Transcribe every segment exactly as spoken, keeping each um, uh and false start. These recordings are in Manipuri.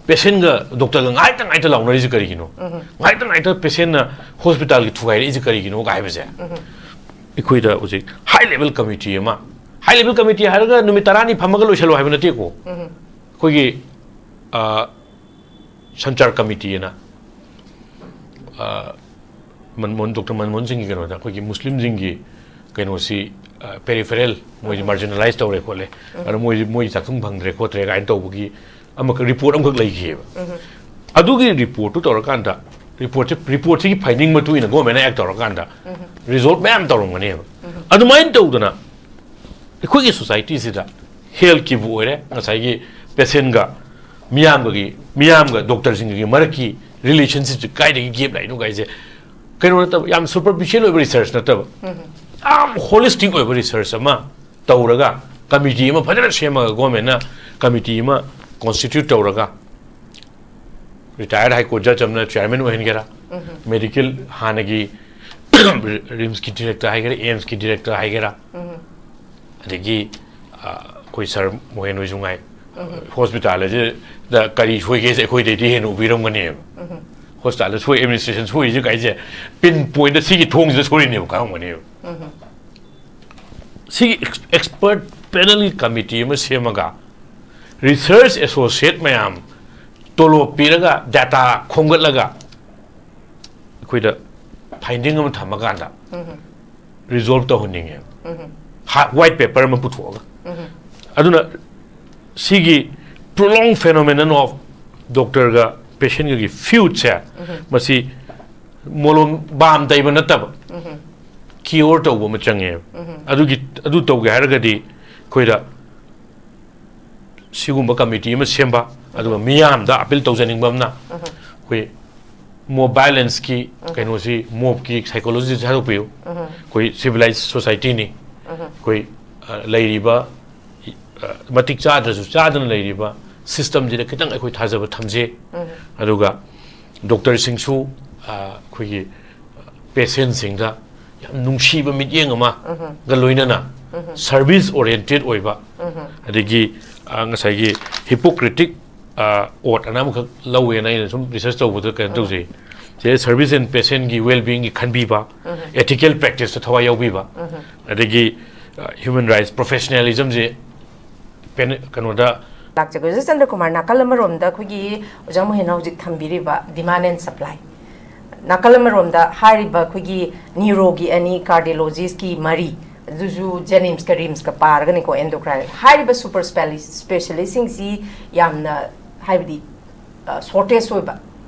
ꯄꯦꯁꯦꯟꯒ ꯗꯣꯛꯇꯔꯒ ꯉꯥꯏꯇ ꯉꯥꯏꯇ ꯂꯥꯎꯅꯔꯤꯁꯦ ꯀꯔꯤꯒꯤꯅꯣ? ꯉꯥꯏꯇ ꯉꯥꯏꯇ ꯄꯦꯁꯦꯟꯅ ꯍꯣꯁꯄꯤꯇꯥꯜꯒꯤ ꯊꯨꯒꯥꯏꯔꯛꯏꯁꯦ ꯀꯔꯤꯒꯤꯅꯣ ꯍꯥꯏꯕꯁꯦ ꯑꯩꯈꯣꯏꯗ ꯍꯧꯖꯤꯛ ꯍꯥꯏ ꯂꯦꯚꯦꯜ ꯀꯃꯤꯇꯤ ꯑꯃ, ꯍꯥꯏ ꯂꯦꯚꯦꯜ ꯀꯃꯤꯇꯤ ꯍꯥꯏꯔꯒ ꯅꯨꯃꯤꯠ ꯇꯔꯥꯅꯤ ꯐꯝꯃꯒ ꯂꯣꯏꯁꯜꯂꯣ ꯍꯥꯏꯕ ꯅꯠꯇꯦꯀꯣ꯫ ꯑꯩꯈꯣꯏꯒꯤ ꯁꯟꯆꯥꯔ ꯀꯃꯤꯇꯤ ꯑꯅ ꯃꯟꯃꯣꯍꯟ, ꯗꯣꯛꯇꯔ ꯃꯟꯃꯣꯍꯟ ꯁꯤꯡꯒꯤ ꯀꯩꯅꯣꯗ ꯑꯩꯈꯣꯏꯒꯤ ꯃꯨꯁꯂꯤꯝꯁꯤꯡꯒꯤ ꯀꯩꯅꯣꯁꯤ ꯄꯦꯔꯤꯐꯦꯔꯦꯜ, ꯃꯣꯏꯁꯤ ꯃꯥꯔꯖꯤꯅꯦꯂꯥꯏꯁ ꯇꯧꯔꯦ ꯈꯣꯠꯂꯦ, ꯑꯗ ꯃꯣꯏ ꯃꯣꯏ ꯆꯥꯛꯊꯨꯡ ꯐꯪꯗ꯭ꯔꯦ ꯈꯣꯠꯇ꯭ꯔꯦ ꯀꯥꯏꯅ ꯇꯧꯕꯒꯤ ꯑꯃꯈꯛ ꯔꯤꯄꯣꯔꯠ ꯑꯃꯈꯛ ꯂꯩꯈꯤꯑꯕ꯫ ꯑꯗꯨꯒꯤ ꯔꯤꯄꯣꯔꯠꯇꯨ ꯇꯧꯔꯀꯥꯟꯗ ꯔꯤꯄꯣꯔꯠꯁꯤ ꯔꯤꯄꯣꯔꯠꯁꯤꯒꯤ ꯐꯥꯏꯟꯗꯤꯡ ꯃꯇꯨꯡ ꯏꯟꯅ ꯒꯣꯔꯃꯦꯟꯅ ꯑꯦꯛ ꯇꯧꯔꯀꯥꯟꯗ ꯔꯤꯖꯣꯜꯠ ꯃꯌꯥꯝ ꯇꯧꯔꯝꯒꯅꯦꯕ꯫ ꯑꯗꯨꯃꯥꯏꯅ ꯇꯧꯗꯅ ꯑꯩꯈꯣꯏꯒꯤ ꯁꯣꯁꯥꯏꯇꯤꯁꯤꯗ ꯍꯦꯜꯊꯀꯤꯕꯨ ꯑꯣꯏꯔꯦ, ꯉꯁꯥꯏꯒꯤ ꯄꯦꯁꯦꯟꯒ ꯃꯤꯌꯥꯝꯒꯒꯤ, ꯃꯤꯌꯥꯝꯒ ꯗꯣꯛꯇꯔꯁꯤꯡꯒꯒꯤ ꯃꯔꯛꯀꯤ ꯔꯤꯂꯦꯁꯟꯁꯤꯞꯁꯤ ꯀꯥꯏꯗꯒꯤ ꯒꯦꯞ ꯂꯥꯛꯏꯅꯣ ꯀꯥꯏꯁꯦ ꯀꯩꯅꯣ ꯅꯠꯇꯕ, ꯌꯥꯝ ꯁꯨꯄꯔꯐꯤꯁꯤꯌꯦꯜ ꯑꯣꯏꯕ ꯔꯤꯁꯔꯁ ꯅꯠꯇꯕ, ꯌꯥꯝ ꯍꯣꯂꯤꯁꯇꯤꯛ ꯑꯣꯏꯕ ꯔꯤꯁꯔꯁ ꯑꯃ ꯇꯧꯔꯒ, ꯀꯃꯤꯇꯤ ꯑꯃ ꯐꯖꯅ ꯁꯦꯝꯃꯒ, ꯒꯣꯔꯃꯦꯟꯅ ꯀꯃꯤꯇꯤ ꯑꯃ ꯀꯣꯟꯁꯇꯤꯇ꯭ꯌꯨꯠ ꯇꯧꯔꯒ, ꯔꯤꯇꯥꯌꯔ ꯍꯥꯏ ꯀꯣꯔꯠ ꯖꯖ ꯑꯃꯅ ꯆꯤꯌꯥꯔꯃꯦꯟ ꯑꯣꯏꯍꯟꯒꯦꯔꯥ, ꯃꯦꯗꯤꯀꯦꯜ ꯍꯥꯟꯅꯒꯤ ꯔꯤꯝꯁꯀꯤ ꯗꯤꯔꯦꯛꯇꯔ ꯍꯥꯏꯒꯦꯔꯥ, ꯑꯦꯝꯁꯀꯤ ꯗꯤꯔꯦꯛꯇꯔ ꯍꯥꯏꯒꯦꯔꯥ, ꯑꯗꯒꯤ ꯑ, ꯑꯩꯈꯣꯏ ꯁꯥꯔ ꯃꯣꯍꯦꯟ ꯍꯣꯏꯁꯨ ꯉꯥꯏ, ꯍꯣꯁꯄꯤꯇꯥꯜ ꯑꯁꯤꯗ ꯀꯔꯤ ꯁꯣꯏꯒꯦꯁꯦ ꯑꯩꯈꯣꯏꯗꯩꯗꯤ ꯍꯦꯟꯅ ꯎꯕꯤꯔꯝꯒꯅꯦꯕ꯫ ꯍꯣꯁꯄꯤꯇꯥꯜꯗ ꯁꯣꯏ, ꯑꯦꯗꯃꯤꯅꯤꯁꯇ꯭ꯔꯦꯁꯟ ꯁꯣꯏꯔꯤꯁꯦ ꯀꯥꯏꯁꯦ ꯄꯤꯟ ꯄꯣꯏꯟꯗ ꯁꯤꯒꯤ ꯊꯣꯡꯁꯤꯗ ꯁꯣꯏꯔꯤꯅꯦꯕ ꯈꯪꯉꯝꯒꯅꯦꯕ꯫ ꯁꯤꯒꯤ ꯑꯦꯛꯁꯄꯔꯠ ꯄꯦꯅꯦꯜꯒꯤ ꯀꯃꯤꯇꯤ ꯑꯃ ꯁꯦꯝꯃꯒ ꯔꯤꯁꯔꯁ ꯑꯦꯁꯣꯁꯤꯌꯦꯠ ꯃꯌꯥꯝ ꯇꯣꯂꯣꯞ ꯄꯤꯔꯒ ꯗꯥꯇꯥ ꯈꯣꯝꯒꯠꯂꯒ ꯑꯩꯈꯣꯏꯗ ꯐꯥꯏꯟꯗꯤꯡ ꯑꯃ ꯊꯝꯃꯀꯥꯟꯗ ꯔꯤꯖꯣꯜꯕ ꯇꯧꯍꯟꯅꯤꯡꯉꯦꯕ꯫ ꯍꯥ-, ꯋꯥꯏꯠ ꯄꯦꯄꯔ ꯑꯃ ꯄꯨꯊꯣꯛꯑꯒ꯫ ꯑꯗꯨꯅ ꯁꯤꯒꯤ prolonged phenomenon of ꯗꯣꯛꯇꯔꯒ ꯄꯦꯁꯦꯟꯒꯒꯤ ꯐ꯭ꯌꯨꯠꯁꯦ, ꯃꯁꯤ ꯃꯣꯂꯣꯝ ꯕꯥꯝ ꯇꯩꯕ ꯅꯠꯇꯕ, ꯀꯤꯌꯣꯔ ꯇꯧꯕ ꯑꯃ ꯆꯪꯉꯦꯕ꯫ ꯑꯗꯨꯒꯤ, ꯑꯗꯨ ꯇꯧꯒꯦ ꯍꯥꯏꯔꯒꯗꯤ ꯑꯩꯈꯣꯏꯗ ꯁꯤꯒꯨꯝꯕ ꯀꯃꯤꯇꯤ ꯑꯃ ꯁꯦꯝꯕ, ꯑꯗꯨꯒ ꯃꯤꯌꯥꯝꯗ ꯑꯄꯤꯜ ꯇꯧꯖꯅꯤꯡꯕ ꯑꯃꯅ, ꯑꯩꯈꯣꯏ ꯃꯣꯕ ꯚꯥꯏꯂꯦꯟꯁꯀꯤ ꯀꯩꯅꯣꯁꯤ, ꯃꯣꯕꯀꯤ ꯁꯥꯏꯀꯣꯂꯣꯖꯤꯁꯤ ꯊꯥꯗꯣꯛꯄꯤꯌꯨ꯫ ꯑꯩꯈꯣꯏ ꯁꯤꯚꯤꯂꯥꯏꯖ ꯁꯣꯁꯥꯏꯇꯤꯅꯤ꯫ ꯑꯩꯈꯣꯏ, ꯑ, ꯂꯩꯔꯤꯕ, ꯑ, ꯃꯇꯤꯛ ꯆꯥꯗ꯭ꯔꯁꯨ ꯆꯥꯗꯅ ꯂꯩꯔꯤꯕ ꯁꯤꯁꯇꯝꯁꯤꯗ ꯈꯤꯇꯪ ꯑꯩꯈꯣꯏ ꯊꯥꯖꯕ ꯊꯝꯖꯩ꯫ ꯑꯗꯨꯒ ꯗꯣꯛꯇꯔꯁꯤꯡꯁꯨ, ꯑ, ꯑꯩꯈꯣꯏꯒꯤ ꯄꯦꯁꯦꯟꯁꯤꯡꯗ ꯌꯥꯝ ꯅꯨꯡꯁꯤꯕ ꯃꯤꯠꯌꯦꯡ ꯑꯃꯒ ꯂꯣꯏꯅꯅ ꯁꯔꯚꯤꯁ ꯑꯣꯔꯤꯌꯦꯟꯇꯦꯠ ꯑꯣꯏꯕ, ꯑꯗꯒꯤ, ꯑ, ꯉꯁꯥꯏꯒꯤ ꯍꯤꯄꯣꯀ꯭ꯔꯦꯇꯤꯛ ꯑꯣꯠ ꯑꯅ ꯑꯃꯈꯛ ꯂꯧꯋꯦꯅ ꯑꯩꯅ ꯁꯨꯝ ꯔꯤꯁꯔꯁ ꯇꯧꯕꯗ ꯀꯩꯅꯣ ꯇꯧꯖꯩ꯫ ꯁꯤꯗ ꯁꯔꯚꯤꯁ ꯑꯦꯟ ꯄꯦꯁꯦꯟꯒꯤ ꯋꯦꯜ ꯕꯤꯌꯤꯡꯒꯤ ꯈꯟꯕꯤꯕ, ꯑꯦꯊꯤꯀꯦꯜ ꯄ꯭ꯔꯦꯛꯇꯤꯁꯇ ꯊꯋꯥꯏ ꯌꯥꯎꯕꯤꯕ, ꯑꯗꯒꯤ ꯍ꯭ꯌꯨꯃꯦꯟ ꯔꯥꯏꯠꯁ ꯄ꯭ꯔꯣꯐꯦꯁꯅꯦꯂꯤꯖꯝꯁꯦ ꯀꯩꯅꯣꯗ ꯂꯥꯛꯆꯒꯦ꯫ ꯑꯣꯖꯥ ꯆꯟꯗ꯭ꯔꯀꯨꯃꯥꯔ, ꯅꯥꯀꯜ ꯑꯃꯔꯣꯝꯗ ꯑꯩꯈꯣꯏꯒꯤ ꯑꯣꯖꯥ ꯃꯣꯍꯦꯟꯅ ꯍꯧꯖꯤꯛ ꯊꯝꯕꯤꯔꯤꯕ ꯗꯤꯃꯥꯟ ꯑꯦꯟ ꯁꯄ꯭ꯂꯥꯏ, ꯅꯥꯀꯜ ꯑꯃꯔꯣꯝꯗ ꯍꯥꯏꯔꯤꯕ ꯑꯩꯈꯣꯏꯒꯤ ꯅ꯭ꯌꯨꯔꯣꯒꯤ ꯑꯅꯤ, ꯀꯥꯔꯗꯤꯌꯣꯂꯣꯖꯤꯁꯀꯤ ꯃꯔꯤ, ꯑꯗꯨꯁꯨ ꯖꯦꯅꯤꯝꯁꯀ ꯔꯤꯝꯁꯀ ꯄꯥꯔꯒꯅꯤꯀꯣ, ꯑꯦꯟꯗꯣꯀ꯭ꯔꯥꯏꯟ ꯍꯥꯏꯔꯤꯕ ꯁꯨꯄꯔ ꯁ꯭ꯄꯦꯁꯤꯌꯦꯂꯤꯁꯁꯤꯡꯁꯤ ꯌꯥꯝꯅ, ꯍꯥꯏꯕꯗꯤ, ꯁꯣꯔꯇꯦꯖ ꯑꯣꯏꯕ,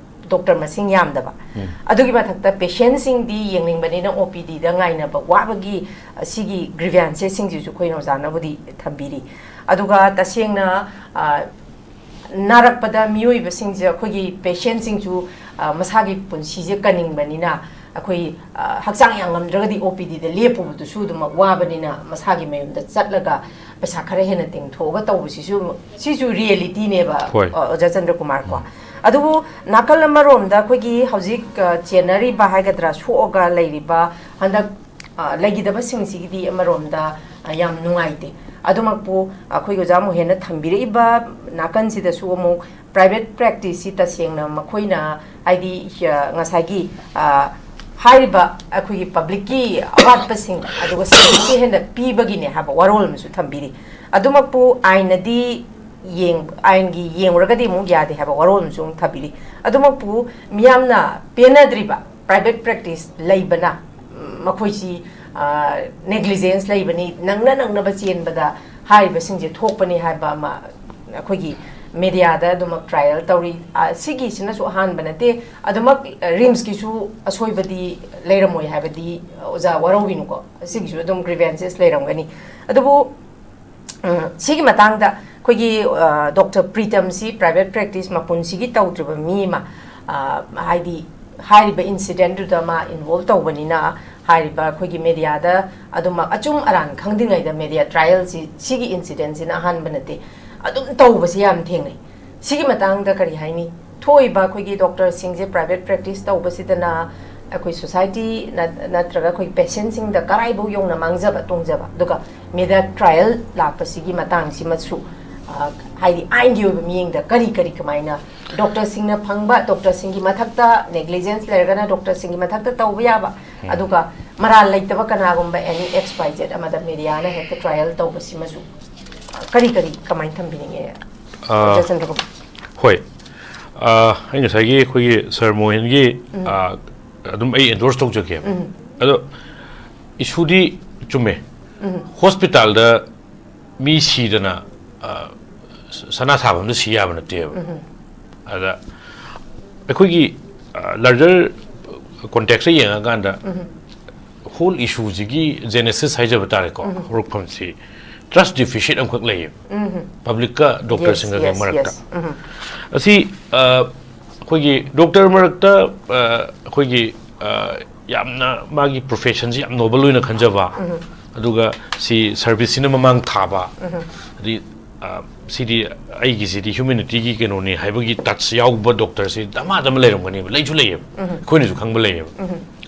ꯗꯣꯛꯇꯔ ꯃꯁꯤꯡ ꯌꯥꯝꯗꯕ, ꯑꯗꯨꯒꯤ ꯃꯊꯛꯇ ꯄꯦꯁꯦꯟꯁꯤꯡꯗꯤ ꯌꯦꯡꯅꯤꯡꯕꯅꯤꯅ ꯑꯣ ꯄꯤ ꯗꯤꯗ ꯉꯥꯏꯅꯕ ꯋꯥꯕꯒꯤ, ꯑ, ꯁꯤꯒꯤ ꯒ꯭ꯔꯤꯚꯦꯟꯁꯦꯁꯁꯤꯡꯁꯤꯁꯨ ꯑꯩꯈꯣꯏꯅ ꯑꯣꯖꯥꯅꯕꯨꯗꯤ ꯊꯝꯕꯤꯔꯤ꯫ ꯑꯗꯨꯒ ꯇꯁꯦꯡꯅ, ꯑ, ꯅꯥꯔꯛꯄꯗ ꯃꯤꯑꯣꯏꯕꯁꯤꯡꯁꯦ, ꯑꯩꯈꯣꯏꯒꯤ ꯄꯦꯁꯦꯟꯁꯤꯡꯁꯨ, ꯑ, ꯃꯁꯥꯒꯤ ꯄꯨꯟꯁꯤꯁꯦ ꯀꯟꯅꯤꯡꯕꯅꯤꯅ, ꯑꯩꯈꯣꯏ, ꯑ, ꯍꯛꯆꯥꯡ ꯌꯥꯝ ꯉꯝꯗ꯭ꯔꯒꯗꯤ ꯑꯣ ꯄꯤ ꯗꯤꯗ ꯂꯦꯞꯄꯨꯕꯗꯨꯁꯨ ꯑꯗꯨꯃꯛ ꯋꯥꯕꯅꯤꯅ, ꯃꯁꯥꯒꯤ ꯃꯌꯨꯝꯗ ꯆꯠꯂꯒ ꯄꯩꯁꯥ ꯈꯔ ꯍꯦꯟꯅ ꯇꯤꯡꯊꯣꯛꯑꯒ ꯇꯧꯕꯁꯤꯁꯨ, ꯁꯤꯁꯨ ꯔꯤꯌꯦꯂꯤꯇꯤꯅꯦꯕ, ꯍꯣꯏ꯫ ꯑ, ꯑꯣꯖꯥ ꯆꯟꯗ꯭ꯔꯀꯨꯃꯥꯔ ꯀꯣ꯫ ꯑꯗꯨꯕꯨ ꯅꯥꯀꯜ ꯑꯃꯔꯣꯝꯗ ꯑꯩꯈꯣꯏꯒꯤ ꯍꯧꯖꯤꯛ, ꯑ, ꯆꯦꯟꯅꯔꯤꯕ ꯍꯥꯏꯒꯗ꯭ꯔꯥ, ꯁꯣꯛꯑꯒ ꯂꯩꯔꯤꯕ ꯍꯟꯗꯛ, ꯑ, ꯂꯩꯈꯤꯗꯕꯁꯤꯡꯁꯤꯒꯤꯗꯤ ꯑꯃꯔꯣꯝꯗ, ꯑ, ꯌꯥꯝ ꯅꯨꯡꯉꯥꯏꯇꯦ꯫ ꯑꯗꯨꯃꯛꯄꯨ ꯑꯩꯈꯣꯏꯒꯤ ꯑꯣꯖꯥ ꯃꯣꯍꯦꯟꯅ ꯊꯝꯕꯤꯔꯛꯏꯕ ꯅꯥꯀꯟꯁꯤꯗꯁꯨ ꯑꯃꯨꯛ ꯄ꯭ꯔꯥꯏꯚꯦꯠ ꯄ꯭ꯔꯦꯛꯇꯤꯁꯁꯤ ꯇꯁꯦꯡꯅ ꯃꯈꯣꯏꯅ, ꯍꯥꯏꯗꯤ, ꯑ, ꯉꯁꯥꯏꯒꯤ, ꯑ, ꯍꯥꯏꯔꯤꯕ ꯑꯩꯈꯣꯏꯒꯤ ꯄꯕ꯭ꯂꯤꯛꯀꯤ ꯑꯋꯥꯠꯄꯁꯤꯡ ꯑꯗꯨꯒ ꯁꯔꯚꯤꯁꯁꯦ ꯍꯦꯟꯅ ꯄꯤꯕꯒꯤꯅꯦ ꯍꯥꯏꯕ ꯋꯥꯔꯣꯜ ꯑꯃꯁꯨ ꯊꯝꯕꯤꯔꯤ꯫ ꯑꯗꯨꯃꯛꯄꯨ ꯑꯥꯏꯟꯅꯗꯤ ꯌꯦꯡ-, ꯑꯥꯏꯟꯒꯤ ꯌꯦꯡꯂꯨꯔꯒꯗꯤ ꯑꯃꯨꯛ ꯌꯥꯗꯦ ꯍꯥꯏꯕ ꯋꯥꯔꯣꯜ ꯑꯃꯁꯨ ꯑꯃꯨꯛ ꯊꯝꯕꯤꯔꯤ꯫ ꯑꯗꯨꯃꯛꯄꯨ ꯃꯤꯌꯥꯝꯅ ꯄꯦꯟꯅꯗ꯭ꯔꯤꯕ ꯄ꯭ꯔꯥꯏꯚꯦꯠ ꯄ꯭ꯔꯦꯛꯇꯤꯁ ꯂꯩꯕꯅ, ꯎꯝ, ꯃꯈꯣꯏꯁꯤ, ꯑ, ꯅꯦꯒ꯭ꯂꯤꯖꯦꯟꯁ ꯂꯩꯕꯅꯤ, ꯅꯪꯅ ꯅꯪꯅꯕ ꯆꯦꯟꯕꯗ ꯍꯥꯏꯔꯤꯕꯁꯤꯡꯁꯦ ꯊꯣꯛꯄꯅꯤ ꯍꯥꯏꯕ ꯑꯃ ꯑꯩꯈꯣꯏꯒꯤ ꯃꯦꯗꯤꯌꯥꯗ ꯑꯗꯨꯃꯛ ꯇ꯭ꯔꯥꯏꯌꯦꯜ ꯇꯧꯔꯤ꯫ ꯑ, ꯁꯤꯒꯤꯁꯤꯅꯁꯨ ꯑꯍꯥꯟꯕ ꯅꯠꯇꯦ꯫ ꯑꯗꯨꯃꯛ, ꯑ, ꯔꯤꯝꯁꯀꯤꯁꯨ ꯑꯁꯣꯏꯕꯗꯤ ꯂꯩꯔꯝꯃꯣꯏ ꯍꯥꯏꯕꯗꯤ ꯑꯣꯖꯥ ꯋꯥꯔꯧꯕꯤꯅꯨꯀꯣ꯫ ꯁꯤꯒꯤꯁꯨ ꯑꯗꯨꯝ ꯒ꯭ꯔꯤꯚꯦꯟꯁꯦꯁ ꯂꯩꯔꯝꯒꯅꯤ꯫ ꯑꯗꯨꯕꯨ, ꯎꯝ, ꯁꯤꯒꯤ ꯃꯇꯥꯡꯗ ꯑꯩꯈꯣꯏꯒꯤ, ꯑ, ꯗꯣꯛꯇꯔ ꯄ꯭ꯔꯤꯇꯝꯁꯤ ꯄ꯭ꯔꯥꯏꯚꯦꯠ ꯄ꯭ꯔꯦꯛꯇꯤꯁ ꯃꯄꯨꯟꯁꯤꯒꯤ ꯇꯧꯗ꯭ꯔꯤꯕ ꯃꯤ ꯑꯃ, ꯑ, ꯍꯥꯏꯗꯤ ꯍꯥꯏꯔꯤꯕ ꯏꯟꯁꯤꯗꯦꯟꯠꯇꯨꯗ ꯃꯥ ꯏꯟꯚꯣꯜꯕ ꯇꯧꯕꯅꯤꯅ, ꯍꯥꯏꯔꯤꯕ ꯑꯩꯈꯣꯏꯒꯤ ꯃꯦꯗꯤꯌꯥꯗ ꯑꯗꯨꯃꯛ ꯑꯆꯨꯝ ꯑꯔꯥꯟ ꯈꯪꯗ꯭ꯔꯤꯉꯩꯗ ꯃꯦꯗꯤꯌꯥ ꯇ꯭ꯔꯥꯏꯌꯦꯜꯁꯤ, ꯁꯤꯒꯤ ꯏꯟꯁꯤꯗꯦꯟꯁꯤꯅ ꯑꯍꯥꯟꯕ ꯅꯠꯇꯦ, ꯑꯗꯨꯝ ꯇꯧꯕꯁꯤ ꯌꯥꯝ ꯊꯦꯡꯅꯩ꯫ ꯁꯤꯒꯤ ꯃꯇꯥꯡꯗ ꯀꯔꯤ ꯍꯥꯏꯅꯤ? ꯊꯣꯛꯏꯕ ꯑꯩꯈꯣꯏꯒꯤ ꯗꯣꯛꯇꯔꯁꯤꯡꯁꯦ ꯄ꯭ꯔꯥꯏꯚꯦꯠ ꯄ꯭ꯔꯦꯛꯇꯤꯁ ꯇꯧꯕꯁꯤꯗꯅ ꯑꯩꯈꯣꯏ ꯁꯣꯁꯥꯏꯇꯤ ꯅꯠ-, ꯅꯠꯇ꯭ꯔꯒ ꯑꯩꯈꯣꯏ ꯄꯦꯁꯦꯟꯁꯤꯡꯗ ꯀꯔꯥꯏꯐꯥꯎ ꯌꯧꯅ ꯃꯥꯡꯖꯕ ꯇꯣꯡꯖꯕ, ꯑꯗꯨꯒ ꯃꯦꯗꯤꯌꯥ ꯇ꯭ꯔꯥꯏꯌꯦꯜ ꯂꯥꯛꯄꯁꯤꯒꯤ ꯃꯇꯥꯡꯁꯤꯃꯁꯨ ꯑ, ꯍꯥꯏꯗꯤ ꯑꯥꯏꯟꯒꯤ ꯑꯣꯏꯕ ꯃꯤꯠꯌꯦꯡꯗ ꯀꯔꯤ ꯀꯔꯤ ꯀꯃꯥꯏꯅ ꯗꯣꯛꯇꯔꯁꯤꯡꯅ ꯐꯪꯕ, ꯗꯣꯛꯇꯔꯁꯤꯡꯒꯤ ꯃꯊꯛꯇ ꯅꯦꯒ꯭ꯂꯤꯖꯦꯟꯁ ꯂꯩꯔꯒꯅ ꯗꯣꯛꯇꯔꯁꯤꯡꯒꯤ ꯃꯊꯛꯇ ꯇꯧꯕ ꯌꯥꯕ, ꯑꯗꯨꯒ ꯃꯔꯥꯜ ꯂꯩꯇꯕ ꯀꯅꯥꯒꯨꯝꯕ ꯑꯦꯅꯤ ꯑꯦꯛꯁ ꯋꯥꯏ ꯖꯦꯠ ꯑꯃꯗ ꯃꯦꯗꯤꯌꯥꯅ ꯍꯦꯛꯇ ꯇ꯭ꯔꯥꯏꯌꯦꯜ ꯇꯧꯕꯁꯤꯃꯁꯨ ꯀꯔꯤ ꯀꯔꯤ ꯀꯃꯥꯏꯅ ꯊꯝꯕꯤꯅꯤꯡꯉꯦ? ꯑ, ꯗꯣꯛꯇꯔ ꯆꯟꯗ꯭ꯔꯒꯣꯄꯥꯜ? ꯍꯣꯏ꯫ ꯑ, ꯑꯩ ꯉꯁꯥꯏꯒꯤ ꯑꯩꯈꯣꯏꯒꯤ ꯁꯥꯔ ꯃꯣꯍꯦꯟꯒꯤ, ꯑ, ꯑꯗꯨꯝ ꯑꯩ ꯑꯦꯟꯗꯣꯔꯁ ꯇꯧꯖꯒꯦꯕ꯫ ꯑꯗꯣ ꯏꯁꯨꯗꯤ ꯆꯨꯝꯃꯦ꯫ ꯍꯣꯁꯄꯤꯇꯥꯜꯗ ꯃꯤ ꯁꯤꯗꯅ, ꯑ, ꯁꯅꯥ ꯁꯥꯕ ꯑꯝꯗ ꯁꯤ ꯌꯥꯕ ꯅꯠꯇꯦꯕ꯫ ꯑꯗ ꯑꯩꯈꯣꯏꯒꯤ, ꯑ, ꯂꯥꯔꯖꯔ ꯀꯣꯟꯇꯦꯛꯁꯇ ꯌꯦꯡꯉꯀꯥꯟꯗ ꯍꯣꯜ ꯏꯁꯨꯁꯤꯒꯤ ꯖꯦꯅꯦꯁꯤꯁ ꯍꯥꯏꯖꯕ ꯇꯥꯔꯦꯀꯣ, ꯍꯧꯔꯛꯐꯝꯁꯤ ꯇ꯭ꯔꯁ ꯗꯤꯐꯤꯁꯤꯠ ꯑꯃꯈꯛ ꯂꯩꯌꯦꯕ ꯄꯕ꯭ꯂꯤꯛꯀ ꯗꯣꯛꯇꯔꯁꯤꯡꯒꯒꯤ Yes, yes, ꯃꯔꯛꯇ꯫ yes. ꯎꯝ. ꯑꯁꯤ, ꯑ, ꯑꯩꯈꯣꯏꯒꯤ ꯗꯣꯛꯇꯔ ꯃꯔꯛꯇ, ꯑ, ꯑꯩꯈꯣꯏꯒꯤ, ꯑ, ꯌꯥꯝꯅ ꯃꯥꯒꯤ ꯄ꯭ꯔꯣꯐꯦꯁꯟꯁꯤ ꯌꯥꯝ ꯅꯣꯕꯜ ꯑꯣꯏꯅ ꯈꯟꯖꯕ, ꯑꯗꯨꯒ ꯁꯤ ꯁꯔꯚꯤꯁꯁꯤꯅ ꯃꯃꯥꯡ ꯊꯥꯕ, ꯑꯗꯩ, ꯑ, ꯁꯤꯗꯤ ꯑꯩꯒꯤꯁꯤꯗꯤ ꯍ꯭ꯌꯨꯃꯦꯅꯤꯇꯤꯒꯤ ꯀꯩꯅꯣꯅꯤ ꯍꯥꯏꯕꯒꯤ ꯇꯆ ꯌꯥꯎꯕ ꯗꯣꯛꯇꯔꯁꯤ ꯗꯃꯥꯗ ꯑꯃ ꯂꯩꯔꯝꯒꯅꯦꯕ, ꯂꯩꯁꯨ ꯂꯩꯌꯦꯕ, ꯑꯩꯈꯣꯏꯅꯁꯨ ꯈꯪꯕ ꯂꯩꯌꯦꯕ꯫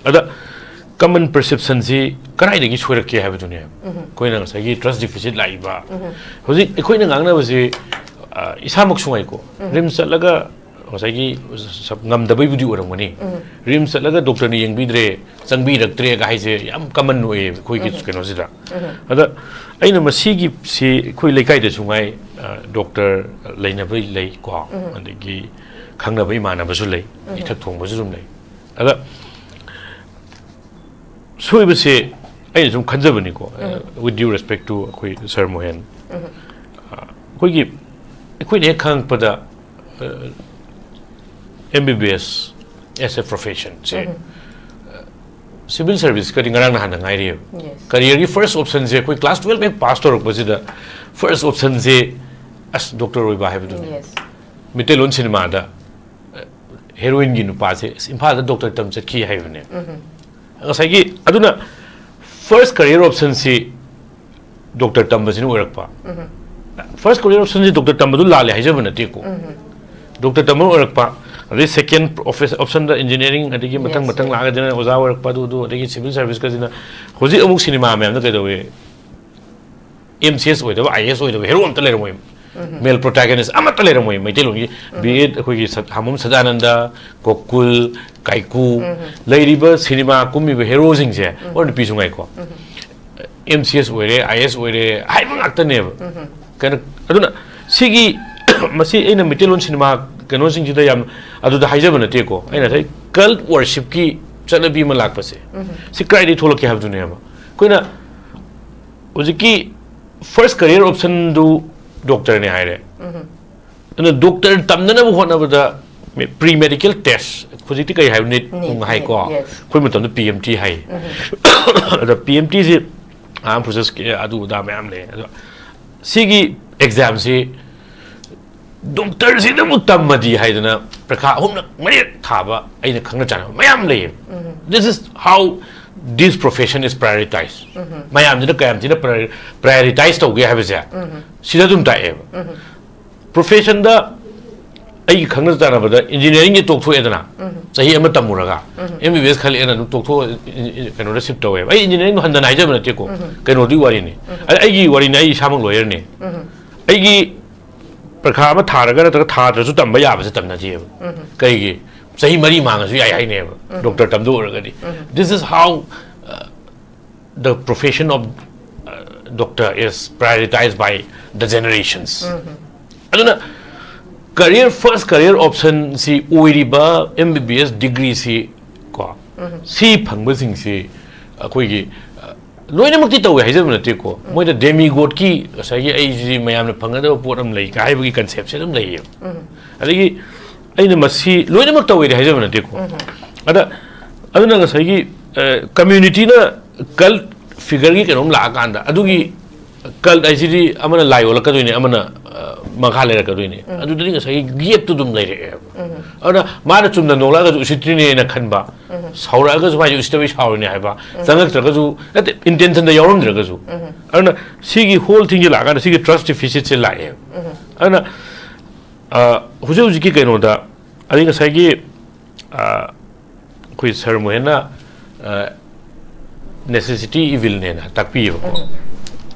ꯑꯗ ꯀꯃꯟ ꯄꯔꯁꯦꯞꯁꯟꯁꯤ ꯀꯗꯥꯏꯗꯒꯤ ꯁꯣꯏꯔꯛꯀꯦ ꯍꯥꯏꯕꯗꯨꯅꯦꯕ꯫ ꯑꯩꯈꯣꯏꯅ ꯉꯁꯥꯏꯒꯤ ꯇ꯭ꯔꯁ ꯗꯤꯐꯤꯁꯤꯠ ꯂꯥꯛꯏꯕ, ꯍꯧꯖꯤꯛ ꯑꯩꯈꯣꯏꯅ ꯉꯥꯡꯅꯕꯁꯤ, ꯑ, ꯏꯁꯥꯃꯛꯁꯨ ꯉꯥꯏꯀꯣ, ꯔꯤꯝꯁ ꯆꯠꯂꯒ ꯉꯁꯥꯏꯒꯤ ꯁ-, ꯉꯝꯗꯕꯩꯕꯨꯗꯤ ꯑꯣꯏꯔꯝꯒꯅꯤ꯫ ꯔꯤꯝꯁ ꯆꯠꯂꯒ ꯗꯣꯛꯇꯔꯅ ꯌꯦꯡꯕꯤꯗ꯭ꯔꯦ, ꯆꯪꯕꯤꯔꯛꯇ꯭ꯔꯦꯒ ꯍꯥꯏꯁꯦ ꯌꯥꯝ ꯀꯃꯟ ꯑꯣꯏꯌꯦꯕ ꯑꯩꯈꯣꯏꯒꯤ ꯀꯩꯅꯣꯁꯤꯗ꯫ ꯑꯗ ꯑꯩꯅ ꯃꯁꯤꯒꯤ ꯁꯤ ꯑꯩꯈꯣꯏ ꯂꯩꯀꯥꯏꯗꯁꯨ ꯉꯥꯏ, ꯑ, ꯗꯣꯛꯇꯔ ꯂꯩꯅꯕ ꯂꯩ ꯀꯣ, ꯑꯗꯒꯤ ꯈꯪꯅꯕ ꯏꯃꯥꯟꯅꯕꯁꯨ ꯂꯩ, ꯏꯊꯛ ꯊꯣꯡꯕꯁꯨ ꯑꯗꯨꯝ ꯂꯩ꯫ ꯑꯗ ꯁꯣꯏꯕꯁꯦ ꯑꯩꯅ ꯁꯨꯝ ꯈꯟꯖꯕꯅꯤꯀꯣ, with due respect to ꯑꯩꯈꯣꯏ ꯁꯥꯔ ꯃꯣꯍꯦꯟ, ꯑ, ꯑꯩꯈꯣꯏꯒꯤ, ꯑꯩꯈꯣꯏꯅ ꯍꯦꯛ ꯈꯪꯉꯛꯄꯗ, ꯑꯦꯝ ꯕꯤ ꯕꯤ ꯑꯦꯁ ꯑꯦꯁ ꯑꯦ ꯄ꯭ꯔꯣꯐꯦꯁꯟꯁꯦ ꯁꯤꯚꯤꯜ ꯁꯥꯔꯚꯤꯁꯀꯗꯤ ꯉꯔꯥꯡ ꯅꯍꯥꯟꯗ ꯉꯥꯏꯔꯤꯑꯕ꯫ Yes. ꯀꯔꯤꯌꯔꯒꯤ ꯐꯥꯔꯁ ꯑꯣꯞꯁꯟꯁꯦ ꯑꯩꯈꯣꯏ ꯀ꯭ꯂꯥꯁ ꯇꯨꯌꯦꯜꯞ ꯍꯦꯛ ꯄꯥꯁ ꯇꯧꯔꯛꯄꯁꯤꯗ ꯐꯥꯔꯁ ꯑꯣꯞꯁꯟꯁꯦ ꯑꯁ ꯗꯣꯛꯇꯔ ꯑꯣꯏꯕ ꯍꯥꯏꯕꯗꯨꯅꯤ꯫ Yes. ꯃꯤꯇꯩꯂꯣꯟ ꯁꯤꯅꯦꯃꯥꯗ, ꯑ, ꯍꯦꯔꯣꯏꯟꯒꯤ ꯅꯨꯄꯥꯁꯦ ꯑꯁ ꯏꯝꯐꯥꯜꯗ ꯗꯣꯛꯇꯔ ꯇꯝ ꯆꯠꯈꯤ ꯍꯥꯏꯕꯅꯦ꯫ ꯉꯁꯥꯏꯒꯤ ꯑꯗꯨꯅ ꯐꯥꯔꯁ ꯀꯔꯤꯌꯔ ꯑꯣꯞꯁꯟꯁꯤ ꯗꯣꯛꯇꯔ ꯇꯝꯕꯁꯤꯅ ꯑꯣꯏꯔꯛꯄ꯫ ꯐꯥꯔꯁ ꯀꯔꯤꯌꯔ ꯑꯣꯞꯁꯟꯁꯤ ꯗꯣꯛꯇꯔ ꯇꯝꯕꯗꯨ ꯂꯥꯜꯂꯦ ꯍꯥꯏꯖꯕ ꯅꯠꯇꯦꯀꯣ꯫ ꯗꯣꯛꯇꯔ ꯇꯝꯕ ꯑꯣꯏꯔꯛꯄ, ꯑꯗꯩ ꯁꯦꯀꯦꯟ ꯑꯣꯞꯁꯟꯗ ꯏꯟꯖꯤꯅꯤꯌꯥꯔꯤꯡ, ꯑꯗꯒꯤ ꯃꯊꯪ Yes, ꯃꯊꯪ yes. ꯂꯥꯛꯑꯒꯗꯅ ꯑꯣꯖꯥ ꯑꯣꯏꯔꯛꯄ, ꯑꯗꯨ ꯑꯗꯨ ꯑꯗꯒꯤ ꯁꯤꯚꯤꯜ ꯁꯥꯔꯚꯤꯁꯀꯁꯤꯅ ꯍꯧꯖꯤꯛ ꯑꯃꯨꯛ ꯁꯤꯅꯦꯃꯥ ꯃꯌꯥꯝꯗ ꯀꯩꯗꯧꯋꯦ, ꯑꯦꯝ ꯁꯤ ꯑꯦꯁ ꯑꯣꯏꯗꯕ, ꯑꯥꯏ ꯑꯦ ꯑꯦꯁ ꯑꯣꯏꯗꯕ ꯍꯦꯔꯣ ꯑꯝꯇ ꯂꯩꯔꯝꯃꯣꯏ꯫ ꯃꯦꯜ ꯄ꯭ꯔꯣꯇꯥꯒꯅꯤꯁ ꯑꯃꯠꯇ ꯂꯩꯔꯝꯃꯣꯏ ꯃꯩꯇꯩꯂꯣꯟꯒꯤ꯫ ꯕꯤ ꯑꯦꯠ ꯑꯩꯈꯣꯏꯒꯤ ꯁꯠ-, ꯍꯥꯃꯣꯝ ꯁꯗꯥꯅꯟꯗ, ꯒꯣꯀꯨꯜ, ꯀꯥꯏꯀꯨ, ꯂꯩꯔꯤꯕ ꯁꯤꯅꯦꯃꯥ ꯀꯨꯝꯃꯤꯕ ꯍꯦꯔꯣꯁꯤꯡꯁꯦ, ꯑꯣꯔ ꯅꯨꯄꯤꯁꯨ ꯉꯥꯏꯀꯣ, ꯑꯦꯝ ꯁꯤ ꯑꯦꯁ ꯑꯣꯏꯔꯦ, ꯑꯥꯏ ꯑꯦꯁ ꯑꯣꯏꯔꯦ ꯍꯥꯏꯕ ꯉꯥꯛꯇꯅꯦꯕ꯫ ꯀꯩꯅꯣ, ꯑꯗꯨꯅ ꯁꯤꯒꯤ ꯃꯁꯤ ꯑꯩꯅ ꯃꯩꯇꯩꯂꯣꯟ ꯁꯤꯅꯦꯃꯥ ꯀꯩꯅꯣꯁꯤꯡꯁꯤꯗ ꯌꯥꯝ ꯑꯗꯨꯗ ꯍꯥꯏꯖꯕ ꯅꯠꯇꯦꯀꯣ, ꯑꯩꯅ ꯉꯁꯥꯏ ꯀꯜꯠ ꯋꯥꯔꯁꯤꯞꯀꯤ ꯆꯠꯅꯕꯤ ꯑꯃ ꯂꯥꯛꯄꯁꯦ, ꯁꯤ ꯀꯗꯥꯏꯗꯒꯤ ꯊꯣꯛꯂꯛꯀꯦ ꯍꯥꯏꯕꯗꯨꯅꯦꯕ꯫ ꯑꯩꯈꯣꯏꯅ ꯍꯧꯖꯤꯛꯀꯤ ꯐꯥꯔꯁ ꯀꯦꯔꯤꯌꯔ ꯑꯣꯞꯁꯟꯗꯨ ꯗꯣꯛꯇꯔꯅꯦ ꯍꯥꯏꯔꯦ꯫ ꯑꯗꯨꯅ ꯗꯣꯛꯇꯔ ꯇꯝꯅꯅꯕ ꯍꯣꯠꯅꯕꯗ ꯄ꯭ꯔꯤ ꯃꯦꯗꯤꯀꯦꯜ ꯇꯦꯁ, ꯍꯧꯖꯤꯛꯇꯤ ꯀꯔꯤ ꯍꯥꯏꯕ, ꯅꯤꯠ ꯅꯨꯡ ꯍꯥꯏꯀꯣ, ꯌꯦꯁ꯫ ꯑꯩꯈꯣꯏ ꯃꯇꯝꯗ ꯄꯤ ꯑꯦꯝ ꯇꯤ ꯍꯥꯏ꯫ ꯑꯗ ꯄꯤ ꯑꯦꯝ ꯇꯤꯁꯤ ꯑꯥꯔꯝ ꯐꯣꯔꯁꯦꯁꯀꯤ ꯑꯗꯨ ꯑꯗꯥ ꯃꯌꯥꯝ ꯂꯩ꯫ ꯑꯗꯣ ꯁꯤꯒꯤ ꯑꯦꯛꯖꯥꯝꯁꯤ ꯗꯣꯛꯇꯔꯁꯤꯗꯕꯨ ꯇꯝꯃꯗꯤ ꯍꯥꯏꯗꯅ ꯄ꯭ꯔꯈꯥ ꯑꯍꯨꯝꯂꯛ ꯃꯔꯤꯔꯛ ꯊꯥꯕ ꯑꯩꯅ ꯈꯪꯅ ꯆꯥꯟꯅꯕ ꯃꯌꯥꯝ ꯂꯩꯌꯦꯕ꯫ This is how this profession is prioritized. ꯃꯌꯥꯝꯁꯤꯅ ꯀꯌꯥꯝ ꯊꯤꯅ ꯄ꯭ꯔꯥꯏꯑꯣꯔꯤꯇꯥꯏꯁ ꯇꯧꯒꯦ ꯍꯥꯏꯕꯁꯦ ꯁꯤꯗ ꯑꯗꯨꯝ ꯇꯥꯛꯑꯦꯕ꯫ ꯄ꯭ꯔꯣꯐꯦꯁꯟꯗ ꯑꯩꯒꯤ ꯈꯪꯅ ꯆꯥꯟꯅꯕꯗ ꯏꯟꯖꯤꯅꯤꯌꯥꯔꯤꯡꯒꯤ ꯇꯣꯛꯊꯣꯛꯑꯦꯗꯅ, ꯆꯍꯤ ꯑꯃ ꯇꯝꯃꯨꯔꯒ ꯑꯦꯝ ꯕꯤ ꯕꯤ ꯑꯦꯁ ꯈꯜꯂꯛꯑꯦꯅ ꯑꯗꯨꯝ ꯇꯣꯛꯊꯣꯛꯑ ꯏꯟ-, ꯏꯟ-, ꯀꯩꯅꯣꯗ ꯁꯤꯞ ꯇꯧꯋꯦꯕ꯫ ꯑꯩ ꯏꯟꯖꯤꯅꯤꯌꯥꯔꯤꯡꯗꯣ ꯍꯟꯗꯅ ꯍꯥꯏꯖꯕ ꯅꯠꯇꯦꯀꯣ, ꯀꯩꯅꯣꯗꯨꯒꯤ ꯋꯥꯔꯤꯅꯤ꯫ ꯑꯩ-, ꯑꯩꯒꯤ ꯋꯥꯔꯤꯅꯤ, ꯑꯩ ꯏꯁꯥꯃꯛ ꯂꯣꯌꯔꯅꯤ꯫ ꯑꯩꯒꯤ ꯄ꯭ꯔꯈꯥ ꯑꯃ ꯊꯥꯔꯒ ꯅꯠꯇ꯭ꯔꯒ ꯊꯥꯗ꯭ꯔꯁꯨ ꯇꯝꯕ ꯌꯥꯕꯁꯦ ꯇꯝꯅꯗꯦꯕ꯫ ꯀꯩꯒꯤ? ꯆꯍꯤ ꯃꯔꯤ ꯃꯥꯡꯉꯁꯨ ꯌꯥꯏ ꯍꯥꯏꯅꯦꯕ, ꯗꯣꯛꯇꯔ ꯇꯝꯗꯧ ꯑꯣꯏꯔꯒꯗꯤ꯫ This is how, uh, the profession of, uh, doctor is prioritized by the generations. ꯑꯗꯨꯅ ꯀꯔꯤꯌꯔ, ꯐꯥꯔꯁ ꯀꯔꯤꯌꯔ ꯑꯣꯞꯁꯟꯁꯤ ꯑꯣꯏꯔꯤꯕ ꯑꯦꯝ ꯕꯤ ꯕꯤ ꯑꯦꯁ ꯗꯤꯒ꯭ꯔꯤꯁꯤ ꯀꯣ, ꯁꯤ ꯐꯪꯕꯁꯤꯡꯁꯤ ꯑꯩꯈꯣꯏꯒꯤ, ꯑ, ꯂꯣꯏꯅꯃꯛꯇꯤ ꯇꯧꯋꯦ ꯍꯥꯏꯖꯕ ꯅꯠꯇꯦꯀꯣ꯫ ꯃꯣꯏꯗ ꯗꯦꯃꯤꯒꯣꯗꯀꯤ ꯉꯁꯥꯏꯒꯤ ꯑꯩꯁꯤ ꯃꯌꯥꯝꯅ ꯐꯪꯒꯗꯕ ꯄꯣꯠ ꯑꯃ ꯂꯩ ꯀ ꯍꯥꯏꯕꯒꯤ ꯀꯟꯁꯦꯞꯁꯦ ꯑꯗꯨꯝ ꯂꯩꯌꯦꯕ꯫ ꯑꯗꯒꯤ ꯑꯩꯅ ꯃꯁꯤ ꯂꯣꯏꯅꯃꯛ ꯇꯧꯋꯦꯗꯤ ꯍꯥꯏꯖꯕ ꯅꯠꯇꯦꯀꯣ꯫ ꯑꯗ ꯑꯗꯨꯅ ꯉꯁꯥꯏꯒꯤ, ꯑ, ꯀꯝꯃ꯭ꯌꯨꯅꯤꯇꯤꯅ ꯀꯜꯠ ꯐꯤꯒꯔꯒꯤ ꯀꯩꯅꯣꯝ ꯂꯥꯛꯑꯀꯥꯟꯗ ꯑꯗꯨꯒꯤ ꯀꯜꯠ ꯍꯥꯏꯁꯤꯗꯤ ꯑꯃꯅ ꯂꯥꯏ ꯑꯣꯜꯂꯛꯀꯗꯣꯏꯅꯤ, ꯑꯃꯅ, ꯑ, ꯃꯈꯥ ꯂꯩꯔꯛꯀꯗꯣꯏꯅꯤ꯫ ꯑꯗꯨꯗꯗꯤ ꯉꯁꯥꯏꯒꯤ ꯒꯦꯞꯇꯨ ꯑꯗꯨꯝ ꯂꯩꯔꯛꯑꯦꯕ꯫ ꯑꯗꯨꯅ ꯃꯥꯅ ꯆꯨꯝꯅ ꯅꯣꯛꯂꯛꯑꯒꯁꯨ ꯎꯁꯤꯠꯇ꯭ꯔꯤꯅꯦꯅ ꯈꯟꯕ, ꯁꯥꯎꯔꯛꯑꯒꯁꯨ ꯃꯥꯏꯁꯦ ꯎꯁꯤꯠꯇꯕꯩ ꯁꯥꯎꯔꯤꯅꯦ ꯍꯥꯏꯕ, ꯆꯪꯉꯛꯇ꯭ꯔꯒꯁꯨ, ꯅꯠꯇꯦ, ꯏꯟꯇꯦꯟꯁꯟꯗ ꯌꯥꯎꯔꯝꯗ꯭ꯔꯒꯁꯨ꯫ ꯑꯗꯨꯅ ꯁꯤꯒꯤ ꯍꯣꯜ ꯊꯤꯡꯁꯦ ꯂꯥꯛꯑꯀꯥꯟꯗ ꯁꯤꯒꯤ ꯇ꯭ꯔꯁ ꯗꯤꯐꯤꯁꯤꯠꯁꯦ ꯂꯥꯛꯑꯦꯕ꯫ ꯑꯗꯨꯅ, ꯑ, ꯍꯧꯖꯤꯛ ꯍꯧꯖꯤꯛꯀꯤ ꯀꯩꯅꯣꯗ, ꯑꯗꯩ ꯉꯁꯥꯏꯒꯤ, ꯑ, ꯑꯩꯈꯣꯏ ꯁꯔ ꯃꯣꯍꯦꯟꯅ, ꯑ, necessity evilꯅꯦꯅ ꯇꯥꯛꯄꯤꯌꯦꯕꯀꯣ꯫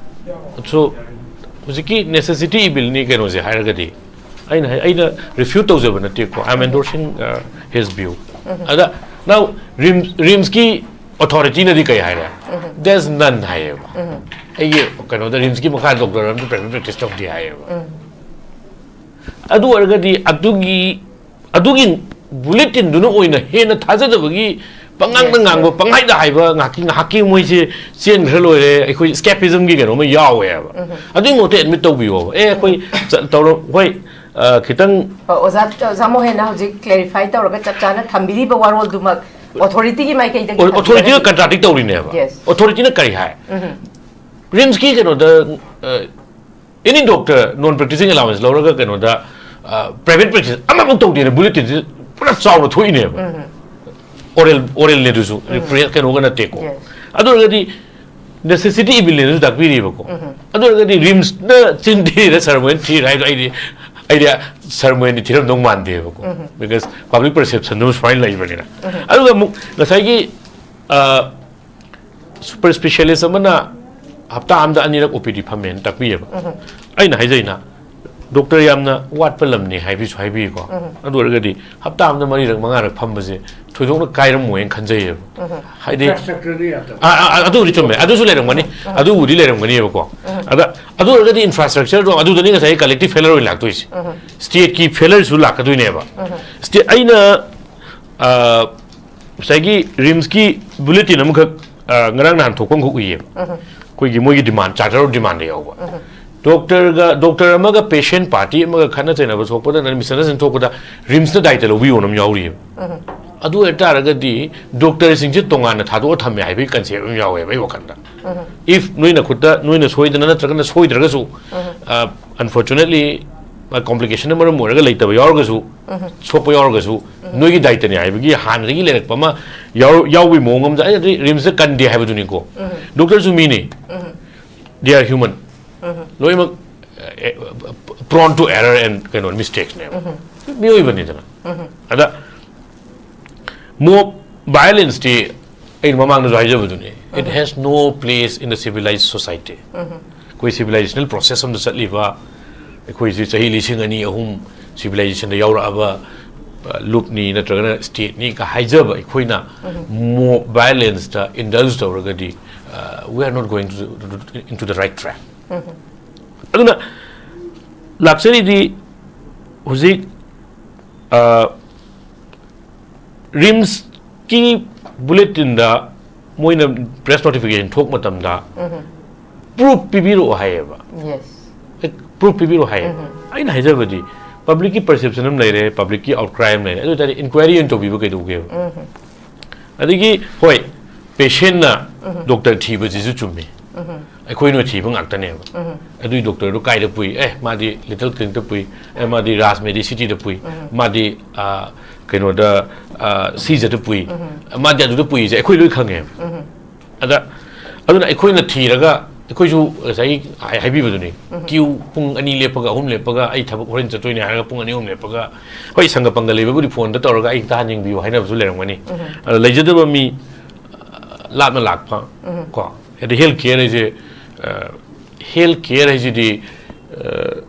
So, ꯍꯧꯖꯤꯛꯀꯤ necessity evilꯅꯤ ꯀꯩꯅꯣꯁꯦ ꯍꯥꯏꯔꯒꯗꯤ, ꯑꯩꯅ ꯍꯥꯏ- ꯑꯩꯅ refute ꯇꯧꯖꯕ ꯅꯠꯇꯦꯀꯣ, I am endorsing uh, his view. ꯑꯗ now RIMS, RIMSꯀꯤ authorityꯅꯗꯤ ꯀꯩ ꯍꯥꯏꯔꯦ? There's none ꯍꯥꯏꯌꯦꯕ꯫ ꯑꯩꯒꯤ ꯀꯩꯅꯣꯗ RIMSꯀꯤ ꯃꯈꯥ doctor ꯑꯃꯁꯨ private practice ꯇꯧꯗꯦ ꯍꯥꯏꯌꯦꯕ꯫ ꯑꯗꯨ ꯑꯣꯏꯔꯒꯗꯤ ꯑꯗꯨꯒꯤ ꯑꯗꯨꯒꯤ bulletinꯗꯨꯅ ꯑꯣꯏꯅ ꯍꯦꯟꯅ ꯊꯥꯖꯗꯕꯒꯤ ꯄꯉꯥꯡꯗ ꯉꯥꯡꯕ, ꯄꯪꯍꯥꯏꯗ ꯍꯥꯏꯕ, ꯉꯥꯏꯍꯥꯛꯀꯤ ꯉꯥꯏꯍꯥꯛꯀꯤ ꯃꯣꯏꯁꯦ ꯆꯦꯟꯈ꯭ꯔ ꯂꯣꯏꯔꯦ, ꯑꯩꯈꯣꯏ escapismꯒꯤ ꯀꯩꯅꯣꯝꯃ ꯌꯥꯎꯋꯦꯕ꯫ ꯑꯗꯨꯒꯤ ꯃꯍꯨꯠꯇ admit ꯇꯧꯕꯤꯌꯣꯕ꯫ ꯑꯦ, ꯑꯩꯈꯣꯏ ꯆ- ꯇꯧꯔ ꯍꯣꯏ, ꯑ, ꯈꯤꯇꯪ ꯍꯣꯏ, ꯑꯣꯖꯥ, ꯑꯣꯖꯥ ꯃꯣꯍꯦꯟꯅ ꯍꯧꯖꯤꯛ clarify ꯇꯧꯔꯒ ꯆꯞ ꯆꯥꯅ ꯊꯝꯕꯤꯔꯤꯕ ꯋꯥꯔꯣꯜꯗꯨꯃꯛ authorityꯒꯤ ꯃꯥꯏꯀꯩꯗꯒꯤ ꯑꯣ- authorityꯒ ꯊꯝꯕꯤꯔꯒꯗꯤ contradict ꯇꯧꯔꯤꯅꯦꯕ꯫ Yes. Authorityꯅ ꯀꯔꯤ ꯍꯥꯏ? RIMSꯀꯤ ꯀꯩꯅꯣꯗ, ꯑ, any doctor non practicing allowance ꯂꯧꯔꯒ ꯀꯩꯅꯣꯗ private practice ꯑꯃꯐꯥꯎ ꯇꯧꯗꯦꯅ bulletinꯁꯤ ꯄꯨꯔꯥ ꯆꯥꯎꯅ ꯊꯣꯛꯏꯅꯦꯕ꯫ Oral, oralꯅꯦ ꯑꯗꯨꯁꯨ, ꯀꯩꯅꯣꯒ ꯅꯠꯇꯦꯀꯣ꯫ Yes. ꯑꯗꯨ ꯑꯣꯏꯔꯒꯗꯤ necessity evilꯅꯦ ꯑꯗꯨꯁꯨ ꯇꯥꯛꯄꯤꯔꯤꯕꯀꯣ꯫ ꯑꯗꯨ ꯑꯣꯏꯔꯒꯗꯤ RIMSꯅ ꯆꯤꯟ ꯊꯤꯔ ꯁꯔ ꯃꯣꯍꯦꯟ ꯊꯤꯔ ꯍꯥꯏꯗꯣ ꯑꯩꯗꯤ, ꯑꯩꯗꯤ ꯁꯔ ꯃꯣꯍꯦꯟꯗꯤ ꯊꯤꯔꯝꯗꯧ ꯃꯥꯟꯗꯦꯕꯀꯣ꯫ Because public perceptionꯗꯨ ꯁꯨꯃꯥꯏꯅ ꯂꯩꯕꯅꯤꯅ꯫ ꯑꯗꯨꯒ ꯑꯃꯨꯛ ꯉꯁꯥꯏꯒꯤ, ꯑ, super specialist ꯑꯃꯅ ꯍꯞꯇꯥ ꯑꯃꯗ ꯑꯅꯤꯔꯛ OPD ꯐꯝꯃꯦꯅ ꯇꯥꯛꯄꯤꯌꯦꯕ꯫ ꯑꯩꯅ ꯍꯥꯏꯖꯩꯅ, doctor ꯌꯥꯝꯅ ꯋꯥꯠꯄ ꯂꯝꯅꯤ ꯍꯥꯏꯕꯤꯁꯨ ꯍꯥꯏꯕꯤꯀꯣ꯫ ꯑꯗꯨ ꯑꯣꯏꯔꯒꯗꯤ ꯍꯞꯇꯥ ꯑꯃꯗ ꯃꯔꯤꯔꯛ ꯃꯉꯥꯔꯛ ꯐꯝꯕꯁꯦ ꯊꯣꯏꯗꯣꯛꯅ ꯀꯥꯏꯔꯝꯃꯣꯏꯅ ꯈꯟꯖꯩꯌꯦꯕ꯫ ꯍꯥꯏꯗꯤ, Infrastructureꯗꯤ ꯌꯥꯗꯕ꯫ ꯑ, ꯑ, ꯑ, ꯑꯗꯨꯕꯨꯗꯤ ꯆꯨꯝꯃꯦ, ꯑꯗꯨꯁꯨ ꯂꯩꯔꯝꯒꯅꯤ, ꯑꯗꯨꯕꯨꯗꯤ ꯂꯩꯔꯝꯒꯅꯤꯕꯀꯣ꯫ ꯑꯗ ꯑꯗꯨ ꯑꯣꯏꯔꯒꯗꯤ infrastructureꯗꯣ ꯑꯗꯨꯗꯅꯤ ꯉꯁꯥꯏ collective failure ꯑꯣꯏꯅ ꯂꯥꯛꯇꯣꯏꯁꯦ꯫ Stateꯀꯤ failureꯁꯨ ꯂꯥꯛꯀꯗꯣꯏꯅꯦꯕ꯫ State ꯑꯩꯅ, ꯑ, ꯉꯁꯥꯏꯒꯤ RIMSꯀꯤ bulletin ꯑꯃꯈꯛ, ꯑ, ꯉꯔꯥꯡ ꯅꯍꯥꯟ ꯊꯣꯛꯄ ꯑꯃꯈꯛ ꯎꯏꯌꯦꯕ꯫ ꯑꯩꯈꯣꯏꯒꯤ ꯃꯣꯏꯒꯤ demand, charter of demandꯗ ꯌꯥꯎꯕ꯫ Doctorꯒ, doctor ꯑꯃꯒ patient party ꯑꯃꯒ ꯈꯠꯅ ꯆꯩꯅꯕ ꯊꯣꯛꯄꯗ, misunderstanding ꯊꯣꯛꯄꯗ RIMSꯅ ꯗꯥꯏꯇ ꯂꯧꯕꯤꯌꯣꯅ ꯑꯃ ꯌꯥꯎꯔꯤꯑꯕ꯫ ꯑꯗꯨ ꯑꯣꯏꯇꯥꯔꯒꯗꯤ doctorꯁꯤꯡꯁꯦ ꯇꯣꯉꯥꯟꯅ ꯊꯥꯗꯣꯛꯑ ꯊꯝꯃꯦ ꯍꯥꯏꯕꯒꯤ concept ꯑꯃ ꯌꯥꯎꯋꯦꯕ ꯑꯩ ꯋꯥꯈꯜꯗ꯫ If ꯅꯣꯏꯅ ꯈꯨꯠꯇ, ꯅꯣꯏꯅ ꯁꯣꯏꯗꯅ ꯅꯠꯇ꯭ꯔꯒꯅ ꯁꯣꯏꯗ꯭ꯔꯒꯁꯨ, ꯑ, unfortunately, complicationꯅ ꯃꯔꯝ ꯑꯣꯏꯔꯒ ꯂꯩꯇꯕ ꯌꯥꯎꯔꯒꯁꯨ, ꯁꯣꯛꯄ ꯌꯥꯎꯔꯒꯁꯨ, ꯅꯣꯏꯒꯤ ꯗꯥꯏꯇꯅꯤ ꯍꯥꯏꯕꯒꯤ ꯍꯥꯟꯅꯗꯒꯤ ꯂꯩꯔꯛꯄ ꯑꯃ ꯌꯥꯎ-, ꯌꯥꯎꯕꯒꯤ ꯃꯑꯣꯡ ꯑꯃꯗ, ꯑꯩꯅꯗꯤ RIMSꯇ ꯀꯟꯗꯦ ꯍꯥꯏꯕꯗꯨꯅꯤꯀꯣ꯫ Doctorꯁꯨ ꯃꯤꯅꯤ, they are human, ꯂꯣꯏꯅꯃꯛ, ꯑꯦ, prone to error and ꯀꯩꯅꯣ, mistakesꯅꯦꯕ, ꯃꯤꯑꯣꯏꯕꯅꯤꯗꯅ꯫ ꯑꯗ mob violenceꯇꯤ ꯑꯩꯅ ꯃꯃꯥꯡꯗꯁꯨ ꯍꯥꯏꯖꯕꯗꯨꯅꯤ, it has no place in the civilized society꯫ ꯑꯩꯈꯣꯏ ꯁꯤꯚꯤꯂꯥꯏꯖꯦꯁꯅꯦꯜ ꯄ꯭ꯔꯣꯁꯦꯁ ꯑꯃꯗ ꯆꯠꯂꯤꯕ, ꯑꯩꯈꯣꯏꯁꯤ ꯆꯍꯤ ꯂꯤꯁꯤꯡ ꯑꯅꯤ ꯑꯍꯨꯝ ꯁꯤꯚꯤꯂꯥꯏꯖꯦꯁꯟꯗ ꯌꯥꯎꯔꯛꯑꯕ, ꯑ, ꯂꯨꯞꯅꯤ ꯅꯠꯇ꯭ꯔꯒꯅ ꯁ꯭ꯇꯦꯠꯅꯤ ꯀ ꯍꯥꯏꯖꯕ ꯑꯩꯈꯣꯏꯅ ꯃꯣꯕ ꯚꯥꯏꯑꯣꯂꯦꯟꯁꯇ ꯏꯟꯗꯜꯖ ꯇꯧꯔꯒꯗꯤ, ꯑ, we are not going to, into the right track. ꯑꯗꯨꯅ ꯂꯥꯛꯆꯔꯤꯗꯤ ꯍꯧꯖꯤꯛ, ꯑ, ꯔꯤꯝꯁꯀꯤ ꯕꯨꯂꯦꯇꯤꯟꯗ ꯃꯣꯏꯅ ꯄ꯭ꯔꯦꯁ ꯅꯣꯇꯤꯐꯤꯀꯦꯁꯟ ꯊꯣꯛ ꯃꯇꯝꯗ ꯄ꯭ꯔꯨꯐ ꯄꯤꯕꯤꯔꯛꯑꯣ ꯍꯥꯏꯌꯦꯕ꯫ ꯌꯦꯁ ꯄ꯭ꯔꯨꯐ ꯄꯤꯕꯤꯔꯛꯑꯣ ꯍꯥꯏꯌꯦꯕ꯫ ꯑꯩꯅ ꯍꯥꯏꯖꯕꯗꯤ ꯄꯕ꯭ꯂꯤꯛꯀꯤ ꯄꯔꯁꯦꯞꯁꯟ ꯑꯃ ꯂꯩꯔꯦ, ꯄꯕ꯭ꯂꯤꯛꯀꯤ ꯑꯥꯎꯠꯀ꯭ꯔꯥꯏ ꯑꯃ ꯂꯩꯔꯦ, ꯑꯗꯨ ꯑꯣꯏꯇꯥꯔꯗꯤ ꯏꯟꯀ꯭ꯋꯥꯏꯔꯤ ꯑꯣꯏꯅ ꯇꯧꯕꯤꯕ ꯀꯩꯗꯧꯒꯦꯕ? ꯑꯗꯒꯤ ꯍꯣꯏ, ꯄꯦꯁꯦꯟꯅ ꯗꯣꯛꯇꯔ ꯊꯤꯕꯁꯤꯁꯨ ꯆꯨꯝꯃꯤ꯫ ꯑꯩꯈꯣꯏꯅ ꯊꯤꯕ ꯉꯥꯛꯇꯅꯦꯕ꯫ ꯑꯗꯨꯏ ꯗꯣꯛꯇꯔꯗꯨ ꯀꯥꯏꯗ ꯄꯨꯏ? ꯑꯦ, ꯃꯥꯗꯤ ꯂꯤꯇꯜ ꯀ꯭ꯂꯤꯅꯤꯛꯇ ꯄꯨꯏ, ꯑꯦ, ꯃꯥꯗꯤ ꯔꯥꯖ ꯃꯦꯗꯤꯁꯤꯇꯤꯗ ꯄꯨꯏ, ꯃꯥꯗꯤ, ꯑ, ꯀꯩꯅꯣꯗ, ꯑ, ꯁꯤꯖꯗ ꯄꯨꯏ, ꯃꯥꯗꯤ ꯑꯗꯨꯗ ꯄꯨꯏꯁꯦ ꯑꯩꯈꯣꯏ ꯂꯣꯏ ꯈꯪꯉꯦꯕ꯫ ꯑꯗ ꯑꯗꯨꯅ ꯑꯩꯈꯣꯏꯅ ꯊꯤꯔꯒ, ꯑꯩꯈꯣꯏꯁꯨ ꯉꯁꯥꯏꯒꯤ ꯍꯥꯏ-, ꯍꯥꯏꯕꯤꯕꯗꯨꯅꯤ, ꯀ꯭ꯌꯨ ꯄꯨꯡ ꯑꯅꯤ ꯂꯦꯞꯄꯒ, ꯑꯍꯨꯝ ꯂꯦꯞꯄꯒ, ꯑꯩ ꯊꯕꯛ ꯍꯣꯔꯦꯟ ꯆꯠꯇꯣꯏꯅꯦ ꯍꯥꯏꯔꯒ ꯄꯨꯡ ꯑꯅꯤ ꯑꯍꯨꯝ ꯂꯦꯞꯄꯒ, ꯍꯣꯏ, ꯁꯪꯒ ꯄꯪꯒ ꯂꯩꯕꯕꯨꯗꯤ ꯐꯣꯟꯗ ꯇꯧꯔꯒ ꯑꯩ ꯑꯝꯇ ꯍꯥꯟꯅ ꯌꯦꯡꯕꯤꯌꯨ ꯍꯥꯏꯅꯕꯁꯨ ꯂꯩꯔꯝꯒꯅꯤ꯫ ꯑꯗ ꯂꯩꯖꯗꯕ ꯃꯤ, ꯑ, ꯂꯥꯞꯅ ꯂꯥꯛꯄ ꯀꯣ, ꯑꯗꯩ ꯍꯦꯜꯊ ꯀꯦꯌꯔ ꯍꯥꯏꯁꯦ, ꯑ, ꯍꯦꯜꯊ ꯀꯦꯌꯔ ꯍꯥꯏꯁꯤꯗꯤ, ꯑ,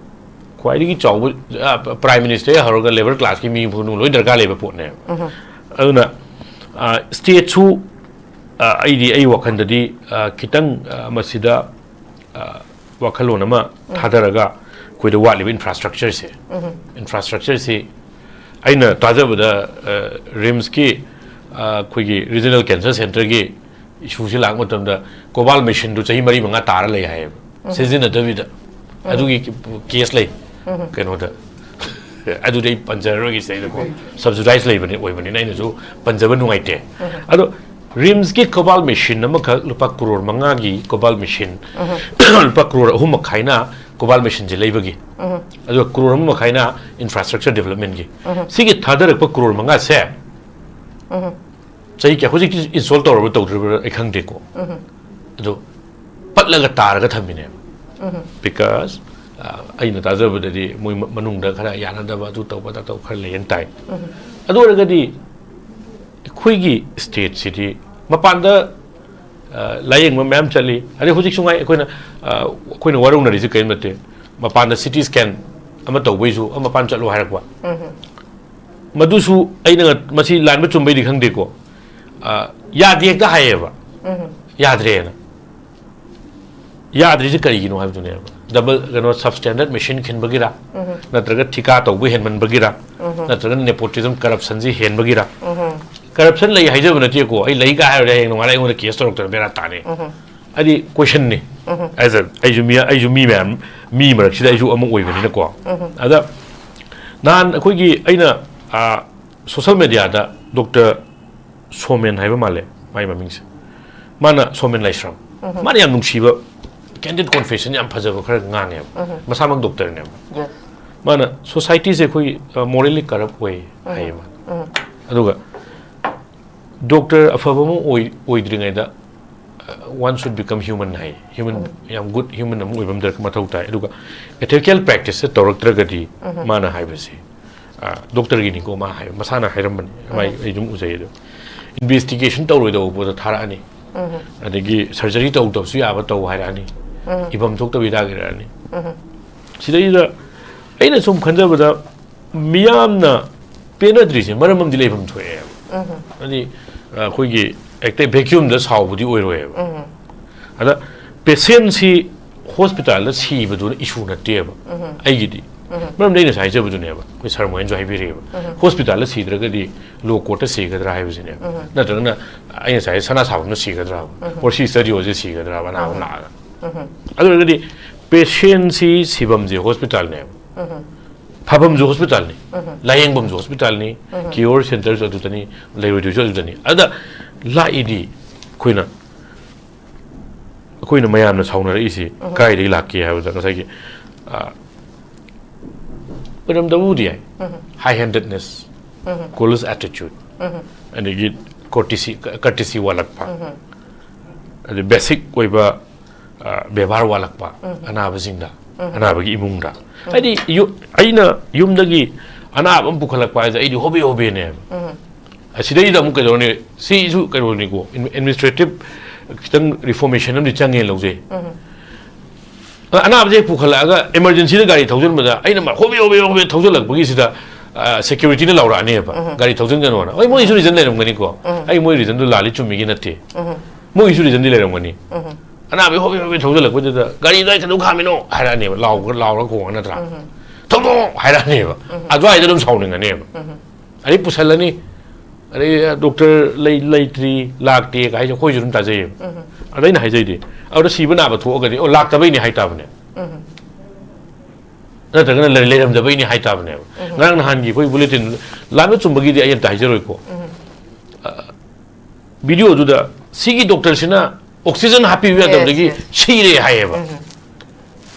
ꯈ꯭ꯋꯥꯏꯗꯒꯤ ꯆꯥꯎꯕ, ꯑ, ꯄ꯭ꯔꯥꯏꯝ ꯃꯤꯅꯤꯁꯇꯔ ꯍꯧꯔꯒ ꯂꯦꯕꯔ ꯀ꯭ꯂꯥꯁꯀꯤ ꯃꯤ ꯐꯥꯎ ꯂꯣꯏ ꯗꯔꯀꯥꯔ ꯂꯩꯕ ꯄꯣꯠꯅꯦꯕ꯫ ꯑꯗꯨꯅ, ꯑ, ꯁ꯭ꯇꯦꯠꯁꯨ, ꯑ, ꯑꯩꯗꯤ, ꯑꯩ ꯋꯥꯈꯜꯗꯗꯤ, ꯑ, ꯈꯤꯇꯪ, ꯑ, ꯃꯁꯤꯗ, ꯑ, ꯋꯥꯈꯜꯂꯣꯟ ꯑꯃ ꯊꯥꯗꯔꯒ ꯑꯩꯈꯣꯏꯗ ꯋꯥꯠꯂꯤꯕ ꯏꯟꯐ꯭ꯔꯥꯁ꯭ꯇ꯭ꯔꯛꯆꯔꯁꯦ, ꯏꯟꯐ꯭ꯔꯥꯁ꯭ꯇ꯭ꯔꯛꯆꯔꯁꯤ ꯑꯩꯅ ꯇꯥꯖꯕꯗ, ꯑ, ꯔꯤꯝꯁꯀꯤ, ꯑ, ꯑꯩꯈꯣꯏꯒꯤ ꯔꯤꯖꯅꯦꯜ ꯀꯦꯟꯁꯔ ꯁꯦꯟꯇꯔꯒꯤ ꯏꯁꯨꯁꯤ ꯂꯥꯛꯄ ꯃꯇꯝꯗ ꯀꯣꯕꯥꯜ ꯃꯦꯁꯤꯟꯗꯨ ꯆꯍꯤ ꯃꯔꯤ ꯃꯉꯥ ꯇꯥꯔ ꯂꯩ ꯍꯥꯏꯌꯦꯕ, ꯁꯤꯖꯤꯟꯅꯗꯕꯤꯗ꯫ ꯑꯗꯨꯒꯤ ꯀꯦꯁ ꯂꯩ ꯀꯩꯅꯣꯗ꯫ ꯑꯗꯨꯗꯤ ꯑꯩ ꯄꯟꯖꯔꯔꯣꯏꯒꯦ ꯁꯤꯗꯩꯗꯀꯣ, ꯁꯕꯁꯤꯗꯥꯏꯁ ꯂꯩꯕꯅꯤ, ꯑꯣꯏꯕꯅꯤꯅ ꯑꯩꯅꯁꯨ ꯄꯟꯖꯕ ꯅꯨꯡꯉꯥꯏꯇꯦ꯫ ꯑꯗꯣ ꯔꯤꯝꯁꯀꯤ ꯀꯣꯕꯥꯜ ꯃꯦꯁꯤꯟ ꯑꯃꯈꯛ ꯂꯨꯄꯥ ꯀ꯭ꯔꯣꯔ ꯃꯉꯥꯒꯤ ꯀꯣꯕꯥꯜ ꯃꯦꯁꯤꯟ, ꯂꯨꯄꯥ ꯀ꯭ꯔꯣꯔ ꯑꯍꯨꯝ ꯃꯈꯥꯏꯅ ꯀꯣꯕꯥꯜ ꯃꯦꯁꯤꯟꯁꯦ ꯂꯩꯕꯒꯤ, ꯑꯗꯨꯒ ꯀ꯭ꯔꯣꯔ ꯑꯃ ꯃꯈꯥꯏꯅ ꯏꯟꯐ꯭ꯔꯥꯁ꯭ꯇ꯭ꯔꯛꯆꯔ ꯗꯤꯕꯂꯞꯃꯦꯟꯒꯤ꯫ ꯁꯤꯒꯤ ꯊꯥꯗꯔꯛꯄ ꯀ꯭ꯔꯣꯔ ꯃꯉꯥꯁꯦ ꯆꯍꯤ ꯀꯌꯥ, ꯍꯧꯖꯤꯛꯇꯤ ꯏꯟꯁꯇꯣꯜ ꯇꯧꯔꯕ ꯇꯧꯗ꯭ꯔꯤꯕ꯭ꯔꯥ ꯑꯩ ꯈꯪꯗꯦꯀꯣ, ꯑꯗꯣ ꯄꯠꯂꯒ ꯇꯥꯔꯒ ꯊꯝꯃꯤꯅꯦꯕ꯫ ꯕꯤꯀꯣꯁ, ꯑ, ꯑꯩꯅ ꯇꯥꯖꯕꯗꯗꯤ ꯃꯣꯏ ꯃ-, ꯃꯅꯨꯡꯗ ꯈꯔ ꯌꯥꯅꯗꯕ, ꯑꯗꯨ ꯇꯧꯕ ꯑꯗꯥ ꯇꯧꯕ ꯈꯔ ꯂꯩꯌꯦꯅ ꯇꯥꯏ꯫ ꯑꯗꯨ ꯑꯣꯏꯔꯒꯗꯤ ꯑꯩꯈꯣꯏꯒꯤ ꯁ꯭ꯇꯦꯠꯁꯤꯗꯤ ꯃꯄꯥꯟꯗ, ꯂꯥꯏꯌꯦꯡꯕ ꯃꯌꯥꯝ ꯆꯠꯂꯤ꯫ ꯑꯗꯩ ꯍꯧꯖꯤꯛꯁꯨ ꯉꯥꯏ ꯑꯩꯈꯣꯏꯅ ꯑ, ꯑꯩꯈꯣꯏꯅ ꯋꯥꯔꯧꯅꯔꯤꯁꯤ ꯀꯔꯤꯝ ꯅꯠꯇꯦ꯫ ꯃꯄꯥꯟꯗ ꯁꯤ ꯇꯤ ꯁ꯭ꯀꯦꯟ ꯑꯃ ꯇꯧꯕꯩꯁꯨ ꯑ, ꯃꯄꯥꯟ ꯆꯠꯂꯣ ꯍꯥꯏꯔꯛꯄ꯫ ꯃꯗꯨꯁꯨ ꯑꯩꯅ ꯃꯁꯤ ꯂꯥꯟꯕ ꯆꯨꯝꯕꯩꯗꯤ ꯈꯪꯗꯦꯀꯣ, ꯑ, ꯌꯥꯗꯦ ꯍꯦꯛꯇ ꯍꯥꯏꯌꯦꯕ꯫ ꯌꯥꯗ꯭ꯔꯦꯅ꯫ ꯌꯥꯗ꯭ꯔꯤꯁꯦ ꯀꯔꯤꯒꯤꯅꯣ ꯍꯥꯏꯕꯗꯨꯅꯦꯕ꯫ ꯗꯕꯜ ꯀꯩꯅꯣ, ꯁꯕ ꯁ꯭ꯇꯦꯟꯗꯔꯗ ꯃꯦꯁꯤꯟ ꯈꯤꯟꯕꯒꯤꯔ, ꯅꯠꯇ꯭ꯔꯒ ꯊꯤꯀꯥ ꯇꯧꯕ ꯍꯦꯟꯃꯟꯕꯒꯤꯔ, ꯅꯠꯇ꯭ꯔꯒ ꯅꯦꯄꯣꯇꯤꯖꯝ, ꯀꯔꯞꯁꯟꯁꯤ ꯍꯦꯟꯕꯒꯤꯔ? ꯀꯔꯞꯁꯟ ꯂꯩ ꯍꯥꯏꯖꯕ ꯅꯠꯇꯦꯀꯣ, ꯑꯩ ꯂꯩ ꯀꯥꯏ ꯍꯥꯏꯔꯨꯔꯗꯤ ꯍꯌꯦꯡ ꯅꯣꯡꯉꯥꯜꯂ ꯑꯩꯉꯣꯟꯗ ꯀꯦꯁ ꯇꯧꯔꯛꯇꯅ ꯕꯦꯔꯥ ꯇꯥꯅꯤ꯫ ꯍꯥꯏꯗꯤ ꯀꯣꯏꯁꯟꯅꯤ꯫ ꯑꯩꯁꯨ ꯃꯤ, ꯑꯩꯁꯨ ꯃꯤ ꯃꯌꯥꯝ, ꯃꯤ ꯃꯔꯛꯁꯤꯗ ꯑꯩꯁꯨ ꯑꯃ ꯑꯣꯏꯕꯅꯤꯅꯀꯣ꯫ ꯑꯗ ꯅꯍꯥꯟ ꯑꯩꯈꯣꯏꯒꯤ ꯑꯩꯅ ꯁꯣꯁꯦꯜ ꯃꯦꯗꯤꯌꯥꯗ ꯗꯣꯛꯇꯔ ꯁꯣꯃꯦꯟ ꯍꯥꯏꯕ ꯃꯥꯜꯂꯦ ꯃꯥꯏ ꯃꯃꯤꯡꯁꯦ, ꯃꯥꯅ, ꯁꯣꯃꯦꯟ ꯂꯥꯏꯁ꯭ꯔꯝ, ꯃꯥꯅ ꯌꯥꯝ ꯅꯨꯡꯁꯤꯕ, ꯀꯦꯟꯗꯤꯠ ꯀꯣꯟꯐꯦꯁꯟ ꯌꯥꯝ ꯐꯖꯕ ꯈꯔ ꯉꯥꯡꯉꯦꯕ꯫ ꯃꯁꯥꯃꯛ ꯗꯣꯛꯇꯔꯅꯦꯕ꯫ ꯃꯥꯅ ꯁꯣꯁꯥꯏꯇꯤꯁꯦ ꯑꯩꯈꯣꯏ ꯃꯣꯔꯦꯂꯤ ꯀꯔꯞ ꯑꯣꯏ ꯍꯥꯏꯌꯦ ꯃꯥꯅ꯫ ꯑꯗꯨꯒ ꯗꯣꯛꯇꯔ ꯑꯐꯕ ꯑꯃ ꯑꯣꯏ ꯑꯣꯏꯗ꯭ꯔꯤꯉꯩꯗ one should become human ꯍꯥꯏ꯫ ꯍ꯭ꯌꯨꯃꯟ, ꯌꯥꯝ ꯒꯨꯗ ꯍ꯭ꯌꯨꯃꯟ ꯑꯃ ꯑꯣꯏꯕ ꯑꯃ ꯗꯔꯀꯥꯔ, ꯃꯊꯧ ꯇꯥꯏ꯫ ꯑꯗꯨꯒ ꯑꯦꯊꯤꯀꯦꯜ ꯄ꯭ꯔꯦꯛꯇꯤꯁꯁꯦ ꯇꯧꯔꯛꯇ꯭ꯔꯒꯗꯤ, ꯃꯥꯅ ꯍꯥꯏꯕꯁꯦ, ꯑ, ꯗꯣꯛꯇꯔꯒꯤꯅꯤꯀꯣ ꯃꯥ ꯍꯥꯏꯕ, ꯃꯁꯥꯅ ꯍꯥꯏꯔꯝꯕꯅꯤ꯫ ꯃꯥꯏ ꯑꯩ ꯑꯗꯨꯝ ꯎꯖꯩ꯫ ꯑꯗꯣ ꯏꯟꯚꯦꯁꯇꯤꯒꯦꯁꯟ ꯇꯧꯔꯣꯏꯗꯧꯕ ꯄꯣꯠꯇꯣ ꯊꯥꯔꯛꯑꯅꯤ꯫ ꯑꯗꯒꯤ ꯁꯔꯖꯔꯤ ꯇꯧꯗꯕꯁꯨ ꯌꯥꯕ ꯇꯧ ꯍꯥꯏꯔꯛꯑꯅꯤ꯫ ꯏꯐꯝ ꯊꯣꯛꯇꯕ ꯍꯤꯗꯥꯛ ꯏꯔꯛꯑꯅꯤ꯫ ꯁꯤꯗꯩꯗ ꯑꯩꯅ ꯁꯨꯝ ꯈꯟꯖꯕꯗ, ꯃꯤꯌꯥꯝꯅ ꯄꯦꯟꯅꯗ꯭ꯔꯤꯁꯦ ꯃꯔꯝ ꯑꯃꯗꯤ ꯂꯩꯐꯝ ꯊꯣꯛꯑꯦꯕ꯫ ꯍꯥꯏꯗꯤ, ꯑ, ꯑꯩꯈꯣꯏꯒꯤ ꯍꯦꯛꯇ ꯚꯦꯀ꯭ꯌꯨꯝꯗ ꯁꯥꯎꯕꯗꯤ ꯑꯣꯏꯔꯣꯏꯕ꯫ ꯑꯗ ꯄꯦꯁꯦꯟꯁꯤ ꯍꯣꯁꯄꯤꯇꯥꯜꯗ ꯁꯤꯕꯗꯨꯅ ꯏꯁꯨ ꯅꯠꯇꯦꯕ ꯑꯩꯒꯤꯗꯤ꯫ ꯃꯔꯝꯗꯤ ꯑꯩꯅ ꯉꯁꯥꯏ ꯍꯥꯏꯖꯕꯗꯨꯅꯦꯕ, ꯑꯩꯈꯣꯏ ꯁꯥꯔ ꯃꯣꯍꯟꯁꯨ ꯍꯥꯏꯕꯤꯔꯛꯑꯦꯕ, ꯍꯣꯁꯄꯤꯇꯥꯜꯗ ꯁꯤꯗ꯭ꯔꯒꯗꯤ ꯂꯣ ꯀꯣꯔꯠꯇ ꯁꯤꯒꯗ꯭ꯔꯥ ꯍꯥꯏꯕꯁꯤꯅꯦꯕ꯫ ꯅꯠꯇ꯭ꯔꯒꯅ ꯑꯩ ꯉꯁꯥꯏ ꯁꯅꯥ ꯁꯥꯕꯝꯅ ꯁꯤꯒꯗ꯭ꯔꯥ, ꯑꯣꯔ ꯁꯤ ꯁ꯭ꯇꯨꯗꯤꯑꯣꯁꯦ ꯁꯤꯒꯗ꯭ꯔꯥ, ꯑꯅꯥꯕ ꯑꯃ ꯂꯥꯛꯑꯒ? ꯑꯗꯨ ꯑꯣꯏꯔꯒꯗꯤ ꯄꯦꯁꯦꯟꯁꯤ ꯁꯤꯐꯝꯁꯦ ꯍꯣꯁꯄꯤꯇꯥꯜꯅꯦꯕ, ꯐꯐꯝꯁꯨ ꯍꯣꯁꯄꯤꯇꯥꯜꯅꯤ, ꯂꯥꯏꯌꯦꯡꯐꯝꯁꯨ ꯍꯣꯁꯄꯤꯇꯥꯜꯅꯤ, ꯀꯤꯌꯣꯔ ꯁꯦꯟꯇꯔꯁꯨ ꯑꯗꯨꯗꯅꯤ, ꯂꯩꯔꯣꯏꯗꯣꯏꯁꯨ ꯑꯗꯨꯗꯅꯤ꯫ ꯑꯗ ꯂꯥꯛꯏꯗꯤ ꯑꯩꯈꯣꯏꯅ, ꯑꯩꯈꯣꯏꯅ ꯃꯌꯥꯝꯅ ꯁꯥꯎꯅꯔꯛꯏꯁꯤ ꯀꯥꯏꯗꯒꯤ ꯂꯥꯛꯀꯦ ꯍꯥꯏꯕꯗ, ꯉꯁꯥꯏꯒꯤ, ꯑ, ꯑꯣꯏꯔꯝꯗꯕꯕꯨꯗꯤ ꯌꯥꯏ, ꯍꯥꯏ ꯍꯦꯟꯗꯦꯗꯅꯦꯁ, ꯀꯣꯂꯁ ꯑꯦꯇꯤꯆꯨꯗ, ꯑꯗꯒꯤ ꯀꯣꯔꯇꯤꯁꯤ, ꯀꯔꯇꯤꯁꯤ ꯋꯥꯠꯂꯛꯄ, ꯑꯗꯩ ꯕꯦꯁꯤꯛ ꯑꯣꯏꯕ, ꯑ, ꯕꯦꯕꯥꯔ ꯋꯥꯠꯂꯛꯄ ꯑꯅꯥꯕꯁꯤꯡꯗ, ꯑꯅꯥꯕꯒꯤ ꯏꯃꯨꯡꯗ꯫ ꯍꯥꯏꯗꯤ ꯌꯨ-, ꯑꯩꯅ ꯌꯨꯝꯗꯒꯤ ꯑꯅꯥꯕ ꯑꯃ ꯄꯨꯈꯠꯂꯛꯄ ꯍꯥꯏꯁꯦ ꯑꯩꯗꯤ ꯍꯣꯕꯦ ꯍꯣꯕꯦꯅꯦꯕ꯫ ꯑꯁꯤꯗꯩꯗ ꯑꯃꯨꯛ ꯀꯩꯗꯧꯔꯅꯤ? ꯁꯤꯁꯨ ꯀꯩꯅꯣꯅꯤꯀꯣ, ꯑꯦꯗꯃꯤꯅꯤꯁꯇ꯭ꯔꯦꯇꯤꯚ ꯈꯤꯇꯪ ꯔꯤꯐꯣꯔꯃꯦꯁꯟ ꯑꯃꯗꯤ ꯆꯪꯉꯦꯅ ꯂꯧꯖꯩ꯫ ꯑ, ꯑꯅꯥꯕꯁꯦ ꯍꯦꯛ ꯄꯨꯈꯠꯂꯛꯑꯒ ꯏꯃꯔꯖꯦꯟꯁꯤꯗ ꯒꯥꯔꯤ ꯊꯧꯖꯤꯟꯕꯗ ꯑꯩꯅ ꯃꯥ ꯍꯣꯕꯦ ꯍꯣꯕꯦ ꯍꯣꯕꯦ ꯊꯧꯖꯤꯜꯂꯛꯄꯒꯤꯁꯤꯗ, ꯑ, ꯁꯦꯀ꯭ꯌꯨꯔꯤꯇꯤꯅ ꯂꯥꯎꯔꯛꯑꯅꯦꯕ, "ꯒꯥꯔꯤ ꯊꯧꯖꯤꯟꯒꯅꯣꯅ"꯫ ꯍꯣꯏ, ꯃꯣꯏꯒꯤꯁꯨ ꯔꯤꯖꯟ ꯂꯩꯔꯝꯒꯅꯤꯀꯣ꯫ ꯑꯩ ꯃꯣꯏ ꯔꯤꯖꯟꯗꯨ ꯂꯥꯜꯂꯤ ꯆꯨꯝꯃꯤꯒꯤ ꯅꯠꯇꯦ꯫ ꯃꯣꯏꯒꯤꯁꯨ ꯔꯤꯖꯟꯗꯤ ꯂꯩꯔꯝꯒꯅꯤ꯫ ꯑꯅꯥꯕꯒꯤ ꯍꯣꯕꯦ ꯍꯣꯕꯦ ꯊꯧꯖꯤꯜꯂꯛꯄꯗꯨꯗ, "ꯒꯥꯔꯤꯗꯣ ꯑꯩ ꯀꯩꯗꯧ ꯈꯥꯝꯃꯤꯅꯣ?" ꯍꯥꯏꯔꯛꯑꯅꯦꯕ, ꯂꯥꯎꯔ, ꯂꯥꯎꯔ ꯈꯣꯡꯉ ꯅꯠꯇ꯭ꯔꯥ? "ꯊꯧꯗꯣꯛꯑꯣ!" ꯍꯥꯏꯔꯛꯑꯅꯦꯕ꯫ ꯑꯗꯨꯋꯥꯏꯗ ꯑꯗꯨꯝ ꯁꯥꯎꯅꯤꯡꯉꯅꯦꯕ꯫ ꯑꯗꯩ ꯄꯨꯁꯜꯂꯅꯤ꯫ ꯑꯗꯩ, "ꯗꯣꯛꯇꯔ ꯂꯩ-, ꯂꯩꯇ꯭ꯔꯤ, ꯂꯥꯛꯇꯦ" ꯀꯥꯏꯁꯦ ꯑꯩꯈꯣꯏꯁꯨ ꯑꯗꯨꯝ ꯇꯥꯖꯩꯌꯦꯕ꯫ ꯑꯗ ꯑꯩꯅ ꯍꯥꯏꯖꯩꯗꯤ, ꯑꯗꯨꯗ ꯁꯤꯕ ꯅꯥꯕ ꯊꯣꯛꯑꯒꯗꯤ, "ꯑꯣ, ꯂꯥꯛꯇꯕꯩꯅꯦ" ꯍꯥꯏꯇꯥꯕꯅꯦ꯫ ꯅꯠꯇ꯭ꯔꯒꯅ ꯂꯩ-, ꯂꯩꯔꯝꯗꯕꯩꯅꯦ ꯍꯥꯏꯇꯥꯕꯅꯦꯕ꯫ ꯉꯔꯥꯡ ꯅꯍꯥꯟꯒꯤ ꯑꯩꯈꯣꯏ ꯕꯨꯂꯦꯇꯤꯟ, ꯂꯥꯟꯕ ꯆꯨꯝꯕꯒꯤꯗꯤ ꯑꯩ ꯑꯝꯇ ꯍꯥꯏꯖꯔꯣꯏꯀꯣ꯫ ꯑ, ꯚꯤꯗꯤꯑꯣꯗꯨꯗ, "ꯁꯤꯒꯤ ꯗꯣꯛꯇꯔꯁꯤꯅ ꯑꯣꯛꯁꯤꯖꯟ ꯍꯥꯞꯄꯤꯕ ꯌꯥꯗꯕꯗꯒꯤ ꯁꯤꯔꯦ" ꯍꯥꯏꯌꯦꯕ꯫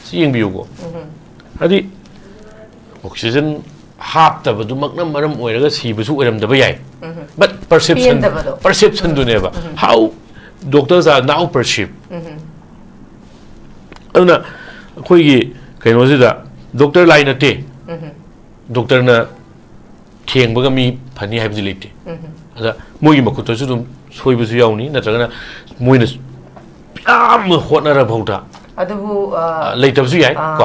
ꯁꯤ ꯌꯦꯡꯕꯤꯌꯨꯀꯣ꯫ ꯍꯥꯏꯗꯤ, ꯑꯣꯛꯁꯤꯖꯟ ꯍꯥꯞꯇꯕꯗꯨꯃꯛꯅ ꯃꯔꯝ ꯑꯣꯏꯔꯒ ꯁꯤꯕꯁꯨ ꯑꯣꯏꯔꯝꯗꯕ ꯌꯥꯏ꯫ But perception, ꯄꯦꯟꯗꯕꯗꯣ꯫ Perceptionꯗꯨꯅꯦꯕ꯫ How doctors are now perceived꯫ ꯑꯗꯨꯅ ꯑꯩꯈꯣꯏꯒꯤ ꯀꯩꯅꯣꯁꯤꯗ ꯗꯣꯛꯇꯔ ꯂꯥꯏ ꯅꯠꯇꯦ꯫ ꯗꯣꯛꯇꯔꯅ ꯊꯦꯡꯕꯒ ꯃꯤ ꯐꯅꯤ ꯍꯥꯏꯕꯗꯤ ꯂꯩꯇꯦ꯫ ꯑꯗ ꯃꯣꯏꯒꯤ ꯃꯈꯨꯠꯇꯁꯨ ꯑꯗꯨꯝ ꯁꯣꯏꯕꯁꯨ ꯌꯥꯎꯅꯤ, ꯅꯠꯇ꯭ꯔꯒꯅ ꯃꯣꯏꯅ ꯌꯥꯝꯅ ꯍꯣꯠꯅꯔꯐꯥꯎꯗ, ꯑꯗꯨꯕꯨ, ꯑ, ꯑ, ꯂꯩꯇꯕꯁꯨ ꯌꯥꯏ, ꯑ, ꯀꯣ꯫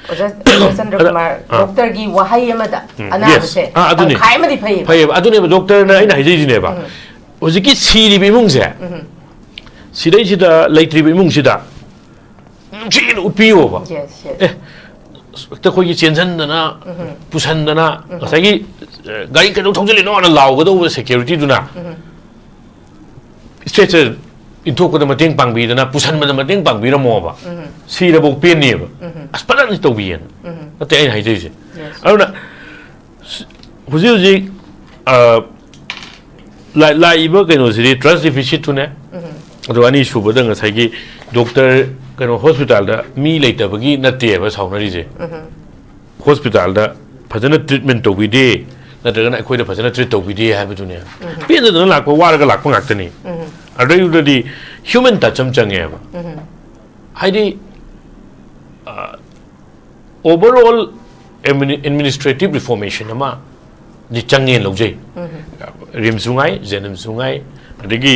ꯑꯣꯖꯥ, ꯑꯣꯖꯥ ꯆꯟꯗ꯭ꯔꯀꯨꯃꯥꯔ, ꯑꯗ, ꯑ, ꯗꯣꯛꯇꯔꯒꯤ ꯋꯥꯍꯩ ꯑꯃꯗ ꯎꯝ, ꯑꯅꯥꯕꯁꯦ, yes꯫ ꯑ, ꯑꯗꯨꯅꯦ꯫ ꯇꯪꯈꯥꯏ ꯑꯃꯗꯤ ꯐꯩꯌꯦꯕ꯫ ꯐꯩꯌꯦꯕ꯫ ꯑꯗꯨꯅꯦꯕ ꯗꯣꯛꯇꯔꯅ ꯑꯩꯅ ꯍꯥꯏꯖꯩꯁꯤꯅꯦꯕ꯫ ꯍꯧꯖꯤꯛꯀꯤ ꯁꯤꯔꯤꯕ ꯏꯃꯨꯡꯁꯦ, ꯁꯤꯗꯩꯁꯤꯗ ꯂꯩꯇ꯭ꯔꯤꯕ ꯏꯃꯨꯡꯁꯤꯗ ꯅꯨꯡꯁꯤꯅ ꯎꯠꯄꯤꯌꯣꯕ꯫ Yes, yes꯫ ꯑꯦ, ꯍꯦꯛꯇ ꯑꯩꯈꯣꯏꯒꯤ ꯆꯦꯟꯁꯤꯟꯗꯅ, ꯄꯨꯁꯟꯗꯅ, ꯉꯁꯥꯏꯒꯤ, ꯑ, "ꯒꯥꯔꯤ ꯀꯩꯗꯧ ꯊꯧꯖꯤꯜꯂꯤꯅꯣꯅ" ꯂꯥꯎꯒꯗꯧꯕ ꯁꯦꯀ꯭ꯌꯨꯔꯤꯇꯤꯗꯨꯅ stretcher ꯏꯟꯊꯣꯛꯄꯗ ꯃꯇꯦꯡ ꯄꯥꯡꯕꯤꯗꯅ, ꯄꯨꯁꯟꯕꯗ ꯃꯇꯦꯡ ꯄꯥꯡꯕꯤꯔꯝꯃꯣꯕ꯫ ꯁꯤꯔꯕꯧ ꯄꯦꯟꯅꯦꯕ꯫ ꯑꯁ, ꯐꯖꯅ ꯇꯧꯕꯤꯌꯦꯅ꯫ ꯅꯠꯇꯦ ꯑꯩꯅ ꯍꯥꯏꯖꯔꯤꯁꯦ꯫ Yes꯫ ꯑꯗꯨꯅ ꯍꯧꯖꯤꯛ ꯍꯧꯖꯤꯛ, ꯑ, ꯂꯥ-, ꯂꯥꯛꯏꯕ ꯀꯩꯅꯣꯁꯤꯗꯤ trust deficitꯇꯨꯅꯦ꯫ ꯑꯗꯨꯒ ꯑꯅꯤꯁꯨꯕꯗ ꯉꯁꯥꯏꯒꯤ ꯗꯣꯛꯇꯔ, ꯀꯩꯅꯣ, ꯍꯣꯁꯄꯤꯇꯥꯜꯗ ꯃꯤ ꯂꯩꯇꯕꯒꯤ ꯅꯠꯇꯦꯕ ꯁꯥꯎꯅꯔꯤꯁꯦ꯫ ꯍꯣꯁꯄꯤꯇꯥꯜꯗ ꯐꯖꯅ treatment ꯇꯧꯕꯤꯗꯦ, ꯅꯠꯇ꯭ꯔꯒꯅ ꯑꯩꯈꯣꯏꯗ ꯐꯖꯅ treat ꯇꯧꯕꯤꯗꯦ ꯍꯥꯏꯕꯗꯨꯅꯦ꯫ ꯄꯦꯟꯗꯗꯅ ꯂꯥꯛꯄ, ꯋꯥꯔꯒ ꯂꯥꯛꯄ ꯉꯥꯛꯇꯅꯤ꯫ ꯑꯗꯩꯗꯨꯗꯗꯤ human touch ꯑꯃ ꯆꯪꯉꯦꯕ꯫ ꯍꯥꯏꯗꯤ, ꯑ, overall admini-, administrative reformation ꯑꯃꯗꯤ ꯆꯪꯉꯦꯅ ꯂꯧꯖꯩ꯫ ꯔꯤꯝꯁꯁꯨ ꯉꯥꯏ, ꯖꯦꯅꯤꯝꯁꯁꯨ ꯉꯥꯏ, ꯑꯗꯒꯤ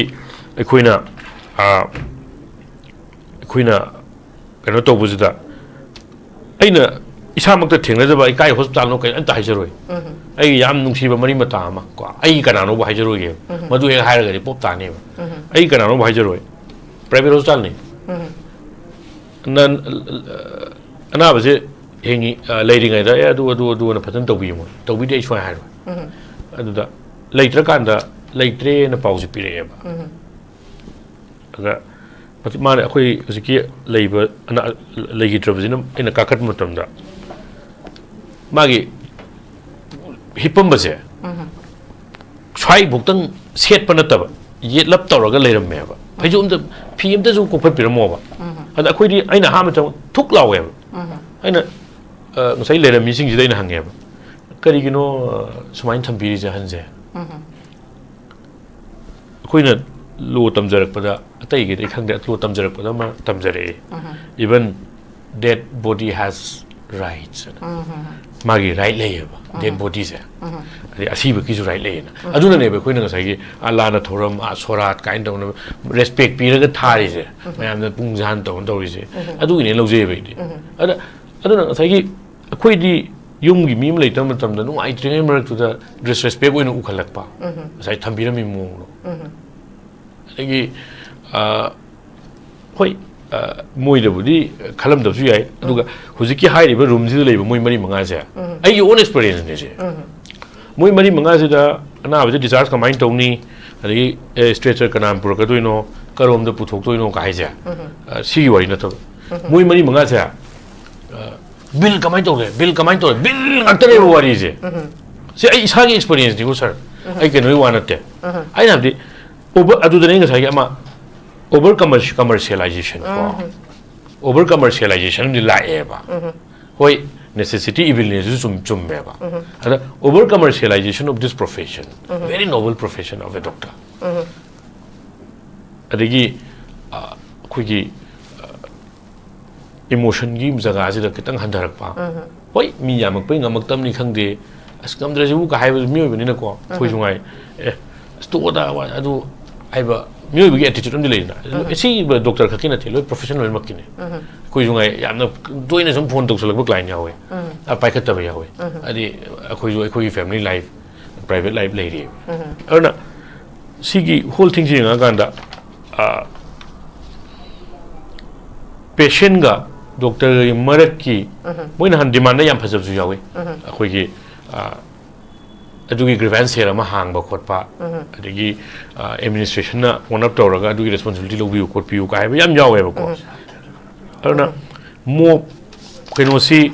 ꯑꯩꯈꯣꯏꯅ, ꯑꯩꯈꯣꯏꯅ ꯀꯩꯅꯣ ꯇꯧꯕꯁꯤꯗ ꯑꯩꯅ ꯏꯁꯥꯃꯛꯇ ꯊꯦꯡꯅꯖꯕ, ꯑꯩ ꯀꯥꯏ ꯍꯣꯁꯄꯤꯇꯥꯜꯅꯣ ꯀꯩꯅꯣ ꯑꯝꯇ ꯍꯥꯏꯖꯔꯣꯏ꯫ ꯑꯩꯒꯤ ꯌꯥꯝ ꯅꯨꯡꯁꯤꯕ ꯃꯔꯤ ꯃꯇꯥ ꯑꯃ ꯀꯣ, ꯑꯩꯒꯤ ꯀꯅꯥꯅꯣꯕꯨ ꯍꯥꯏꯖꯔꯣꯏꯒꯦ꯫ ꯃꯗꯨ ꯍꯦꯛ ꯍꯥꯏꯔꯒꯗꯤ ꯄꯣꯞ ꯇꯥꯅꯦꯕ꯫ ꯑꯩꯒꯤ ꯀꯅꯥꯅꯣꯕꯨ ꯍꯥꯏꯖꯔꯣꯏ꯫ ꯄ꯭ꯔꯥꯏꯚꯦꯠ ꯍꯣꯁꯄꯤꯇꯥꯜꯅꯤ꯫ ꯅ-, ꯑꯅꯥꯕꯁꯦ ꯍꯤꯡꯉꯤ, ꯑ, ꯂꯩꯔꯤꯉꯩꯗ "ꯑꯦ, ꯑꯗꯨ, ꯑꯗꯨ, ꯑꯗꯨꯅ ꯐꯖꯅ ꯇꯧꯕꯤꯌꯨ", ꯇꯧꯕꯤꯗꯦ ꯑꯩ ꯁꯨꯃꯥꯏꯅ ꯍꯥꯏꯔꯣꯏ꯫ ꯑꯗꯨꯗ ꯂꯩꯇ꯭ꯔꯀꯥꯟꯗ "ꯂꯩꯇ꯭ꯔꯦꯅ" ꯄꯥꯎꯁꯦ ꯄꯤꯔꯛꯑꯦꯕ꯫ ꯑꯗ ꯃꯥꯅ ꯑꯩꯈꯣꯏ ꯍꯧꯖꯤꯛꯀꯤ ꯂꯩꯕ ꯑꯅꯥ ꯂꯩꯈꯤꯗ꯭ꯔꯕꯁꯤꯅ ꯑꯩꯅ ꯀꯥꯈꯠꯄ ꯃꯇꯝꯗ ꯃꯥꯒꯤ ꯍꯤꯞꯄꯝꯕꯁꯦ ꯁ꯭ꯋꯥꯏꯐꯧꯇꯪ ꯁꯦꯠꯄ ꯅꯠꯇꯕ, ꯌꯦꯠꯂꯞ ꯇꯧꯔꯒ ꯂꯩꯔꯝꯃꯦꯕ꯫ ꯐꯩꯖꯨꯞ ꯑꯝꯇ, ꯐꯤ ꯑꯝꯇꯁꯨ ꯀꯣꯛꯈꯠꯄꯤꯔꯝꯃꯣꯕ꯫ ꯑꯗ ꯑꯩꯈꯣꯏꯗꯤ, ꯑꯩꯅ ꯑꯍꯥꯟꯕ ꯆꯪ-, ꯊꯨꯛ ꯂꯥꯎꯋꯦꯕ꯫ ꯑꯩꯅ, ꯑ, ꯉꯁꯥꯏ ꯂꯩꯔꯝꯃꯤꯁꯤꯡꯁꯤꯗ ꯑꯩꯅ ꯍꯪꯉꯦꯕ, "ꯀꯔꯤꯒꯤꯅꯣ, ꯑ, ꯁꯨꯃꯥꯏꯅ ꯊꯝꯕꯤꯔꯤꯁꯦ ꯑꯍꯟꯁꯦ?" ꯑꯩꯈꯣꯏꯅ ꯂꯣ ꯇꯝꯖꯔꯛꯄꯗ, ꯑꯇꯩꯒꯤꯗꯤ ꯈꯪꯗꯦ, ꯂꯣ ꯇꯝꯖꯔꯛꯄꯗ ꯑꯃ ꯇꯝꯖꯔꯛꯑꯦ꯫ Even dead body has rights ꯍꯥꯏꯅ꯫ ꯃꯥꯒꯤ ꯔꯥꯏꯠ ꯂꯩꯌꯦꯕ, ꯗꯦꯠ ꯕꯣꯗꯤꯁꯦ꯫ ꯑꯗꯩ ꯑꯁꯤꯕꯒꯤꯁꯨ ꯔꯥꯏꯠ ꯂꯩꯌꯦꯅ꯫ ꯑꯗꯨꯅꯅꯦꯕ ꯑꯩꯈꯣꯏꯅ ꯉꯁꯥꯏꯒꯤ ꯑꯜꯂꯥꯅ ꯊꯧꯔꯝ, ꯑ, ꯁꯣꯔꯥꯠ ꯀꯥꯏꯅ ꯇꯧꯅꯕ ꯔꯦꯁꯄꯦꯛ ꯄꯤꯔꯒ ꯊꯥꯔꯤꯁꯦ꯫ ꯃꯌꯥꯝꯅ ꯄꯨꯡ ꯖꯥꯟ ꯇꯧꯅ ꯇꯧꯔꯤꯁꯦ꯫ ꯑꯗꯨꯒꯤꯅꯦ ꯂꯧꯖꯩꯑꯕ ꯑꯩꯗꯤ꯫ ꯑꯗ, ꯑꯗꯨꯅ ꯉꯁꯥꯏꯒꯤ ꯑꯩꯈꯣꯏꯗꯤ ꯌꯨꯝꯒꯤ ꯃꯤ ꯑꯃ ꯂꯩꯇꯕ ꯃꯇꯝꯗ ꯅꯨꯡꯉꯥꯏꯇ꯭ꯔꯤꯉꯩ ꯃꯔꯛꯇꯨꯗ ꯗꯤꯁꯔꯦꯁꯄꯦꯛ ꯑꯣꯏꯅ ꯎꯈꯠꯂꯛꯄ꯫ ꯉꯁꯥꯏ ꯊꯝꯕꯤꯔꯝꯃꯤ ꯃꯑꯣꯡꯗꯣ꯫ ꯑꯗꯒꯤ, ꯑ, ꯍꯣꯏ, ꯑ, ꯃꯣꯏꯗꯕꯨꯗꯤ ꯈꯜꯂꯝꯗꯕꯁꯨ ꯌꯥꯏ꯫ ꯑꯗꯨꯒ ꯍꯧꯖꯤꯛꯀꯤ ꯍꯥꯏꯔꯤꯕ ꯔꯨꯝꯁꯤꯗ ꯂꯩꯕ ꯃꯣꯏ ꯃꯔꯤ ꯃꯉꯥꯁꯦ ꯑꯩꯒꯤ ꯑꯣꯟ ꯑꯦꯛꯁꯄꯤꯔꯤꯌꯦꯟꯁꯅꯦ ꯁꯦ꯫ ꯃꯣꯏ ꯃꯔꯤ ꯃꯉꯥꯁꯤꯗ ꯑꯅꯥꯕꯁꯦ ꯗꯤꯁꯆꯥꯔꯖ ꯀꯃꯥꯏꯅ ꯇꯧꯅꯤ, ꯑꯗꯒꯤ, ꯑꯦ, ꯁ꯭ꯇ꯭ꯔꯦꯆꯔ ꯀꯅꯥꯅ ꯄꯨꯔꯛꯀꯗꯣꯏꯅꯣ, ꯀꯔꯣꯝꯗ ꯄꯨꯊꯣꯛꯇꯣꯏꯅꯣ ꯀꯥꯏꯁꯦ, ꯑ, ꯁꯤꯒꯤ ꯋꯥꯔꯤ ꯅꯠꯇꯕ꯫ ꯃꯣꯏ ꯃꯔꯤ ꯃꯉꯥꯁꯦ, ꯑ, ꯕꯤꯜ ꯀꯃꯥꯏꯅ ꯇꯧꯔꯦ, ꯕꯤꯜ ꯀꯃꯥꯏꯅ ꯇꯧꯔꯦ, ꯕꯤꯜ ꯉꯥꯛꯇꯅꯦꯕ ꯋꯥꯔꯤꯁꯦ꯫ ꯁꯤ ꯑꯩ ꯏꯁꯥꯒꯤ ꯑꯦꯛꯁꯄꯤꯔꯤꯌꯦꯟꯁꯅꯤꯀꯣ ꯁꯥꯔ, ꯑꯩ ꯀꯩꯅꯣꯒꯤ ꯋꯥ ꯅꯠꯇꯦ꯫ ꯑꯩꯅ ꯍꯥꯏꯕꯗꯤ, ꯑꯣꯚꯔ, ꯑꯗꯨꯗꯅꯦ ꯉꯁꯥꯏꯒꯤ ꯑꯃ ꯑꯣꯚꯔ ꯀꯃꯔꯁꯤꯌꯦꯂꯥꯏꯖꯦꯁꯟ ꯀꯣ, ꯑꯣꯚꯔ ꯀꯃꯔꯁꯤꯌꯦꯂꯥꯏꯖꯦꯁꯟ ꯑꯃꯗꯤ ꯂꯥꯛꯑꯦꯕ꯫ ꯍꯣꯏ, ꯅꯦꯁꯦꯁꯤꯇꯤ ꯏꯚꯤꯜꯅꯦꯁꯨ ꯆꯨꯝ-, ꯆꯨꯝꯃꯦꯕ꯫ ꯑꯗ over commercialization of this profession, very noble profession of a doctor. ꯑꯗꯒꯤ, ꯑ, ꯑꯩꯈꯣꯏꯒꯤ, ꯑ, ꯏꯃꯣꯁꯟꯒꯤ ꯖꯒꯥꯁꯤꯗ ꯈꯤꯇꯪ ꯍꯟꯊꯔꯛꯄ꯫ ꯍꯣꯏ, ꯃꯤ ꯌꯥꯝꯃꯛꯄꯩ ꯉꯝꯃꯛꯇꯕꯅꯤ ꯈꯪꯗꯦ, "ꯑꯁ, ꯉꯝꯗ꯭ꯔꯁꯤꯕꯨ" ꯀ ꯍꯥꯏꯕ ꯃꯤꯑꯣꯏꯕꯅꯤꯅꯀꯣ, ꯑꯩꯈꯣꯏꯁꯨ ꯉꯥꯏ, "ꯑꯦ, ꯑꯁ, ꯇꯣꯛꯑꯣꯗ, ꯋꯥ-, ꯑꯗꯨ" ꯍꯥꯏꯕ ꯃꯤꯑꯣꯏꯕꯒꯤ ꯑꯦꯇꯤꯇ꯭ꯌꯨꯠ ꯑꯃꯗꯤ ꯂꯩꯗꯅ꯫ ꯁꯤ ꯗꯣꯛꯇꯔ ꯈꯛꯀꯤ ꯅꯠꯇꯦ, ꯂꯣꯏ ꯄ꯭ꯔꯣꯐꯦꯁꯟ ꯂꯣꯏꯅꯃꯛꯀꯤꯅꯦ꯫ ꯑꯩꯈꯣꯏꯁꯨ ꯉꯥꯏ ꯌꯥꯝꯅ ꯇꯣꯏꯅ ꯁꯨꯝ ꯐꯣꯟ ꯇꯧꯁꯜꯂꯛꯄ ꯀ꯭ꯂꯥꯏꯟ ꯌꯥꯎꯋꯦ꯫ ꯑ, ꯄꯥꯏꯈꯠꯇꯕ ꯌꯥꯎꯋꯦ꯫ ꯍꯥꯏꯗꯤ ꯑꯩꯈꯣꯏꯁꯨ ꯑꯩꯈꯣꯏꯒꯤ ꯐꯦꯃꯤꯂꯤ ꯂꯥꯏꯐ, ꯄ꯭ꯔꯥꯏꯚꯦꯠ ꯂꯥꯏꯐ ꯂꯩꯔꯤꯑꯕ꯫ ꯑꯗꯨꯅ ꯁꯤꯒꯤ ꯍꯣꯜ ꯊꯤꯡꯁꯤ ꯌꯦꯡꯉꯀꯥꯟꯗ, ꯑ, ꯄꯦꯁꯦꯟꯒ ꯗꯣꯛꯇꯔꯒꯤ ꯃꯔꯛꯀꯤ, ꯃꯣꯏꯅ ꯍꯥꯟꯅ ꯗꯤꯃꯥꯟꯗ ꯌꯥꯝ ꯐꯖꯕꯁꯨ ꯌꯥꯎꯋꯤ꯫ ꯑꯩꯈꯣꯏꯒꯤ, ꯑ, ꯑꯗꯨꯒꯤ ꯒ꯭ꯔꯤꯚꯦꯟꯁ ꯁꯦꯜ ꯑꯃ ꯍꯥꯡꯕ ꯈꯣꯠꯄ, ꯑꯗꯒꯤ, ꯑ, ꯑꯦꯗꯃꯤꯅꯤꯁꯇ꯭ꯔꯦꯁꯟꯅ ꯑꯣꯟ ꯑꯞ ꯇꯧꯔꯒ ꯑꯗꯨꯒꯤ ꯔꯦꯁꯄꯣꯟꯁꯤꯕꯤꯂꯤꯇꯤ ꯂꯧꯕꯤꯌꯨ ꯈꯣꯠꯄꯤꯌꯨ ꯀꯥꯏ ꯍꯥꯏꯕ ꯌꯥꯝ ꯌꯥꯎꯋꯦꯕꯀꯣ꯫ ꯑꯗꯨꯅ ꯃꯣꯞ ꯀꯩꯅꯣꯁꯤ,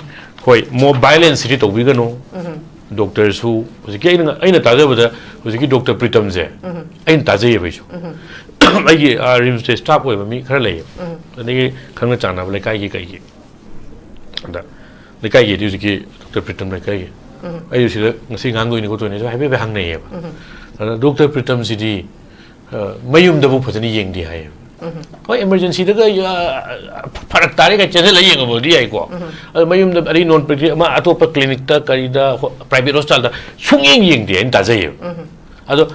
ꯍꯣꯏ, ꯃꯣꯞ ꯚꯥꯏꯂꯦꯟꯁꯁꯤꯗꯤ ꯇꯧꯕꯤꯒꯅꯨ꯫ ꯗꯣꯛꯇꯔꯁꯨ ꯍꯧꯖꯤꯛꯀꯤ ꯑꯩꯅ, ꯑꯩꯅ ꯇꯥꯖꯕꯗ ꯍꯧꯖꯤꯛꯀꯤ ꯗꯣꯛꯇꯔ ꯄ꯭ꯔꯤꯇꯝꯁꯦ ꯑꯩꯅ ꯇꯥꯖꯩꯌꯦꯕ ꯑꯩꯁꯨ꯫ ꯑꯩꯒꯤ, ꯑ, ꯔꯤꯝꯁꯇ ꯁ꯭ꯇꯥꯐ ꯑꯣꯏꯕ ꯃꯤ ꯈꯔ ꯂꯩꯌꯦꯕ꯫ ꯑꯗꯒꯤ ꯈꯪꯅ ꯆꯥꯟꯅꯕ ꯂꯩꯀꯥꯏꯒꯤ ꯀꯩꯒꯤ꯫ ꯑꯗ ꯂꯩꯀꯥꯏꯒꯤꯗꯤ ꯍꯧꯖꯤꯛꯀꯤ ꯗꯣꯛꯇꯔ ꯄ꯭ꯔꯤꯇꯝ ꯂꯩꯀꯥꯏꯒꯤ꯫ ꯑꯩꯁꯨ ꯁꯤꯗ ꯉꯁꯤ ꯉꯥꯡꯗꯣꯏꯅꯤ ꯈꯣꯠꯇꯣꯏꯅꯤ ꯍꯥꯏꯐꯦꯠ ꯍꯥꯏꯐꯦꯠ ꯍꯪꯅꯩꯌꯦꯕ꯫ ꯑꯗ ꯗꯣꯛꯇꯔ ꯄ꯭ꯔꯤꯇꯝꯁꯤꯗꯤ, ꯑ, ꯃꯌꯨꯝꯗꯕꯨ ꯐꯖꯅ ꯌꯦꯡꯗꯦ ꯍꯥꯏꯌꯦꯕ꯫ ꯍꯣꯏ, ꯏꯃꯔꯖꯦꯟꯁꯤꯗꯒ, ꯑ, ꯐꯔꯛ ꯇꯥꯔꯦ ꯀꯥꯏ ꯆꯦꯟꯁꯤꯜꯂꯒ ꯌꯦꯡꯉꯕꯕꯨꯗꯤ ꯌꯥꯏꯀꯣ꯫ ꯑꯗ ꯃꯌꯨꯝꯗ ꯑꯗꯩ ꯅꯣꯟ ꯄ꯭ꯔꯤꯇꯝ ꯑꯃ ꯑꯇꯣꯞꯄ ꯀ꯭ꯂꯤꯅꯤꯛꯇ ꯀꯔꯤꯗ ꯍꯣ-, ꯄ꯭ꯔꯥꯏꯚꯦꯠ ꯍꯣꯁꯄꯤꯇꯥꯜꯗ ꯁꯨꯡꯌꯦꯡ ꯌꯦꯡꯗꯦ ꯍꯥꯏꯅ ꯇꯥꯖꯩꯌꯦꯕ꯫ ꯑꯗꯣ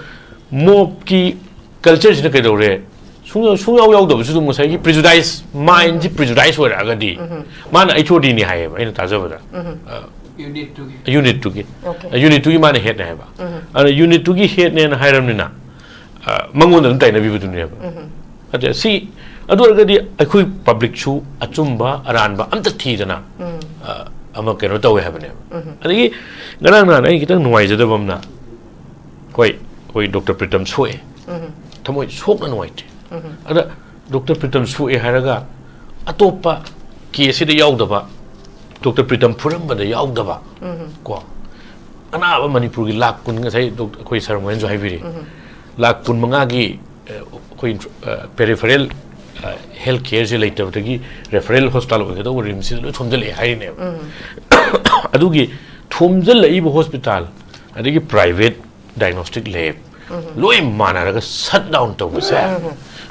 ꯃꯣꯞꯀꯤ ꯀꯜꯆꯔꯁꯤꯅ ꯀꯩꯗꯧꯔꯦ? ꯁꯨꯡꯌꯥꯎ, ꯁꯨꯡꯌꯥꯎ ꯌꯥꯎꯗꯕꯁꯨ ꯑꯗꯨꯝ ꯉꯁꯥꯏꯒꯤ ꯄ꯭ꯔꯤꯖꯨꯗꯥꯏꯁ, ꯃꯥꯏꯟꯁꯤ ꯄ꯭ꯔꯤꯖꯨꯗꯥꯏꯁ ꯑꯣꯏꯔꯛꯑꯒꯗꯤ ꯃꯥꯅ ꯑꯩꯆ ꯑꯣ ꯗꯤꯅꯤ ꯍꯥꯏꯌꯦꯕ ꯑꯩꯅ ꯇꯥꯖꯕꯗ꯫ ꯑ, ꯌꯨꯅꯤꯠꯇꯨꯒꯤ꯫ ꯌꯨꯅꯤꯠꯇꯨꯒꯤ꯫ ꯑꯣꯀꯦ꯫ ꯑ, ꯌꯨꯅꯤꯠꯇꯨꯒꯤ ꯃꯥꯅ ꯍꯦꯠꯅꯦ ꯍꯥꯏꯕ꯫ ꯑꯗ ꯌꯨꯅꯤꯠꯇꯨꯒꯤ ꯍꯦꯠꯅꯦꯅ ꯍꯥꯏꯔꯕꯅꯤꯅ, ꯑ, ꯃꯉꯣꯟꯗ ꯑꯗꯨꯝ ꯇꯥꯏꯅꯕꯤꯕꯗꯨꯅꯦꯕ꯫ ꯑꯗ ꯁꯤ, ꯑꯗꯨ ꯑꯣꯏꯔꯒꯗꯤ ꯑꯩꯈꯣꯏ ꯄꯕ꯭ꯂꯤꯛꯁꯨ ꯑꯆꯨꯝꯕ ꯑꯔꯥꯟꯕ ꯑꯝꯇ ꯊꯤꯗꯅ, ꯑ, ꯑꯃ ꯀꯩꯅꯣ ꯇꯧꯋꯦ ꯍꯥꯏꯕꯅꯦꯕ꯫ ꯑꯗꯒꯤ ꯉꯔꯥꯡ ꯅꯍꯥꯟ ꯑꯩ ꯈꯤꯇꯪ ꯅꯨꯡꯉꯥꯏꯖꯗꯕ ꯑꯃꯅ, ꯍꯣꯏ, ꯑꯩꯈꯣꯏ ꯗꯣꯛꯇꯔ ꯄ꯭ꯔꯤꯇꯝ ꯁꯣꯛꯑꯦ꯫ ꯊꯃꯣꯏ ꯁꯣꯛꯅ ꯅꯨꯡꯉꯥꯏꯇꯦ꯫ ꯑꯗ ꯗꯣꯛꯇꯔ ꯄ꯭ꯔꯤꯇꯝ ꯁꯣꯛꯑꯦ ꯍꯥꯏꯔꯒ ꯑꯇꯣꯞꯄ ꯀꯦꯁꯁꯤꯗ ꯌꯥꯎꯗꯕ, ꯗꯣꯛꯇꯔ ꯄ꯭ꯔꯤꯇꯝ ꯐꯨꯔꯝꯕꯗ ꯌꯥꯎꯗꯕ, ꯀꯣ, ꯑꯅꯥꯕ ꯃꯅꯤꯄꯨꯔꯒꯤ ꯂꯥꯈ ꯀꯨꯟ, ꯉꯁꯥꯏ ꯗꯣꯛ-, ꯑꯩꯈꯣꯏ ꯁꯔ ꯃꯣꯍꯟꯁꯨ ꯍꯥꯏꯕꯤꯔꯤ, ꯂꯥꯈ ꯀꯨꯟ ꯃꯉꯥꯒꯤ, ꯑ, ꯑꯩꯈꯣꯏ, ꯑ, ꯄꯦꯔꯤꯐꯦꯔꯦꯜ, ꯑ, ꯍꯦꯜꯊ ꯀꯦꯌꯔꯁꯦ ꯂꯩꯇꯕꯗꯒꯤ ꯔꯦꯐꯔꯦꯜ ꯍꯣꯁꯄꯤꯇꯥꯜ ꯑꯣꯏꯒꯗꯧꯕ ꯔꯤꯝꯁꯁꯤꯗ ꯂꯣꯏ ꯊꯣꯝꯖꯤꯜꯂꯛꯑꯦ ꯍꯥꯏꯔꯤꯅꯦꯕ꯫ ꯑꯗꯨꯒꯤ ꯊꯣꯝꯖꯤꯜꯂꯛꯏꯕ ꯍꯣꯁꯄꯤꯇꯥꯜ ꯑꯗꯒꯤ ꯄ꯭ꯔꯥꯏꯚꯦꯠ ꯗꯥꯏꯒꯅꯣꯁꯇꯤꯛ ꯂꯦꯕ ꯂꯣꯏ ꯃꯥꯟꯅꯔꯒ ꯁꯠ ꯗꯥꯎꯟ ꯇꯧꯕꯁꯦ,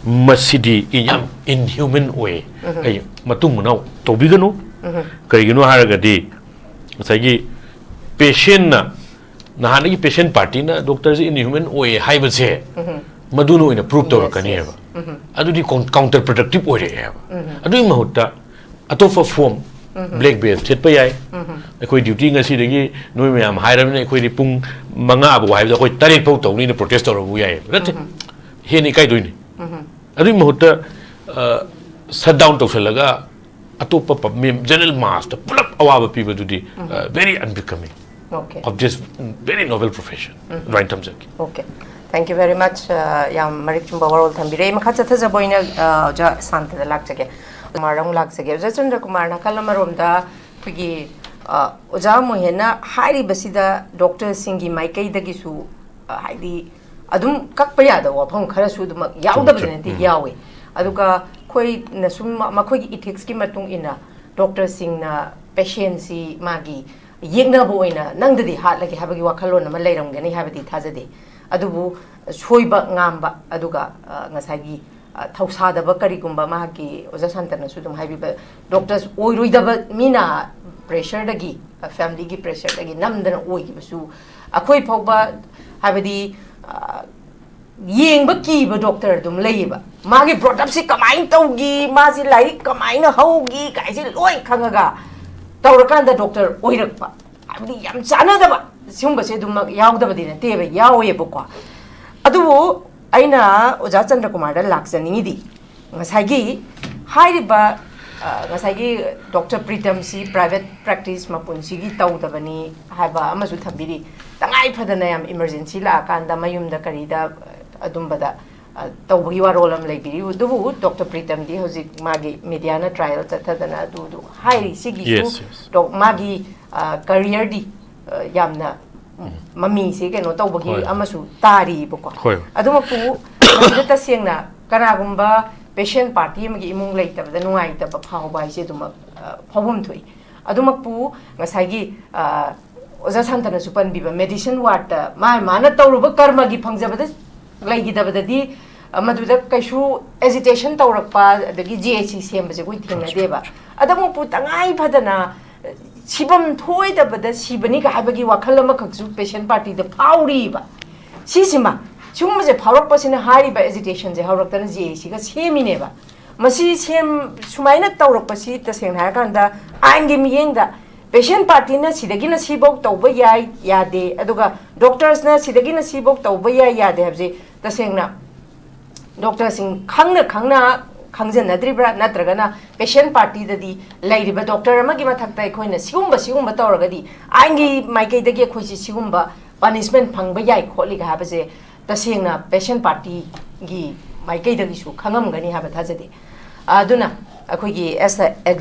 ꯃꯁꯤꯗꯤ ꯌꯥꯝ ꯏꯟꯍ꯭ꯌꯨꯃꯦꯟ ꯑꯣꯏ꯫ ꯑꯩ ꯃꯇꯨꯡ ꯃꯅꯥꯎ ꯇꯧꯕꯤꯒꯅꯨ꯫ ꯀꯔꯤꯒꯤꯅꯣ ꯍꯥꯏꯔꯒꯗꯤ ꯉꯁꯥꯏꯒꯤ ꯄꯦꯁꯦꯟꯅ, ꯅꯍꯥꯟꯗꯒꯤ ꯄꯦꯁꯦꯟ ꯄꯥꯔꯇꯤꯅ ꯗꯣꯛꯇꯔꯁꯦ ꯏꯟꯍ꯭ꯌꯨꯃꯦꯟ ꯑꯣꯏ ꯍꯥꯏꯕꯁꯦ, ꯃꯗꯨꯅ ꯑꯣꯏꯅ ꯄ꯭ꯔꯨꯞ ꯇꯧꯔꯛꯀꯅꯦꯕ꯫ ꯑꯗꯨꯗꯤ ꯀꯥꯎꯟꯇꯔ ꯄ꯭ꯔꯗꯛꯇꯤꯞ ꯑꯣꯏꯔꯛꯑꯦꯕ꯫ ꯑꯗꯨꯒꯤ ꯃꯍꯨꯠꯇ ꯑꯇꯣꯞꯄ ꯐꯣꯝ, ꯕ꯭ꯂꯦꯛ ꯕꯦꯖ ꯊꯦꯠꯄ ꯌꯥꯏ꯫ ꯑꯩꯈꯣꯏ ꯗ꯭ꯌꯨꯇꯤ ꯉꯁꯤꯗꯒꯤ ꯅꯣꯏ ꯃꯌꯥꯝ ꯍꯥꯏꯔꯕꯅꯤꯅ ꯑꯩꯈꯣꯏꯗꯤ ꯄꯨꯡ ꯃꯉꯥ ꯐꯥꯎ ꯍꯥꯏꯕꯗ ꯑꯩꯈꯣꯏ ꯇꯔꯦꯠ ꯐꯥꯎ ꯇꯧꯅꯤꯅ ꯄ꯭ꯔꯣꯇꯦꯁ ꯇꯧꯔꯕꯨ ꯌꯥꯏꯌꯦꯕ꯫ ꯅꯠꯇꯦ, ꯍꯦꯟꯅ ꯏꯀꯥꯏꯗꯣꯏꯅꯤ꯫ ꯑꯗꯨꯒꯤ ꯃꯍꯨꯠꯇ ꯁꯠ ꯗꯥꯎꯟ ꯇꯧꯁꯜꯂꯒ ꯑꯇꯣꯞꯄ ꯖꯦꯅꯔꯦꯜ ꯃꯥꯁꯇ ꯄꯨꯂꯞ ꯑꯋꯥꯕ ꯄꯤꯕꯗꯨꯗꯤ very unbecoming Okay. of this very noble profession ꯑꯗꯨꯃꯥꯏꯅ ꯊꯝꯖꯒꯦ꯫ Okay. Thank you very much. Uh, ꯌꯥꯝ ꯃꯔꯤꯛ ꯆꯨꯝꯕ ꯋꯥꯔꯣꯜ ꯊꯝꯕꯤꯔꯦ꯫ ꯑꯩ ꯃꯈꯥ ꯆꯠꯊꯖꯕ ꯑꯣꯏꯅ uh, ꯑꯣꯖꯥ ꯁꯥꯟꯇꯗ ꯂꯥꯛꯆꯒꯦ꯫ ꯀꯨꯃꯥꯔ ꯑꯃꯨꯛ ꯂꯥꯛꯆꯒꯦ꯫ ꯑꯣꯖꯥ ꯆꯟꯗ꯭ꯔ ꯀꯨꯃꯥꯔ, ꯅꯥꯀꯜ ꯑꯃꯔꯣꯝꯗ ꯑꯩꯈꯣꯏꯒꯤ uh, ꯑꯣꯖꯥ ꯃꯣꯍꯦꯟꯅ ꯍꯥꯏꯔꯤꯕꯁꯤꯗ ꯗꯣꯛꯇꯔꯁꯤꯡꯒꯤ ꯃꯥꯏꯀꯩꯗꯒꯤꯁꯨ uh, ꯍꯥꯏꯗꯤ ꯑꯗꯨꯝ ꯀꯛꯄ ꯌꯥꯗꯕ ꯋꯥꯐꯝ ꯈꯔꯁꯨ ꯑꯗꯨꯃꯛ ꯌꯥꯎꯗꯕꯗꯤ ꯆꯨꯝꯃꯤ, ꯅꯠꯇꯦ, ꯆꯨꯝꯃꯤ꯫ ꯌꯥꯎꯋꯦ꯫ ꯑꯗꯨꯒ ꯑꯩꯈꯣꯏꯅ ꯁꯨꯝ ꯃ- ꯃꯈꯣꯏꯒꯤ ꯏꯊꯤꯛꯁꯀꯤ ꯃꯇꯨꯡ ꯏꯟꯅ ꯗꯣꯛꯇꯔꯁꯤꯡꯅ ꯄꯦꯁꯦꯟꯁꯤ ꯃꯥꯒꯤ ꯌꯦꯛꯅꯕ ꯑꯣꯏꯅ ꯅꯪꯗꯗꯤ ꯍꯥꯠꯂꯒꯦ ꯍꯥꯏꯕꯒꯤ ꯋꯥꯈꯜꯂꯣꯟ ꯑꯃ ꯂꯩꯔꯝꯒꯅꯤ ꯍꯥꯏꯕꯗꯤ ꯊꯥꯖꯗꯦ꯫ ꯑꯗꯨꯕꯨ ꯁꯣꯏꯕ ꯉꯥꯝꯕ, ꯑꯗꯨꯒ ꯑ, ꯉꯁꯥꯏꯒꯤ ꯑ, ꯊꯧꯁꯥꯗꯕ ꯀꯔꯤꯒꯨꯝꯕ, ꯃꯍꯥꯛꯀꯤ ꯑꯣꯖꯥ ꯁꯥꯟꯇꯅꯁꯨ ꯑꯗꯨꯝ ꯍꯥꯏꯕꯤꯕ, ꯗꯣꯛꯇꯔꯁ ꯑꯣꯏꯔꯣꯏꯗꯕ ꯃꯤꯅ ꯄ꯭ꯔꯦꯁꯔꯗꯒꯤ, ꯐꯦꯃꯤꯂꯤꯒꯤ ꯄ꯭ꯔꯦꯁꯔꯗꯒꯤ ꯅꯝꯗꯅ ꯑꯣꯏꯈꯤꯕꯁꯨ ꯑꯩꯈꯣꯏ ꯐꯥꯎꯕ, ꯍꯥꯏꯕꯗꯤ ꯑ, ꯌꯦꯡꯕ ꯀꯤꯕ ꯗꯣꯛꯇꯔ ꯑꯗꯨꯝ ꯂꯩꯌꯦꯕ꯫ ꯃꯥꯒꯤ ꯕ꯭ꯔꯣꯗꯞꯁꯤ ꯀꯃꯥꯏꯅ ꯇꯧꯈꯤ, ꯃꯥꯁꯤ ꯂꯥꯏꯔꯤꯛ ꯀꯃꯥꯏꯅ ꯍꯧꯈꯤ ꯀꯥꯏꯁꯦ ꯂꯣꯏ ꯈꯪꯉꯒ ꯇꯧꯔꯀꯥꯟꯗ ꯗꯣꯛꯇꯔ ꯑꯣꯏꯔꯛꯄ, ꯍꯥꯏꯕꯗꯤ ꯌꯥꯝ ꯆꯥꯟꯅꯗꯕ, ꯁꯤꯒꯨꯝꯕꯁꯦ ꯑꯗꯨꯝꯃꯛ ꯌꯥꯎꯗꯕꯗꯤ ꯅꯠꯇꯦꯕ, ꯌꯥꯎꯋꯦꯕꯀꯣ꯫ ꯑꯗꯨꯕꯨ ꯑꯩꯅ ꯑꯣꯖꯥ ꯆꯟꯗ꯭ꯔꯀꯨꯃꯥꯔꯗ ꯂꯥꯛꯆꯅꯤꯡꯉꯤꯗꯤ, ꯉꯁꯥꯏꯒꯤ ꯍꯥꯏꯔꯤꯕ ꯑ, ꯉꯁꯥꯏꯒꯤ ꯗꯣꯛꯇꯔ ꯄ꯭ꯔꯤꯇꯝꯁꯤ ꯄ꯭ꯔꯥꯏꯚꯦꯠ ꯄ꯭ꯔꯦꯛꯇꯤꯁ ꯃꯄꯨꯟꯁꯤꯒꯤ ꯇꯧꯗꯕꯅꯤ ꯍꯥꯏꯕ ꯑꯃꯁꯨ ꯊꯝꯕꯤꯔꯤ꯫ ꯇꯉꯥꯏ ꯐꯗꯅ ꯌꯥꯝ ꯏꯃꯔꯖꯦꯟꯁꯤ ꯂꯥꯛꯑꯀꯥꯟꯗ ꯃꯌꯨꯝꯗ ꯀꯔꯤꯗ ꯑꯗꯨꯝꯕꯗ ꯑ, ꯇꯧꯕꯒꯤ ꯋꯥꯔꯣꯜ ꯑꯃ ꯂꯩꯕꯤꯔꯤ꯫ ꯑꯗꯨꯕꯨ ꯗꯣꯛꯇꯔ ꯄ꯭ꯔꯤꯇꯝꯗꯤ ꯍꯧꯖꯤꯛ ꯃꯥꯒꯤ ꯃꯦꯗꯤꯌꯥꯅ ꯇ꯭ꯔꯥꯏꯌꯦꯜ ꯆꯠꯊꯗꯅ ꯑꯗꯨꯗꯨ ꯍꯥꯏꯔꯤ꯫ ꯁꯤꯒꯤꯁꯨ Yes, yes. ꯗꯣꯛ- ꯃꯥꯒꯤ ꯀꯔꯤꯌꯔꯗꯤ ꯌꯥꯝꯅ ꯎꯝ, ꯃꯃꯤꯁꯦ ꯀꯩꯅꯣ ꯇꯧꯕꯒꯤ ꯍꯣꯏ, ꯍꯣꯏ꯫ ꯑꯃꯁꯨ ꯇꯥꯔꯤꯕꯀꯣ꯫ ꯍꯣꯏ꯫ ꯑꯗꯨꯃꯛꯄꯨ ꯃꯁꯤꯗ ꯇꯁꯦꯡꯅ ꯀꯅꯥꯒꯨꯝꯕ ꯄꯦꯁꯦꯟ ꯄꯥꯔꯇꯤ ꯑꯃꯒꯤ ꯏꯃꯨꯡ ꯂꯩꯇꯕꯗ ꯅꯨꯡꯉꯥꯏꯇꯕ ꯐꯥꯎꯕ ꯍꯥꯏꯁꯦ ꯑꯗꯨꯃꯛ ꯑ, ꯐꯥꯎꯐꯝ ꯊꯣꯛꯏ꯫ ꯑꯗꯨꯃꯛꯄꯨ ꯉꯁꯥꯏꯒꯤ ꯑ, ꯑꯣꯖꯥ ꯁꯥꯟꯇꯅꯁꯨ ꯄꯟꯕꯤꯕ ꯃꯦꯗꯤꯁꯟ ꯋꯥꯔꯗꯇ ꯃꯥ ꯃꯥꯅ ꯇꯧꯔꯨꯕ ꯀꯔꯃꯒꯤ ꯐꯪꯖꯕꯗ ꯂꯩꯈꯤꯗꯕꯗꯗꯤ ꯑ, ꯃꯗꯨꯗ ꯀꯩꯁꯨ ꯑꯦꯖꯤꯇꯦꯁꯟ ꯇꯧꯔꯛꯄ ꯑꯗꯒꯤ ꯖꯤ ꯑꯩꯆ ꯁꯤ ꯁꯦꯝꯕꯁꯦ ꯑꯩꯈꯣꯏ ꯊꯦꯡꯅꯗꯦꯕ꯫ ꯑꯗꯨꯃꯛꯄꯨ ꯇꯉꯥꯏ ꯐꯗꯅ ꯁꯤꯐꯝ ꯊꯣꯛꯑꯣꯏꯗꯕꯗ ꯁꯤꯕꯅꯤꯒ ꯍꯥꯏꯕꯒꯤ ꯋꯥꯈꯜ ꯑꯃꯈꯛꯁꯨ ꯄꯦꯁꯦꯟ ꯄꯥꯔꯇꯤꯗ ꯐꯥꯎꯔꯤꯕ꯫ ꯁꯤꯁꯤꯃ ꯁꯤꯒꯨꯝꯕꯁꯦ ꯐꯥꯎꯔꯛꯄꯁꯤꯅ ꯍꯥꯏꯔꯤꯕ ꯑꯦꯖꯤꯇꯦꯁꯟꯁꯦ ꯍꯧꯔꯛꯇꯅ ꯖꯦ ꯑꯦ ꯁꯤꯒ ꯁꯦꯝꯃꯤꯅꯦꯕ꯫ ꯃꯁꯤ ꯁꯦꯝ ꯁꯨꯃꯥꯏꯅ ꯇꯧꯔꯛꯄꯁꯤ ꯇꯁꯦꯡꯅ ꯍꯥꯏꯔꯀꯥꯟꯗ ꯑꯥꯏꯟꯒꯤ ꯃꯤꯠꯌꯦꯡꯗ ꯄꯦꯁꯦꯟ ꯄꯥꯔꯇꯤꯅ ꯁꯤꯗꯒꯤꯅ ꯁꯤꯐꯧ ꯇꯧꯕ ꯌꯥꯏ ꯌꯥꯗꯦ, ꯑꯗꯨꯒ ꯗꯣꯛꯇꯔꯁꯅ ꯁꯤꯗꯒꯤꯅ ꯁꯤꯐꯧ ꯇꯧꯕ ꯌꯥꯏ ꯌꯥꯗꯦ ꯍꯥꯏꯕꯁꯦ ꯇꯁꯦꯡꯅ ꯗꯣꯛꯇꯔꯁꯤꯡ ꯈꯪꯅ ꯈꯪꯅ ꯈꯪꯖꯟꯅꯗ꯭ꯔꯤꯕ꯭ꯔꯥ, ꯅꯠꯇ꯭ꯔꯒꯅ ꯄꯦꯁꯦꯟ ꯄꯥꯔꯇꯤꯗꯗꯤ ꯂꯩꯔꯤꯕ ꯗꯣꯛꯇꯔ ꯑꯃꯒꯤ ꯃꯊꯛꯇ ꯑꯩꯈꯣꯏꯅ ꯁꯤꯒꯨꯝꯕ ꯁꯤꯒꯨꯝꯕ ꯇꯧꯔꯒꯗꯤ ꯑꯥꯏꯟꯒꯤ ꯃꯥꯏꯀꯩꯗꯒꯤ ꯑꯩꯈꯣꯏꯁꯤ ꯁꯤꯒꯨꯝꯕ ꯄꯅꯤꯁꯃꯦꯟ ꯐꯪꯕ ꯌꯥꯏ ꯈꯣꯠꯂꯤꯒ ꯍꯥꯏꯕꯁꯦ ꯇꯁꯦꯡꯅ ꯄꯦꯁꯦꯟ ꯄꯥꯔꯇꯤꯒꯤ ꯃꯥꯏꯀꯩꯗꯒꯤꯁꯨ ꯈꯪꯉꯝꯒꯅꯤ ꯍꯥꯏꯕ ꯊꯥꯖꯗꯦ꯫ ꯑꯗꯨꯅ ꯑꯩꯈꯣꯏꯒꯤ as a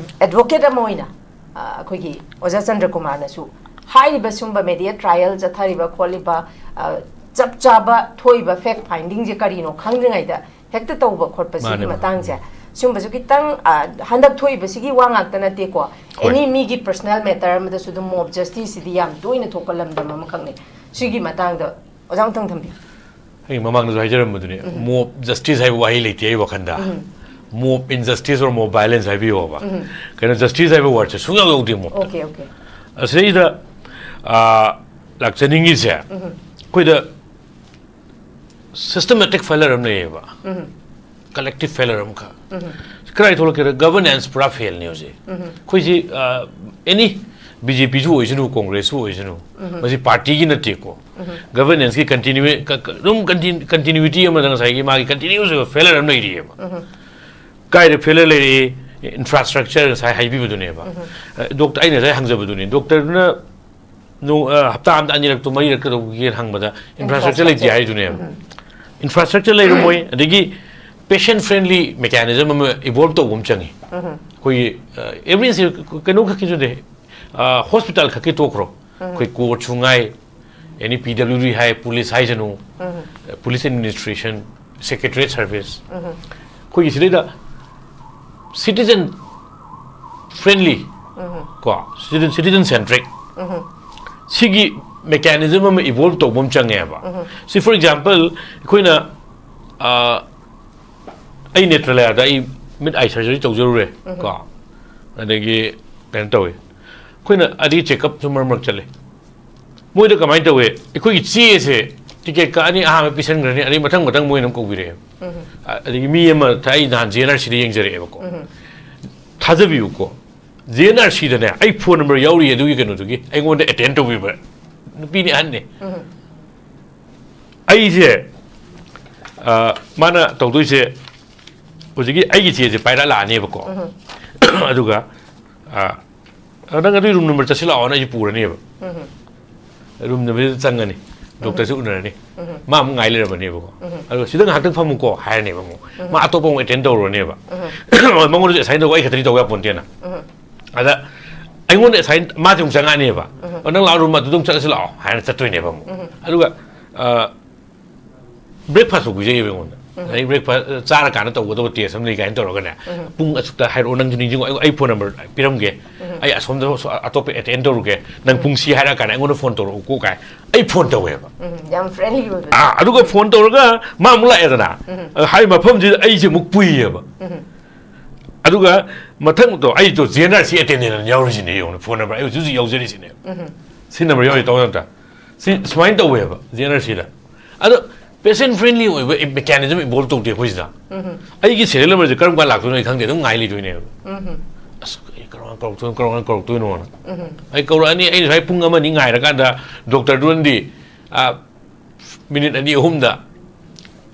advocate ꯑꯃ ꯑꯣꯏꯅ ꯑ, ꯑꯩꯈꯣꯏꯒꯤ ꯑꯣꯖꯥ ꯆꯟꯗ꯭ꯔꯀꯨꯃꯥꯔꯅꯁꯨ ꯍꯥꯏꯔꯤꯕ ꯁꯨꯝꯕ ꯃꯦꯗꯤꯌꯦꯠ ꯇ꯭ꯔꯥꯏꯌꯦꯜ ꯆꯠꯊꯔꯤꯕ ꯈꯣꯠꯂꯤꯕ, ꯑ, ꯆꯞ ꯆꯥꯕ ꯊꯣꯛꯏꯕ ꯐꯦꯛ ꯐꯥꯏꯟꯗꯤꯡꯁꯦ ꯀꯔꯤꯅꯣ ꯈꯪꯗ꯭ꯔꯤꯉꯩꯗ ꯍꯦꯛꯇ ꯇꯧꯕ ꯈꯣꯠꯄꯁꯤꯒꯤ ꯃꯥꯅꯦ, ꯃꯥꯅꯦ꯫ ꯃꯇꯥꯡꯁꯦ, ꯁꯨꯝꯕꯁꯨ ꯈꯤꯇꯪ, ꯑ, ꯍꯟꯗꯛ ꯊꯣꯛꯏꯕꯁꯤꯒꯤ ꯋꯥ ꯉꯥꯛꯇ ꯅꯠꯇꯦꯀꯣ꯫ ꯍꯣꯏ꯫ ꯑꯦꯅꯤ ꯃꯤꯒꯤ ꯄꯔꯁꯣꯅꯦꯜ ꯃꯦꯇꯔ ꯑꯃꯗꯁꯨ ꯑꯗꯨꯝ ꯃꯣꯕ ꯖꯁꯇꯤꯁꯁꯤꯗꯤ ꯌꯥꯝ ꯇꯣꯏꯅ ꯊꯣꯛꯄ ꯂꯝꯗꯝ ꯑꯃꯈꯛꯅꯤ꯫ ꯁꯤꯒꯤ ꯃꯇꯥꯡꯗ ꯑꯣꯖꯥ ꯑꯃꯇꯪ ꯊꯝꯕꯤꯌꯨ꯫ ꯑꯩ ꯃꯃꯥꯡꯗꯁꯨ ꯍꯥꯏꯖꯔꯝꯕꯗꯨꯅꯤ, ꯎꯝ꯫ ꯃꯣꯕ ꯖꯁꯇꯤꯁ ꯍꯥꯏꯕ ꯋꯥꯍꯩ ꯂꯩꯇꯦ ꯑꯩ ꯋꯥꯈꯟꯗ꯫ ꯎꯝ꯫ Mop injustice or mop violence ꯍꯥꯏꯕꯤꯌꯣꯕ꯫ ꯎꯝ꯫ ꯀꯩꯅꯣ, ꯖꯁꯇꯤꯁ ꯍꯥꯏꯕ ꯋꯥꯔꯗꯁꯦ ꯁꯨꯡꯌꯥꯎ ꯌꯥꯎꯗꯦ ꯃꯣꯕꯇ꯫ Okay, okay. ꯑꯁꯤꯗꯩꯗ, ꯑꯥ, ꯂꯥꯛꯆꯅꯤꯡꯉꯤꯁꯦ, ꯎꯝ꯫ ꯑꯩꯈꯣꯏꯗ ꯁꯤꯁꯇꯃꯦꯇꯤꯛ ꯐꯦꯂꯔ ꯑꯃ ꯂꯩꯌꯦꯕ꯫ ꯎꯝ꯫ ꯀꯂꯦꯛꯇꯤꯚ ꯐꯦꯂꯔ ꯑꯃꯈꯛ꯫ ꯎꯝ꯫ ꯀꯗꯥꯏ ꯊꯣꯛꯂꯛꯀꯦꯗ, ꯒꯚꯔꯅꯦꯟꯁ ꯄꯨꯔꯥ ꯐꯦꯜꯅꯤ ꯍꯧꯖꯤꯛ꯫ ꯎꯝ꯫ ꯑꯩꯈꯣꯏꯁꯤ, ꯑ, ꯑꯦꯅꯤ ꯕꯤ ꯖꯦ ꯄꯤꯁꯨ ꯑꯣꯏꯁꯅꯨ, ꯀꯣꯡꯒ꯭ꯔꯦꯁꯁꯨ ꯑꯣꯏꯁꯅꯨ, ꯎꯝ꯫ ꯃꯁꯤ ꯄꯥꯔꯇꯤꯒꯤ ꯅꯠꯇꯦꯀꯣ꯫ ꯎꯝ꯫ ꯒꯚꯔꯅꯦꯟꯁꯀꯤ ꯀꯟꯇꯤꯅ꯭ꯌꯨ-, ꯀ-, ꯀ-, ꯑꯗꯨꯝ ꯀꯟꯇꯤ-, ꯀꯟꯇꯤꯅ꯭ꯌꯨꯇꯤ ꯑꯃꯗ ꯉꯁꯥꯏꯒꯤ ꯃꯥꯒꯤ ꯀꯟꯇꯤꯅ꯭ꯌꯨꯁ ꯑꯣꯏꯕ ꯐꯦꯂꯔ ꯑꯃ ꯂꯩꯔꯤꯑꯕ꯫ ꯎꯝ꯫ ꯀꯥꯏꯗ ꯐꯦꯂꯔ ꯂꯩꯔꯤ? ꯏꯟꯐ꯭ꯔꯥꯁ꯭ꯇ꯭ꯔꯛꯆꯔ ꯉꯁꯥꯏ ꯍꯥꯏꯕꯤꯕꯗꯨꯅꯦꯕ꯫ ꯎꯝ꯫ ꯑ, ꯗꯣꯛꯇꯔ, ꯑꯩꯅ ꯉꯁꯥꯏ ꯍꯪꯖꯕꯗꯨꯅꯤ, ꯗꯣꯛꯇꯔꯗꯨꯅ ꯅꯣ-, ꯑ, ꯍꯞꯇꯥ ꯑꯃꯗ ꯑꯅꯤꯔꯛꯇꯣ ꯃꯔꯤꯔꯛ ꯀꯩꯗꯧꯒꯦꯅ ꯍꯪꯕꯗ, ꯏꯟꯐ꯭ꯔꯥꯁ꯭ꯇ꯭ꯔꯛꯆꯔ ꯂꯩꯇꯦ ꯏꯟꯐ꯭ꯔꯥꯁ꯭ꯇ꯭ꯔꯛꯆꯔ꯫ ꯍꯥꯏꯗꯨꯅꯦꯕ꯫ ꯎꯝ꯫ ꯏꯟꯐ꯭ꯔꯥꯁ꯭ꯇ꯭ꯔꯛꯆꯔ ꯂꯩꯔꯝꯃꯣꯏ, ꯑꯗꯒꯤ ꯄꯦꯁꯦꯟ ꯐ꯭ꯔꯦꯟꯂꯤ ꯃꯦꯀꯥꯅꯤꯖꯝ ꯑꯃ ꯏꯚꯣꯜꯕ ꯇꯧꯕ ꯑꯃ ꯆꯪꯉꯤ꯫ ꯎꯝ꯫ ꯑꯩꯈꯣꯏꯒꯤ, ꯑ, ꯑꯦꯕ꯭ꯔꯤ ꯏꯟꯁꯇꯤ-, ꯀꯩꯅꯣ ꯈꯛꯀꯤꯁꯨ ꯅꯠꯇꯦ, ꯑ, ꯍꯣꯁꯄꯤꯇꯥꯜ ꯈꯛꯀꯤ ꯇꯣꯛꯈ꯭ꯔꯣ, ꯎꯝ꯫ ꯑꯩꯈꯣꯏ ꯀꯣꯔꯠꯁꯨ ꯉꯥꯏ, ꯑꯦꯅꯤ ꯄꯤ ꯗꯕ꯭ꯂꯤꯎ ꯗꯤ ꯍꯥꯏ, ꯄꯨꯂꯤꯁ ꯍꯥꯏꯁꯅꯨ, ꯎꯝ꯫ ꯄꯨꯂꯤꯁ ꯑꯦꯗꯃꯤꯅꯤꯁꯇ꯭ꯔꯦꯁꯟ, ꯁꯦꯀ꯭ꯔꯦꯇꯔꯤꯌꯦꯠ ꯁꯔꯚꯤꯁ, ꯎꯝ꯫ ꯑꯩꯈꯣꯏꯒꯤ ꯁꯤꯗꯩꯗ ꯁꯤꯇꯤꯖꯟ ꯐ꯭ꯔꯦꯟꯂꯤ, ꯎꯝ꯫ ꯀꯣ, ꯁꯤꯇꯤꯖꯟ, ꯁꯤꯇꯤꯖꯟ ꯁꯦꯟꯇ꯭ꯔꯤꯛ, ꯎꯝ꯫ ꯁꯤꯒꯤ ꯃꯦꯀꯥꯅꯤꯖꯝ ꯑꯃ ꯏꯚꯣꯜꯕ ꯇꯧꯕ ꯑꯃ ꯆꯪꯉꯦꯕ꯫ ꯎꯝ꯫ ꯁꯤ, ꯐꯣꯔ ꯑꯦꯛꯖꯥꯝꯄꯜ, ꯑꯩꯈꯣꯏꯅ, ꯑ, ꯑꯩ ꯅꯦꯇ꯭ꯔꯥꯂꯌꯥꯗ ꯑꯩ ꯃꯤꯠ ꯑꯥꯏ ꯁꯔꯖꯔꯤ ꯇꯧꯖꯔꯨꯔꯦ, ꯎꯝ꯫ ꯀꯣ, ꯑꯗꯒꯤ ꯀꯩꯅꯣ ꯇꯧꯋꯤ, ꯑꯩꯈꯣꯏꯅ ꯑꯗꯒꯤ ꯆꯦꯛꯑꯞꯁꯨ ꯃꯔꯛ ꯃꯔꯛ ꯆꯠꯂꯦ꯫ ꯃꯣꯏꯗ ꯀꯃꯥꯏꯅ ꯇꯧꯋꯦ? ꯑꯩꯈꯣꯏꯒꯤ ꯆꯦꯁꯦ, ꯇꯤꯀꯦꯠ ꯀꯛꯑꯅꯤ, ꯑꯍꯥꯟꯕ ꯄꯤꯁꯟꯈ꯭ꯔꯅꯤ, ꯑꯗꯩ ꯃꯊꯪ ꯃꯊꯪ ꯃꯣꯏꯅ ꯑꯗꯨꯝ ꯀꯧꯕꯤꯔꯛꯑꯦꯕ꯫ ꯑ-, ꯑꯗꯒꯤ ꯃꯤ ꯑꯃ ꯊ-, ꯑꯩ ꯅꯍꯥꯟ ꯖꯦ ꯑꯦꯟ ꯑꯥꯔ ꯁꯤꯗ ꯌꯦꯡꯖꯔꯛꯑꯦꯕꯀꯣ꯫ ꯊꯥꯖꯕꯤꯌꯨꯀꯣ, ꯖꯦ ꯑꯦꯟ ꯑꯥꯔ ꯁꯤꯗꯅꯦ ꯑꯩ ꯐꯣꯟ ꯅꯝꯕꯔ ꯌꯥꯎꯔꯤ ꯑꯗꯨꯒꯤ ꯀꯩꯅꯣꯗꯨꯒꯤ, ꯑꯩꯉꯣꯟꯗ ꯑꯦꯇꯦꯟ ꯇꯧꯕꯤꯕ ꯅꯨꯄꯤꯅꯤ, ꯑꯍꯟꯅꯤ꯫ ꯑꯩꯁꯦ, ꯑ, ꯃꯥꯅ ꯇꯧꯗꯣꯏꯁꯦ ꯍꯧꯖꯤꯛꯀꯤ ꯑꯩꯒꯤ ꯆꯦꯁꯦ ꯄꯥꯏꯔꯛꯂꯛꯑꯅꯦꯕꯀꯣ꯫ ꯑꯗꯨꯒ, ꯑ, "ꯅꯪ ꯑꯗꯨꯒꯤ ꯔꯨꯝ ꯅꯝꯕꯔ ꯆꯠꯁꯤꯜꯂꯛꯑꯣꯅ" ꯑꯩꯁꯦ ꯄꯨꯔꯅꯦꯕ꯫ ꯔꯨꯝ ꯅꯝꯕꯔꯗ ꯆꯪꯉꯅꯤ, ꯗꯣꯛꯇꯔꯁꯦ ꯎꯅꯔꯅꯤ꯫ ꯃꯥ ꯑꯃꯨꯛ ꯉꯥꯏ ꯂꯩꯔꯝꯃꯅꯦꯕꯀꯣ꯫ ꯑꯗꯨꯒ "ꯁꯤꯗ ꯉꯥꯏꯍꯥꯛꯇꯪ ꯐꯝꯃꯨꯀꯣ" ꯍꯥꯏꯔꯅꯦꯕ ꯑꯃꯨꯛ꯫ ꯃꯥ ꯑꯇꯣꯞꯄ ꯑꯃꯨꯛ ꯑꯦꯇꯦꯟ ꯇꯧꯔꯨꯔꯅꯦꯕ꯫ ꯃꯉꯣꯟꯗꯁꯨ ꯑꯦꯁꯥꯏꯟ ꯇꯧꯕ ꯑꯩ ꯈꯛꯇꯗꯤ ꯇꯧꯕ ꯌꯥꯄꯣꯟꯇꯦꯅ꯫ ꯑꯗ ꯑꯩꯉꯣꯟꯗ ꯑꯦꯁꯥꯏꯟ, ꯃꯥꯁꯦ ꯑꯃꯨꯛ ꯆꯪꯉꯛꯑꯅꯦꯕ꯫ "ꯑꯣ, ꯅꯪ ꯂꯥꯛꯑꯣ, ꯔꯨꯝ ꯑꯗꯨꯗ ꯑꯃꯨꯛ ꯆꯠꯂꯁꯤ ꯂꯥꯛꯑꯣ" ꯍꯥꯏꯅ ꯆꯠꯇꯣꯏꯅꯦꯕ ꯑꯃꯨꯛ꯫ ꯑꯗꯨꯒ, ꯑ, ꯕ꯭ꯔꯦꯛꯐꯥꯁ ꯐꯥꯎ ꯄꯤꯖꯩꯌꯦꯕ ꯑꯩꯉꯣꯟꯗ꯫ ꯑꯗꯩ ꯕ꯭ꯔꯦꯛꯐꯥꯁ ꯆꯥꯔꯀꯥꯟꯗ ꯇꯧꯒꯗꯕ ꯇꯦꯁ ꯑꯃ ꯂꯩ ꯀꯥꯏꯅ ꯇꯧꯔꯒꯅꯦ, "ꯄꯨꯡ ꯑꯁꯨꯛꯇ ꯍꯥꯏꯔꯛꯑꯣ, ꯅꯪꯁꯨ ꯅꯤꯡꯁꯤꯡꯉꯣ, ꯑꯩ, ꯑꯩ ꯐꯣꯟ ꯅꯝꯕꯔ ꯄꯤꯔꯝꯒꯦ, ꯑꯩ ꯑꯁꯣꯝꯗ ꯑꯇꯣꯞꯄ ꯑꯦꯇꯦꯟ ꯇꯧꯔꯨꯒꯦ, ꯅꯪ ꯄꯨꯡ ꯁꯤ ꯍꯥꯏꯔꯛꯑꯀꯥꯟꯗ ꯑꯩꯉꯣꯟꯗ ꯐꯣꯟ ꯇꯧꯔꯛꯎꯀꯣ" ꯀꯥꯏ ꯑꯩ ꯐꯣꯟ ꯇꯧꯋꯦꯕ꯫ ꯌꯥꯝ ꯐ꯭ꯔꯦꯟꯂꯤ ꯑꯣꯏꯕ꯫ ꯑꯥ, ꯑꯗꯨꯒ ꯐꯣꯟ ꯇꯧꯔꯒ ꯃꯥ ꯑꯃꯨꯛ ꯂꯥꯛꯑꯦꯗꯅ, ꯑ, ꯍꯥꯏ ꯃꯐꯝꯁꯤꯗ ꯑꯩꯁꯦ ꯑꯃꯨꯛ ꯄꯨꯏꯌꯦꯕ꯫ ꯑꯗꯨꯒ ꯃꯊꯪꯗꯣ ꯑꯩꯗꯣ J and R C attendant ꯑꯣꯏꯅ ꯌꯥꯎꯔꯤꯁꯤꯅꯦ, ꯌꯦꯡꯉꯨꯅꯦ, ꯐꯣꯟ ꯅꯝꯕꯔ ꯑꯩ ꯍꯧꯖꯤꯛ ꯍꯧꯖꯤꯛ ꯌꯥꯎꯖꯔꯤꯁꯤꯅꯦ꯫ ꯁꯤ ꯅꯝꯕꯔ ꯌꯥꯎꯔꯤ, ꯇꯧ ꯅꯠꯇ꯭ꯔꯥ? ꯁꯤ ꯁꯨꯃꯥꯏꯅ ꯇꯧꯋꯦꯕ ꯖꯦ ꯑꯦꯟ ꯑꯥꯔ ꯁꯤꯗ꯫ ꯑꯗꯣ ꯄꯦꯁꯦꯟ ꯐ꯭ꯔꯦꯟꯂꯤ ꯑꯣꯏꯕ ꯃꯦꯀꯥꯅꯤꯖꯝ ꯏꯟꯚꯣꯜꯕ ꯇꯧꯗꯦ ꯑꯩꯈꯣꯏꯁꯤꯗ꯫ ꯑꯩꯒꯤ ꯁꯦꯔꯤꯌꯦꯜ ꯅꯝꯕꯔꯁꯦ ꯀꯔꯝ ꯀꯥꯟ ꯂꯥꯛꯇꯣꯏꯅꯣ ꯑꯩ ꯈꯪꯗꯦ, ꯑꯗꯨꯝ ꯉꯥꯏ ꯂꯩꯗꯣꯏꯅꯦꯕ꯫ ꯑꯁ, ꯑꯩ ꯀꯔꯝ ꯀꯥꯟ ꯀꯧꯔꯛꯇꯣꯏꯅꯣ, ꯀꯔꯝ ꯀꯥꯟ ꯀꯧꯔꯛꯇꯣꯏꯅꯣꯅ꯫ ꯑꯩ ꯀꯧꯔꯛꯑꯅꯤ, ꯑꯩ ꯉꯁꯥꯏ ꯄꯨꯡ ꯑꯃ ꯑꯅꯤ ꯉꯥꯏꯔꯀꯥꯟꯗ ꯗꯣꯛꯇꯔꯗꯨꯅꯗꯤ, ꯑ, ꯃꯤꯅꯤꯠ ꯑꯅꯤ ꯑꯍꯨꯝꯗ,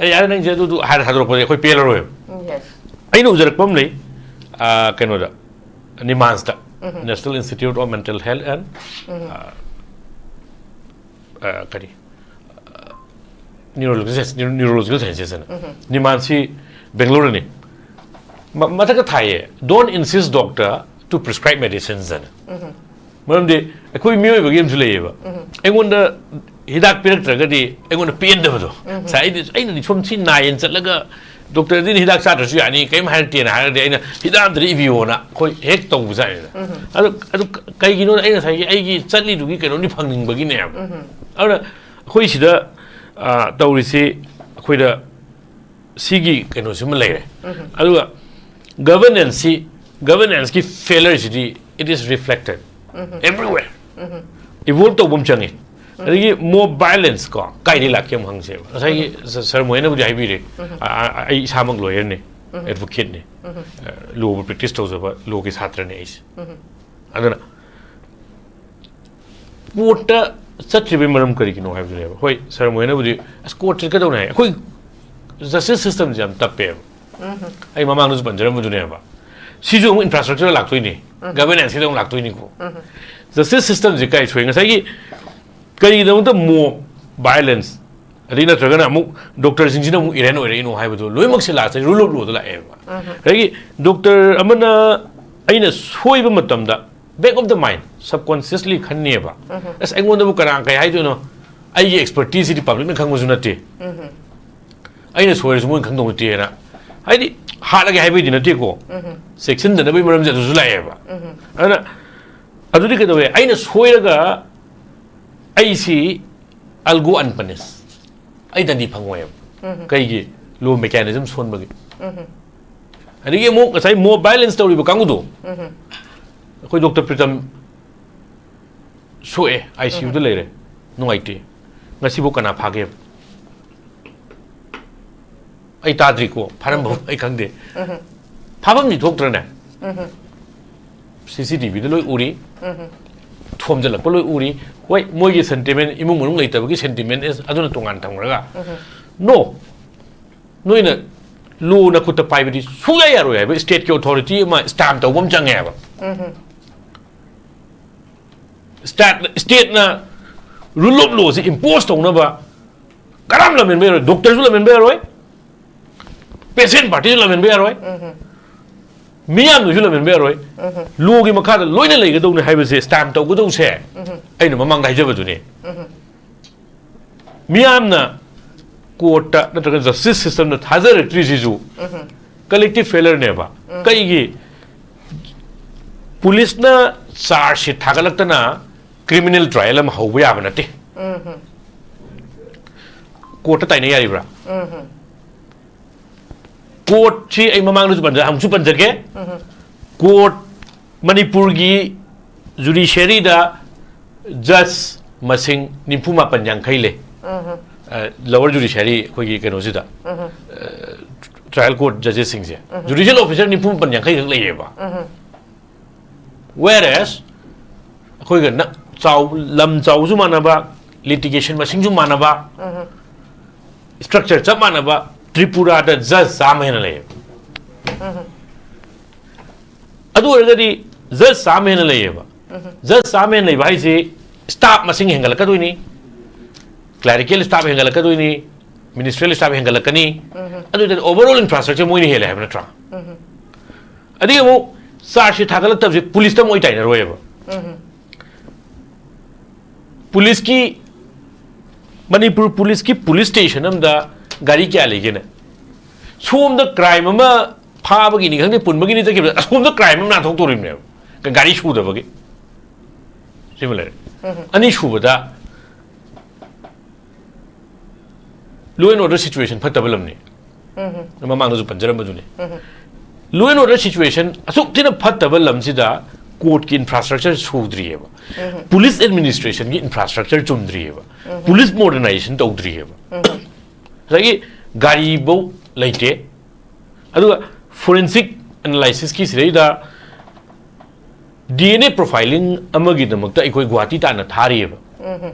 "ꯑꯦ, ꯌꯥꯔꯦ, ꯅꯪꯁꯦ ꯑꯗꯨꯗꯨ" ꯍꯥꯏꯔ ꯊꯥꯗꯣꯔꯛꯄꯗꯤ ꯑꯩꯈꯣꯏ ꯄꯦꯜꯂꯔꯣꯏꯕ꯫ ꯎꯝ, yes. ꯑꯩꯅ ꯎꯖꯔꯛꯄ ꯑꯃ ꯂꯩ, ꯑ, ꯀꯩꯅꯣꯗ, ꯅꯤꯃꯥꯟꯁꯇ, National Institute of Mental Health and, ꯑ, ꯑ, ꯀꯔꯤ, Neurological, Neurological Sciences ꯍꯥꯏꯅ꯫ ꯅꯤꯃꯥꯟꯁꯤ ꯕꯦꯡꯒꯂꯣꯔꯅꯤ꯫ ꯃ-, ꯃꯊꯛꯇ ꯊꯥꯏꯌꯦ, "Don't insist doctor to prescribe medicines" ꯍꯥꯏꯅ꯫ ꯃꯔꯝꯗꯤ ꯑꯩꯈꯣꯏ ꯃꯤꯑꯣꯏꯕꯒꯤ ꯑꯃꯁꯨ ꯂꯩꯌꯦꯕ꯫ ꯑꯩꯉꯣꯟꯗ ꯍꯤꯗꯥꯛ ꯄꯤꯔꯛꯇ꯭ꯔꯒꯗꯤ ꯑꯩꯉꯣꯟꯗ ꯄꯦꯟꯗꯕꯗꯣ꯫ ꯉꯁꯥꯏ ꯑꯩꯗꯤ, ꯑꯩꯅꯗꯤ ꯁꯣꯝ ꯁꯤ ꯅꯥꯏꯌꯦꯅ ꯆꯠꯂꯒ ꯗꯣꯛꯇꯔꯗꯨꯅ "ꯍꯤꯗꯥꯛ ꯆꯥꯗ꯭ꯔꯁꯨ ꯌꯥꯅꯤ, ꯀꯔꯤꯝ ꯍꯥꯏꯔꯛꯇꯦꯅ" ꯍꯥꯏꯔꯗꯤ ꯑꯩꯅ "ꯍꯤꯗꯥꯛ ꯑꯝꯇꯗꯤ ꯏꯕꯤꯌꯣꯅ" ꯑꯩꯈꯣꯏ ꯍꯦꯛ ꯇꯧꯕꯖꯥꯠꯅꯤꯗ꯫ ꯑꯗꯨ, ꯑꯗꯨ ꯀ-, ꯀꯩꯒꯤꯅꯣꯗ ꯑꯩ ꯉꯁꯥꯏꯒꯤ ꯑꯩꯒꯤ ꯆꯠꯂꯤꯗꯨꯒꯤ ꯀꯩꯅꯣꯝꯗꯤ ꯐꯪꯅꯤꯡꯕꯒꯤꯅꯦꯕ꯫ ꯑꯗꯨꯅ ꯑꯩꯈꯣꯏ ꯁꯤꯗ, ꯑ, ꯇꯧꯔꯤꯁꯤ ꯑꯩꯈꯣꯏꯗ ꯁꯤꯒꯤ ꯀꯩꯅꯣꯁꯤꯃ ꯂꯩꯔꯦ꯫ ꯑꯗꯨꯒ ꯒꯚꯔꯅꯦꯟꯁꯁꯤ, ꯒꯚꯔꯅꯦꯟꯁꯀꯤ ꯐꯦꯂꯔꯁꯤꯗꯤ, it is reflected everywhere. ꯏꯚꯣꯜꯕ ꯇꯧꯕ ꯑꯃ ꯆꯪꯉꯤ꯫ ꯑꯗꯒꯤ mob violence ꯀꯣ, ꯀꯥꯏꯗꯒꯤ ꯂꯥꯛꯀꯦ ꯑꯃꯨꯛ ꯍꯪꯁꯦꯕ꯫ ꯉꯁꯥꯏꯒꯤ ꯁ-, ꯁꯥꯔ ꯃꯣꯍꯦꯟꯅꯕꯨꯗꯤ ꯍꯥꯏꯕꯤꯔꯦ, ꯑ, ꯑ, ꯑꯩ ꯏꯁꯥꯃꯛ ꯂꯣꯌꯔꯅꯤ, ꯑꯦꯗꯚꯣꯀꯦꯠꯅꯤ, ꯂꯣꯕꯨ ꯄ꯭ꯔꯦꯛꯇꯤꯁ ꯇꯧꯖꯕ ꯂꯣꯒꯤ ꯁꯥꯇ꯭ꯔꯅꯤ ꯑꯩꯁꯦ꯫ ꯑꯗꯨꯅ ꯀꯣꯔꯠꯇ ꯆꯠꯇ꯭ꯔꯤꯕꯒꯤ ꯃꯔꯝ ꯀꯔꯤꯒꯤꯅꯣ ꯍꯥꯏꯕꯗꯨꯅꯦꯕ꯫ ꯍꯣꯏ, ꯁꯥꯔ ꯃꯣꯍꯦꯟꯅꯕꯨꯗꯤ ꯑꯁ ꯀꯣꯔꯠ ꯆꯠꯀꯗꯧꯅꯦ ꯍꯥꯏ꯫ ꯑꯩꯈꯣꯏ ꯖꯁꯇꯤꯁ ꯁꯤꯁꯇꯦꯝꯁꯦ ꯌꯥꯝ ꯇꯞꯄꯦꯕ꯫ ꯑꯩ ꯃꯃꯥꯡꯗꯁꯨ ꯄꯟꯖꯔꯝꯕꯗꯨꯅꯦꯕ꯫ ꯁꯤꯁꯨ ꯑꯃꯨꯛ ꯏꯟꯐ꯭ꯔꯥꯁ꯭ꯇ꯭ꯔꯛꯆꯔ ꯂꯥꯛꯇꯣꯏꯅꯤ, ꯒꯚꯔꯅꯦꯟꯁꯀꯤꯗ ꯑꯃꯨꯛ ꯂꯥꯛꯇꯣꯏꯅꯤꯀꯣ꯫ ꯖꯁꯇꯤꯁ ꯁꯤꯁꯇꯦꯝꯁꯦ ꯀꯥꯏ ꯁꯣꯏ? ꯉꯁꯥꯏꯒꯤ ꯀꯔꯤꯒꯤꯗꯃꯛꯇ mob violence, ꯑꯗꯩ ꯅꯠꯇ꯭ꯔꯒꯅ ꯑꯃꯨꯛ ꯗꯣꯛꯇꯔꯁꯤꯡꯁꯤꯅ ꯑꯃꯨꯛ ꯏꯔꯦꯟ ꯑꯣꯏꯔꯛꯏꯅꯣ ꯍꯥꯏꯕꯗꯣ ꯂꯣꯏꯅꯃꯛꯁꯦ ꯂꯥꯁꯇ rule of lawꯗ ꯂꯥꯛꯑꯦꯕ꯫ ꯑꯗꯒꯤ ꯗꯣꯛꯇꯔ ꯑꯃꯅ ꯑꯩꯅ ꯁꯣꯏꯕ ꯃꯇꯝꯗ back of the mind, subconsciously ꯈꯟꯅꯦꯕ, ꯑꯁ, ꯑꯩꯉꯣꯟꯗꯕꯨ ꯀꯅꯥ ꯀꯩ ꯍꯥꯏꯗꯣꯏꯅꯣ, ꯑꯩꯒꯤ expertiseꯁꯤꯗꯤ ꯄꯕ꯭ꯂꯤꯛꯅ ꯈꯪꯕꯁꯨ ꯅꯠꯇꯦ, ꯑꯩꯅ ꯁꯣꯏꯔꯁꯨ ꯃꯣꯏꯅ ꯈꯪꯗꯧ ꯅꯠꯇꯦꯅ꯫ ꯍꯥꯏꯗꯤ ꯍꯥꯠꯂꯒꯦ ꯍꯥꯏꯕꯩꯗꯤ ꯅꯠꯇꯦꯀꯣ, ꯆꯦꯛꯁꯤꯟꯗꯅꯕꯒꯤ ꯃꯔꯝꯁꯦ ꯑꯗꯨꯁꯨ ꯂꯥꯛꯑꯦꯕ꯫ ꯑꯗꯨꯅ ꯑꯗꯨꯗꯤ ꯀꯩꯗꯧꯋꯦ? ꯑꯩꯅ ꯁꯣꯏꯔꯒ ꯑꯩꯁꯤ I'll go unpunished, ꯑꯩ ꯗꯟꯗꯤ ꯐꯪꯉꯣꯏꯕ꯫ ꯀꯩꯒꯤ? Law mechanism ꯁꯣꯟꯕꯒꯤ꯫ ꯑꯗꯒꯤ ꯑꯃꯨꯛ ꯉꯁꯥꯏ mob violence ꯇꯧꯔꯤꯕ ꯀꯥꯡꯕꯨꯗꯣ, ꯑꯩꯈꯣꯏ ꯗꯣꯛꯇꯔ ꯄ꯭ꯔꯤꯇꯝ ꯁꯣꯛꯑꯦ, ꯑꯥꯏ ꯁꯤ ꯌꯨꯗ ꯂꯩꯔꯦ, ꯅꯨꯡꯉꯥꯏꯇꯦ, ꯉꯁꯤꯐꯥꯎ ꯀꯅꯥ ꯐꯥꯒꯦꯕ? ꯑꯩ ꯇꯥꯗ꯭ꯔꯤꯀꯣ, ꯐꯥꯔꯝꯕ ꯑꯩ ꯈꯪꯗꯦ꯫ ꯐꯥꯐꯝꯗꯤ ꯊꯣꯛꯇ꯭ꯔꯅꯦ? ꯁꯤ ꯁꯤ ꯇꯤ ꯚꯤꯗ ꯂꯣꯏ ꯎꯔꯤ, ꯊꯣꯝꯖꯤꯜꯂꯛꯄ ꯂꯣꯏ ꯎꯔꯤ꯫ ꯍꯣꯏ, ꯃꯣꯏꯒꯤ sentiment, ꯏꯃꯨꯡ ꯃꯅꯨꯡ ꯂꯩꯇꯕꯒꯤ sentiment ꯑꯗꯨꯅ ꯇꯣꯉꯥꯟ ꯊꯝꯈ꯭ꯔꯒ, no, ꯅꯣꯏꯅ ꯂꯣ ꯅꯈꯨꯠꯇ ꯄꯥꯏꯕꯗꯤ ꯁꯨꯡꯌꯥ ꯌꯥꯔꯣꯏ ꯍꯥꯏꯕ ꯁ꯭ꯇꯦꯠꯀꯤ ꯑꯣꯊꯣꯔꯤꯇꯤ ꯑꯃ ꯁ꯭ꯇꯥꯝ ꯇꯧꯕ ꯑꯃ ꯆꯪꯉꯦ ꯍꯥꯏꯕ꯫ ꯁ꯭ꯇꯦꯠ, ꯁ꯭ꯇꯦꯠꯅ rule of lawꯁꯤ impose ꯇꯧꯅꯕ ꯀꯅꯥꯝ ꯂꯝꯍꯦꯟꯕ ꯌꯥꯔꯣꯏ, ꯗꯣꯛꯇꯔꯁꯨ ꯂꯝꯍꯦꯟꯕ ꯌꯥꯔꯣꯏ, ꯄꯦꯁꯦꯟ ꯄꯥꯔꯇꯤꯁꯨ ꯂꯝꯍꯦꯟꯕ ꯌꯥꯔꯣꯏ, ꯃꯤꯌꯥꯝꯅꯁꯨ ꯂꯝꯍꯦꯟꯕ ꯌꯥꯔꯣꯏ꯫ ꯂꯣꯒꯤ ꯃꯈꯥꯗ ꯂꯣꯏꯅ ꯂꯩꯒꯗꯧꯅꯤ ꯍꯥꯏꯕꯁꯦ ꯁ꯭ꯇꯥꯝ ꯇꯧꯒꯗꯧꯁꯦ ꯑꯩꯅ ꯃꯃꯥꯡꯗ ꯍꯥꯏꯖꯕꯗꯨꯅꯦ꯫ ꯃꯤꯌꯥꯝꯅ ꯀꯣꯔꯠꯇ ꯅꯠꯇ꯭ꯔꯒ ꯖꯁꯇꯤꯁ ꯁꯤꯁꯇꯦꯝꯗ ꯊꯥꯖꯔꯛꯇ꯭ꯔꯤꯁꯤꯁꯨ collective failureꯅꯦꯕ꯫ ꯀꯩꯒꯤ? ꯄꯨꯂꯤꯁꯅ ꯆꯥꯔꯖ ꯁꯤꯠ ꯊꯥꯒꯠꯂꯛꯇꯅ ꯀ꯭ꯔꯤꯃꯤꯅꯦꯜ ꯇ꯭ꯔꯥꯏꯌꯦꯜ ꯑꯃ ꯍꯧꯕ ꯌꯥꯕ ꯅꯠꯇꯦ꯫ ꯀꯣꯔꯠꯇ ꯇꯥꯏꯅ ꯌꯥꯔꯤꯕ꯭ꯔꯥ? ꯀꯣꯔꯠꯁꯤ ꯑꯩ ꯃꯃꯥꯡꯗꯁꯨ ꯄꯟꯖ-, ꯑꯃꯨꯛꯁꯨ ꯄꯟꯖꯒꯦ꯫ ꯀꯣꯔꯠ, ꯃꯅꯤꯄꯨꯔꯒꯤ ꯖꯨꯗꯤꯁꯤꯌꯔꯤꯗ ꯖꯁ ꯃꯁꯤꯡ ꯅꯤꯐꯨ ꯃꯥꯄꯟ ꯌꯥꯡꯈꯩ ꯂꯩ꯫ ꯎꯝ ꯂꯋꯔ ꯖꯨꯗꯤꯁꯤꯌꯥꯔꯤ ꯑꯩꯈꯣꯏꯒꯤ ꯀꯩꯅꯣꯁꯤꯗ, ꯎꯝ ꯇ꯭ꯔꯥꯏꯌꯦꯜ ꯀꯣꯔꯠ ꯖꯖꯦꯁꯁꯤꯡꯁꯦ, ꯖꯨꯗꯤꯁꯤꯌꯦꯜ ꯑꯣꯐꯤꯁꯔ ꯅꯤꯐꯨ ꯃꯥꯄꯟ ꯌꯥꯡꯈꯩ ꯈꯛ ꯂꯩꯌꯦꯕ꯫ ꯎꯝ ꯋꯦꯔ ꯑꯦꯁ ꯑꯩꯈꯣꯏꯒ ꯅꯛ ꯆꯥꯎ, ꯂꯝ ꯆꯥꯎꯕꯁꯨ ꯃꯥꯟꯅꯕ, ꯂꯤꯇꯤꯒꯦꯁꯟ ꯃꯁꯤꯡꯁꯨ ꯃꯥꯟꯅꯕ, ꯎꯝ ꯁ꯭ꯇ꯭ꯔꯛꯆꯔ ꯆꯞ ꯃꯥꯟꯅꯕ ꯇ꯭ꯔꯤꯄꯨꯔꯥꯗ ꯖꯖ ꯆꯥꯝꯃ ꯍꯦꯟꯅ ꯂꯩꯌꯦꯕ꯫ ꯎꯝ ꯑꯗꯨ ꯑꯣꯏꯔꯒꯗꯤ ꯖꯖ ꯆꯥꯝꯃ ꯍꯦꯟꯅ ꯂꯩꯌꯦꯕ꯫ ꯖꯖ ꯆꯥꯝꯃ ꯍꯦꯟꯅ ꯂꯩꯕ ꯍꯥꯏꯁꯤ ꯁ꯭ꯇꯥꯐ ꯃꯁꯤꯡ ꯍꯦꯟꯒꯠꯂꯛꯀꯗꯣꯏꯅꯤ, ꯀ꯭ꯂꯦꯔꯤꯀꯦꯜ ꯁ꯭ꯇꯥꯐ ꯍꯦꯟꯒꯠꯂꯛꯀꯅꯤ, ꯃꯤꯅꯤꯁꯇ꯭ꯔꯤꯌꯦꯜ ꯁ꯭ꯇꯥꯐ ꯍꯦꯟꯒꯠꯂꯛꯀꯅꯤ꯫ ꯑꯗꯨ ꯑꯣꯏꯇꯥꯔꯗꯤ ꯑꯣꯚꯔꯑꯣꯜ ꯏꯟꯐ꯭ꯔꯥꯁ꯭ꯇ꯭ꯔꯛꯆꯔ ꯃꯣꯏꯅ ꯍꯦꯜꯂꯦ ꯍꯥꯏꯕ ꯅꯠꯇ꯭ꯔꯥ? ꯎꯝ ꯑꯗꯒꯤ ꯑꯃꯨꯛ ꯆꯥꯔꯖ ꯁꯤꯠ ꯊꯥꯒꯠꯂꯛꯇꯕꯁꯦ ꯄꯨꯂꯤꯁꯇ ꯑꯃꯨꯛ ꯑꯣꯏ ꯇꯥꯏꯅꯔꯣꯏꯕ꯫ ꯎꯝ ꯄꯨꯂꯤꯁꯀꯤ, ꯃꯅꯤꯄꯨꯔ ꯄꯨꯂꯤꯁꯀꯤ ꯄꯨꯂꯤꯁ ꯁ꯭ꯇꯦꯁꯟ ꯑꯃꯗ ꯒꯥꯔꯤ ꯀꯌꯥ ꯂꯩꯒꯦꯅꯦ? ꯁꯣꯝꯗ ꯀ꯭ꯔꯥꯏꯝ ꯑꯃ ꯐꯥꯕꯒꯤꯅꯤ ꯈꯪꯗꯦ, ꯄꯨꯟꯕꯒꯤꯅꯤ ꯆꯠꯈꯤꯕꯗ ꯑꯁꯣꯝꯗ ꯀ꯭ꯔꯥꯏꯝ ꯑꯃ ꯅꯥꯟꯊꯣꯛꯇꯣꯔꯤꯕꯅꯦꯕ, ꯒꯥꯔꯤ ꯁꯨꯗꯕꯒꯤ꯫ ꯁꯤꯃ ꯂꯩꯔꯦ꯫ ꯎꯝ ꯑꯅꯤꯁꯨꯕꯗ, ꯂꯣ ꯑꯦꯟ ꯑꯣꯔꯗꯔ ꯁꯤꯆꯨꯋꯦꯁꯟ ꯐꯠꯇꯕ ꯂꯝꯅꯤ꯫ ꯎꯝ ꯃꯃꯥꯡꯗꯁꯨ ꯄꯟꯖꯔꯝꯕꯗꯨꯅꯤ꯫ Um law and order situation ꯑꯁꯨꯛ ꯊꯤꯅ ꯐꯠꯇꯕ ꯂꯝꯁꯤꯗ ꯀꯣꯔꯠꯀꯤ ꯏꯟꯐ꯭ꯔꯥꯁ꯭ꯇ꯭ꯔꯛꯆꯔ ꯁꯨꯗ꯭ꯔꯤꯑꯕ, ꯄꯨꯂꯤꯁ ꯑꯦꯗꯃꯤꯅꯤꯁꯇ꯭ꯔꯦꯁꯟꯒꯤ ꯏꯟꯐ꯭ꯔꯥꯁ꯭ꯇ꯭ꯔꯛꯆꯔ ꯆꯨꯝꯗ꯭ꯔꯤꯑꯕ, ꯄꯨꯂꯤꯁ ꯃꯣꯗꯔꯅꯥꯏꯖꯦꯁꯟ ꯇꯧꯗ꯭ꯔꯤꯑꯕ꯫ ꯎꯝ ꯉꯁꯥꯏꯒꯤ ꯒꯥꯔꯤꯐꯧ ꯂꯩꯇꯦ꯫ ꯑꯗꯨꯒ ꯐꯣꯔꯦꯟꯁꯤꯛ ꯑꯦꯅꯥꯂꯥꯏꯁꯤꯁꯀꯤ ꯁꯤꯗꯩꯗ ꯗꯤ ꯑꯦꯟ ꯑꯦ ꯄ꯭ꯔꯣꯐꯥꯏꯂꯤꯡ ꯑꯃꯒꯤꯗꯃꯛꯇ ꯑꯩꯈꯣꯏ ꯒꯨꯋꯥꯍꯥꯇꯤ ꯇꯥꯟꯅ ꯊꯥꯔꯤꯑꯕ꯫ ꯎꯝ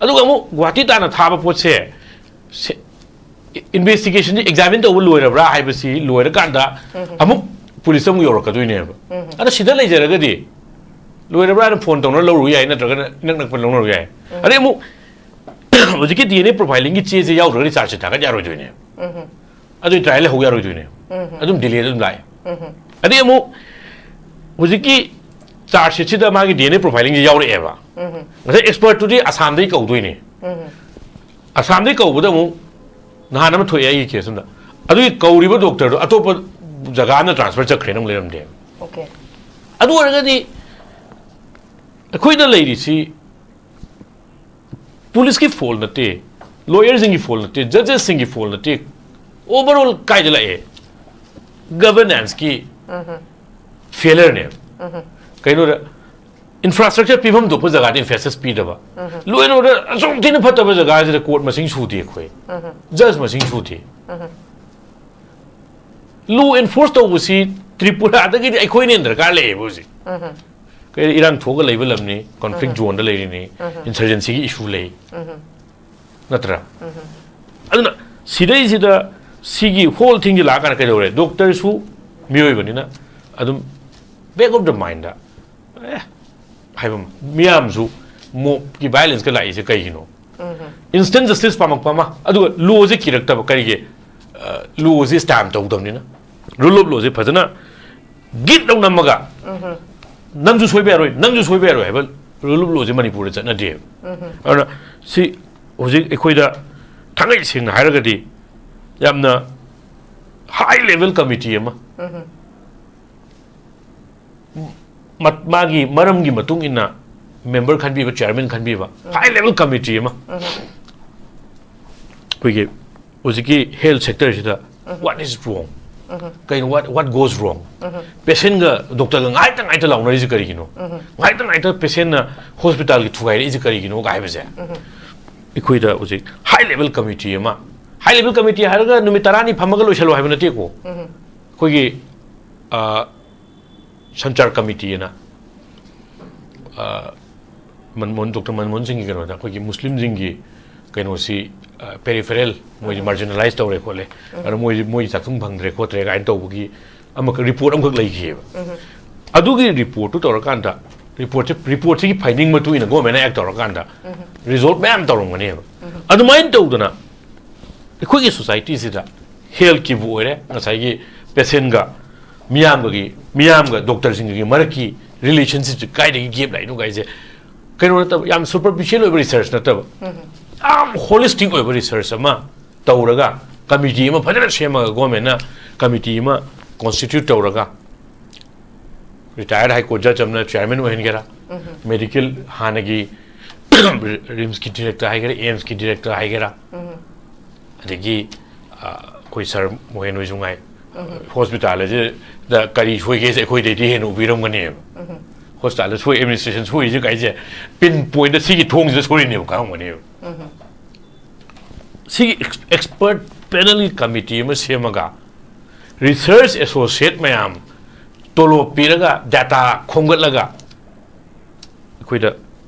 ꯑꯗꯨꯒ ꯑꯃꯨꯛ ꯒꯨꯋꯥꯍꯥꯇꯤ ꯇꯥꯟꯅ ꯊꯥꯕ ꯄꯣꯠꯁꯦ, ꯏꯟꯚꯦꯁꯇꯤꯒꯦꯁꯟꯁꯤ ꯑꯦꯛꯖꯥꯃꯤꯟ ꯇꯧꯕ ꯂꯣꯏꯔꯕ꯭ꯔꯥ ꯍꯥꯏꯕꯁꯤ ꯂꯣꯏꯔꯀꯥꯟꯗ ꯑꯃꯨꯛ ꯄꯨꯂꯤꯁꯇ ꯑꯃꯨꯛ ꯌꯧꯔꯛꯀꯗꯣꯏꯅꯦꯕ꯫ ꯎꯝ ꯑꯗꯣ ꯁꯤꯗ ꯂꯩꯖꯔꯒꯗꯤ ꯂꯣꯏꯔꯕ꯭ꯔꯥꯅ ꯐꯣꯟ ꯇꯧꯅ ꯂꯧꯔꯨ ꯌꯥꯏ, ꯅꯠꯇ꯭ꯔꯒꯅ ꯏꯅꯛ ꯅꯛꯄ ꯂꯧꯅꯔꯨ ꯌꯥꯏ꯫ ꯑꯗꯩ ꯑꯃꯨꯛ ꯍꯧꯖꯤꯛꯀꯤ ꯗꯤ ꯑꯦꯟ ꯑꯦ ꯄ꯭ꯔꯣꯐꯥꯏꯂꯤꯡꯒꯤ ꯆꯦꯁꯦ ꯌꯥꯎꯗ꯭ꯔꯒꯗꯤ ꯆꯥꯔꯖ ꯁꯤꯠ ꯊꯥꯒꯠ ꯌꯥꯔꯣꯏꯗꯣꯏꯅꯦꯕ꯫ ꯎꯝ ꯑꯗꯨ ꯇ꯭ꯔꯥꯏꯌꯦꯜ ꯍꯧ ꯌꯥꯔꯣꯏꯗꯣꯏꯅꯦꯕ꯫ ꯎꯝ ꯑꯗꯨꯝ ꯗꯤꯂꯦꯗ ꯑꯗꯨꯝ ꯂꯥꯛꯑꯦ꯫ ꯎꯝ ꯑꯗꯩ ꯑꯃꯨꯛ ꯍꯧꯖꯤꯛꯀꯤ ꯆꯥꯔꯖ ꯁꯤꯠꯁꯤꯗ ꯃꯥꯒꯤ ꯗꯤ ꯑꯦꯟ ꯑꯦ ꯄ꯭ꯔꯣꯐꯥꯏꯂꯤꯡꯁꯦ ꯌꯥꯎꯔꯛꯑꯦꯕ꯫ ꯎꯝ ꯉꯁꯥꯏ ꯑꯦꯛꯁꯄꯔꯠꯇꯨꯗꯤ ꯑꯁꯥꯝꯗꯒꯤ ꯀꯧꯗꯣꯏꯅꯦ꯫ ꯎꯝ ꯑꯁꯥꯝꯗꯒꯤ ꯀꯧꯕꯗ ꯑꯃꯨꯛ ꯅꯍꯥꯟ ꯑꯃ ꯊꯣꯛꯑꯦ ꯑꯩꯒꯤ ꯀꯦꯁ ꯑꯃꯗ꯫ ꯑꯗꯨꯒꯤ ꯀꯧꯔꯤꯕ ꯗꯣꯛꯇꯔꯗꯣ ꯑꯇꯣꯞꯄ ꯖꯒꯥ ꯑꯃꯗ ꯇ꯭ꯔꯥꯟꯁꯐꯔ ꯆꯠꯈ꯭ꯔꯦꯅ ꯑꯃꯨꯛ ꯂꯩꯔꯝꯗꯦꯕ꯫ ꯑꯣꯀꯦ꯫ ꯑꯗꯨ ꯑꯣꯏꯔꯒꯗꯤ ꯑꯩꯈꯣꯏꯅ ꯂꯩꯔꯤꯁꯤ ꯄꯨꯂꯤꯁꯀꯤ ꯐꯣꯜ ꯅꯠꯇꯦ, ꯂꯣꯌꯔꯁꯤꯡꯒꯤ ꯐꯣꯜ ꯅꯠꯇꯦ, ꯖꯖꯦꯁꯁꯤꯡꯒꯤ ꯐꯣꯜ ꯅꯠꯇꯦ, ꯑꯣꯚꯔꯑꯣꯜ ꯀꯥꯏꯗ ꯂꯥꯛꯑꯦ? ꯒꯚꯔꯅꯦꯟꯁꯀꯤ ꯎꯝ ꯐꯦꯂꯔꯅꯦꯕ꯫ ꯎꯝ ꯀꯩꯅꯣꯗ ꯏꯟꯐ꯭ꯔꯥꯁ꯭ꯇ꯭ꯔꯛꯆꯔ ꯄꯤꯐꯝ ꯊꯣꯛꯄ ꯖꯒꯥꯗ ꯏꯝꯐꯦꯁꯤꯁ ꯄꯤꯗꯕ, ꯂꯣ ꯑꯦꯟ ꯑꯣꯔꯗꯔ ꯑꯆꯨꯝ ꯊꯤꯅ ꯐꯠꯇꯕ ꯖꯒꯥꯁꯤꯗ ꯀꯣꯔꯠ ꯃꯁꯤꯡ ꯁꯨꯗꯦ ꯑꯩꯈꯣꯏ, ꯖꯖ ꯃꯁꯤꯡ ꯁꯨꯗꯦ꯫ ꯂꯣ ꯑꯦꯟꯐꯣꯔꯁ ꯇꯧꯕꯁꯤ ꯇ꯭ꯔꯤꯄꯨꯔꯥꯗꯒꯤꯗꯤ ꯑꯩꯈꯣꯏꯅ ꯍꯦꯟꯅ ꯗꯔꯀꯥꯔ ꯂꯩꯌꯦꯕ ꯍꯧꯖꯤꯛ꯫ ꯀꯩ ꯏꯔꯥꯡ ꯊꯣꯛꯑꯒ ꯂꯩꯕ ꯂꯝꯅꯤ, ꯀꯣꯟꯐ꯭ꯂꯤꯛ ꯖꯣꯟꯗ ꯂꯩꯔꯤꯅꯤ, ꯏꯟꯁꯔꯖꯦꯟꯁꯤꯒꯤ ꯏꯁꯨ ꯂꯩ, ꯅꯠꯇ꯭ꯔꯥ? ꯑꯗꯨꯅ ꯁꯤꯗꯩꯁꯤꯗ ꯁꯤꯒꯤ ꯍꯣꯜ ꯊꯤꯡꯁꯤ ꯂꯥꯛꯑꯀꯥꯟꯗ ꯀꯩꯗꯧꯔꯦ? ꯗꯣꯛꯇꯔꯁꯨ ꯃꯤꯑꯣꯏꯕꯅꯤꯅ ꯑꯗꯨꯝ ꯕꯦꯛ ꯑꯣꯐ ꯗ ꯃꯥꯏꯟꯗ ꯑꯦ ꯍꯥꯏꯕ ꯑꯃ, ꯃꯤꯌꯥꯝꯁꯨ ꯃꯣꯞꯀꯤ ꯚꯥꯏꯂꯦꯟꯁꯀ ꯂꯥꯛꯏꯁꯦ ꯀꯩꯒꯤꯅꯣ? ꯏꯟꯁꯇꯦꯟ ꯖꯁꯇꯤꯁ ꯄꯥꯝꯃꯛꯄ ꯑꯃ, ꯑꯗꯨꯒ ꯂꯣꯁꯦ ꯀꯤꯔꯛꯇꯕ ꯀꯔꯤꯒꯤ? ꯂꯣꯁꯦ ꯁ꯭ꯇꯦꯝ ꯇꯧꯗꯕꯅꯤꯅ, ꯔꯨꯜ ꯑꯣꯐ ꯂꯣꯁꯦ ꯐꯖꯅ ꯒꯤꯠ ꯂꯧ ꯅꯝꯃꯒ ꯅꯪꯁꯨ ꯁꯣꯏꯕ ꯌꯥꯔꯣꯏ, ꯅꯪꯁꯨ ꯁꯣꯏꯕ ꯌꯥꯔꯣꯏ ꯍꯥꯏꯕ ꯔꯨꯜ ꯑꯣꯐ ꯂꯣꯁꯦ ꯃꯅꯤꯄꯨꯔꯗ ꯆꯠꯅꯗꯦꯕ꯫ ꯑꯗꯨꯅ ꯁꯤ ꯍꯧꯖꯤꯛ ꯑꯩꯈꯣꯏꯗ ꯊꯥꯡꯒꯩ ꯁꯦꯡꯅ ꯍꯥꯏꯔꯒꯗꯤ ꯌꯥꯝꯅ ꯍꯥꯏ ꯂꯦꯚꯦꯜ ꯀꯃꯤꯇꯤ ꯑꯃ, ꯃ-, ꯃꯥꯒꯤ ꯃꯔꯝꯒꯤ ꯃꯇꯨꯡ ꯏꯟꯅ ꯃꯦꯝꯕꯔ ꯈꯟꯕꯤꯕ, ꯆꯤꯌꯔꯃꯦꯟ ꯈꯟꯕꯤꯕ, ꯍꯥꯏ ꯂꯦꯚꯦꯜ ꯀꯃꯤꯇꯤ ꯑꯃ ꯑꯩꯈꯣꯏꯒꯤ ꯍꯧꯖꯤꯛꯀꯤ ꯍꯦꯜꯊ ꯁꯦꯛꯇꯔꯁꯤꯗ what is wrong? ꯀꯩꯅꯣ, what, what goes wrong? ꯄꯦꯁꯦꯟꯒ ꯗꯣꯛꯇꯔꯒ ꯉꯥꯏꯇ ꯉꯥꯏꯇ ꯂꯥꯎꯅꯔꯤꯁꯦ ꯀꯔꯤꯒꯤꯅꯣ? ꯉꯥꯏꯇ ꯉꯥꯏꯇ ꯄꯦꯁꯦꯟꯅ ꯍꯣꯁꯄꯤꯇꯥꯜꯒꯤ ꯊꯨꯒꯥꯏꯔꯛꯏꯁꯦ ꯀꯔꯤꯒꯤꯅꯣ ꯀꯥꯏ ꯍꯥꯏꯕꯁꯦ ꯑꯩꯈꯣꯏꯗ ꯍꯧꯖꯤꯛ ꯍꯥꯏ ꯂꯦꯚꯦꯜ ꯀꯃꯤꯇꯤ ꯑꯃ, ꯍꯥꯏ ꯂꯦꯚꯦꯜ ꯀꯃꯤꯇꯤ ꯍꯥꯏꯔꯒ ꯅꯨꯃꯤꯠ ꯇꯔꯥꯅꯤ ꯐꯝꯃꯒ ꯂꯣꯏꯁꯜꯂꯣ ꯍꯥꯏꯕ ꯅꯠꯇꯦꯀꯣ꯫ ꯑꯩꯈꯣꯏꯒꯤ, ꯑ, ꯁꯟꯆꯥꯔ ꯀꯃꯤꯇꯤ ꯑꯅ, ꯑ, ꯃꯟꯃꯣꯍꯟ, ꯗꯣꯛꯇꯔ ꯃꯟꯃꯣꯍꯟ ꯁꯤꯡꯒꯤ ꯀꯩꯅꯣꯗ ꯑꯩꯈꯣꯏꯒꯤ ꯃꯨꯁꯂꯤꯝꯁꯤꯡꯒꯤ ꯀꯩꯅꯣꯁꯤ, ꯑ, ꯄꯦꯔꯤꯐꯦꯔꯦꯜ, ꯃꯣꯏꯁꯤ ꯃꯥꯔꯖꯤꯅꯦꯂꯥꯏꯁ ꯇꯧꯔꯦ ꯈꯣꯠꯂꯦ, ꯑꯗꯣ ꯃꯣꯏꯁꯤ, ꯃꯣꯏ ꯆꯥꯛꯊꯨꯡ ꯐꯪꯗ꯭ꯔꯦ ꯈꯣꯠꯇ꯭ꯔꯦ ꯀꯥꯏꯅ ꯇꯧꯕꯒꯤ ꯑꯃꯈꯛ, ꯔꯤꯄꯣꯔꯠ ꯑꯃꯈꯛ ꯂꯩꯈꯤꯑꯕ꯫ ꯑꯗꯨꯒꯤ ꯔꯤꯄꯣꯔꯠꯇꯨ ꯇꯧꯔꯀꯥꯟꯗ, ꯔꯤꯄꯣꯔꯠꯁꯦ, ꯔꯤꯄꯣꯔꯠꯁꯤꯒꯤ ꯐꯥꯏꯟꯗꯤꯡ ꯃꯇꯨꯡ ꯏꯟꯅ ꯒꯣꯔꯃꯦꯟꯅ ꯑꯦꯛ ꯇꯧꯔꯀꯥꯟꯗ ꯔꯤꯖꯣꯜꯚ ꯃꯌꯥꯝ ꯇꯧꯔꯝꯒꯅꯦꯕ꯫ ꯑꯗꯨꯃꯥꯏꯅ ꯇꯧꯗꯅ ꯑꯩꯈꯣꯏꯒꯤ ꯁꯣꯁꯥꯏꯇꯤꯁꯤꯗ ꯍꯦꯜꯊꯀꯤꯕꯨ ꯑꯣꯏꯔꯦ, ꯉꯁꯥꯏꯒꯤ ꯄꯦꯁꯦꯟꯒ ꯃꯤꯌꯥꯝꯒꯒꯤ, ꯃꯤꯌꯥꯝꯒ ꯗꯣꯛꯇꯔꯁꯤꯡꯒꯒꯤ ꯃꯔꯛꯀꯤ ꯔꯤꯂꯦꯁꯟꯁꯤꯞꯁꯦ ꯀꯥꯏꯗꯒꯤ ꯒꯦꯞ ꯂꯥꯛꯏꯅꯣ ꯀꯥꯏꯁꯦ ꯀꯩꯅꯣ ꯅꯠꯇꯕ, ꯌꯥꯝ ꯁꯨꯄꯔꯐꯤꯁꯤꯌꯦꯜ ꯑꯣꯏꯕ ꯔꯤꯁꯔꯁ ꯅꯠꯇꯕ, ꯌꯥꯝ ꯍꯣꯂꯤꯁꯇꯤꯛ ꯑꯣꯏꯕ ꯔꯤꯁꯔꯁ ꯑꯃ ꯇꯧꯔꯒ, ꯀꯃꯤꯇꯤ ꯑꯃ ꯐꯖꯅ ꯁꯦꯝꯃꯒ, ꯒꯣꯔꯃꯦꯟꯅ ꯀꯃꯤꯇꯤ ꯑꯃ ꯀꯣꯟꯁꯇꯤꯇ꯭ꯌꯨꯠ ꯇꯧꯔꯒ, ꯔꯤꯇꯥꯌꯔ ꯍꯥꯏ ꯀꯣꯔꯠ ꯖꯖ ꯑꯃꯅ ꯆꯤꯌꯔꯃꯦꯟ ꯑꯣꯏꯍꯟꯒꯦꯔꯥ, ꯃꯦꯗꯤꯀꯦꯜ ꯍꯥꯟꯅꯒꯤ ꯔꯤꯝꯁꯀꯤ ꯗꯤꯔꯦꯛꯇꯔ ꯍꯥꯏꯒꯦꯔꯥ, ꯑꯦꯝꯁꯀꯤ ꯗꯤꯔꯦꯛꯇꯔ ꯍꯥꯏꯒꯦꯔꯥ, ꯑꯗꯒꯤ, ꯑ, ꯑꯩꯈꯣꯏ ꯁꯥꯔ ꯃꯣꯍꯦꯟ ꯍꯣꯏꯁꯨ ꯉꯥꯏ, ꯍꯣꯁꯄꯤꯇꯥꯜ ꯑꯁꯤꯗ ꯀꯔꯤ ꯁꯣꯏꯒꯦꯁꯦ ꯑꯩꯈꯣꯏꯗꯩꯗꯤ ꯍꯦꯟꯅ ꯎꯕꯤꯔꯝꯒꯅꯦꯕ꯫ ꯍꯣꯁꯄꯤꯇꯥꯜꯗ ꯁꯣꯏ, ꯑꯦꯗꯃꯤꯅꯤꯁꯇ꯭ꯔꯦꯁꯟ ꯁꯣꯏꯔꯤꯁꯦ ꯀꯥꯏꯁꯦ, ꯄꯤꯟ ꯄꯣꯏꯟꯗ ꯁꯤꯒꯤ ꯊꯣꯡꯁꯤꯗ ꯁꯣꯏꯔꯤꯅꯦꯕ ꯈꯪꯉꯝꯒꯅꯦꯕ꯫ ꯁꯤꯒꯤ ꯑꯦꯛꯁꯄꯔꯠ ꯄꯦꯅꯦꯜ ꯀꯃꯤꯇꯤ ꯑꯃ ꯁꯦꯝꯃꯒ ꯔꯤꯁꯔꯁ ꯑꯦꯁꯣꯁꯤꯌꯦꯠ ꯃꯌꯥꯝ ꯇꯣꯂꯣꯞ ꯄꯤꯔꯒ ꯗꯥꯇꯥ ꯈꯣꯝꯒꯠꯂꯒ ꯑꯩꯈꯣꯏꯗ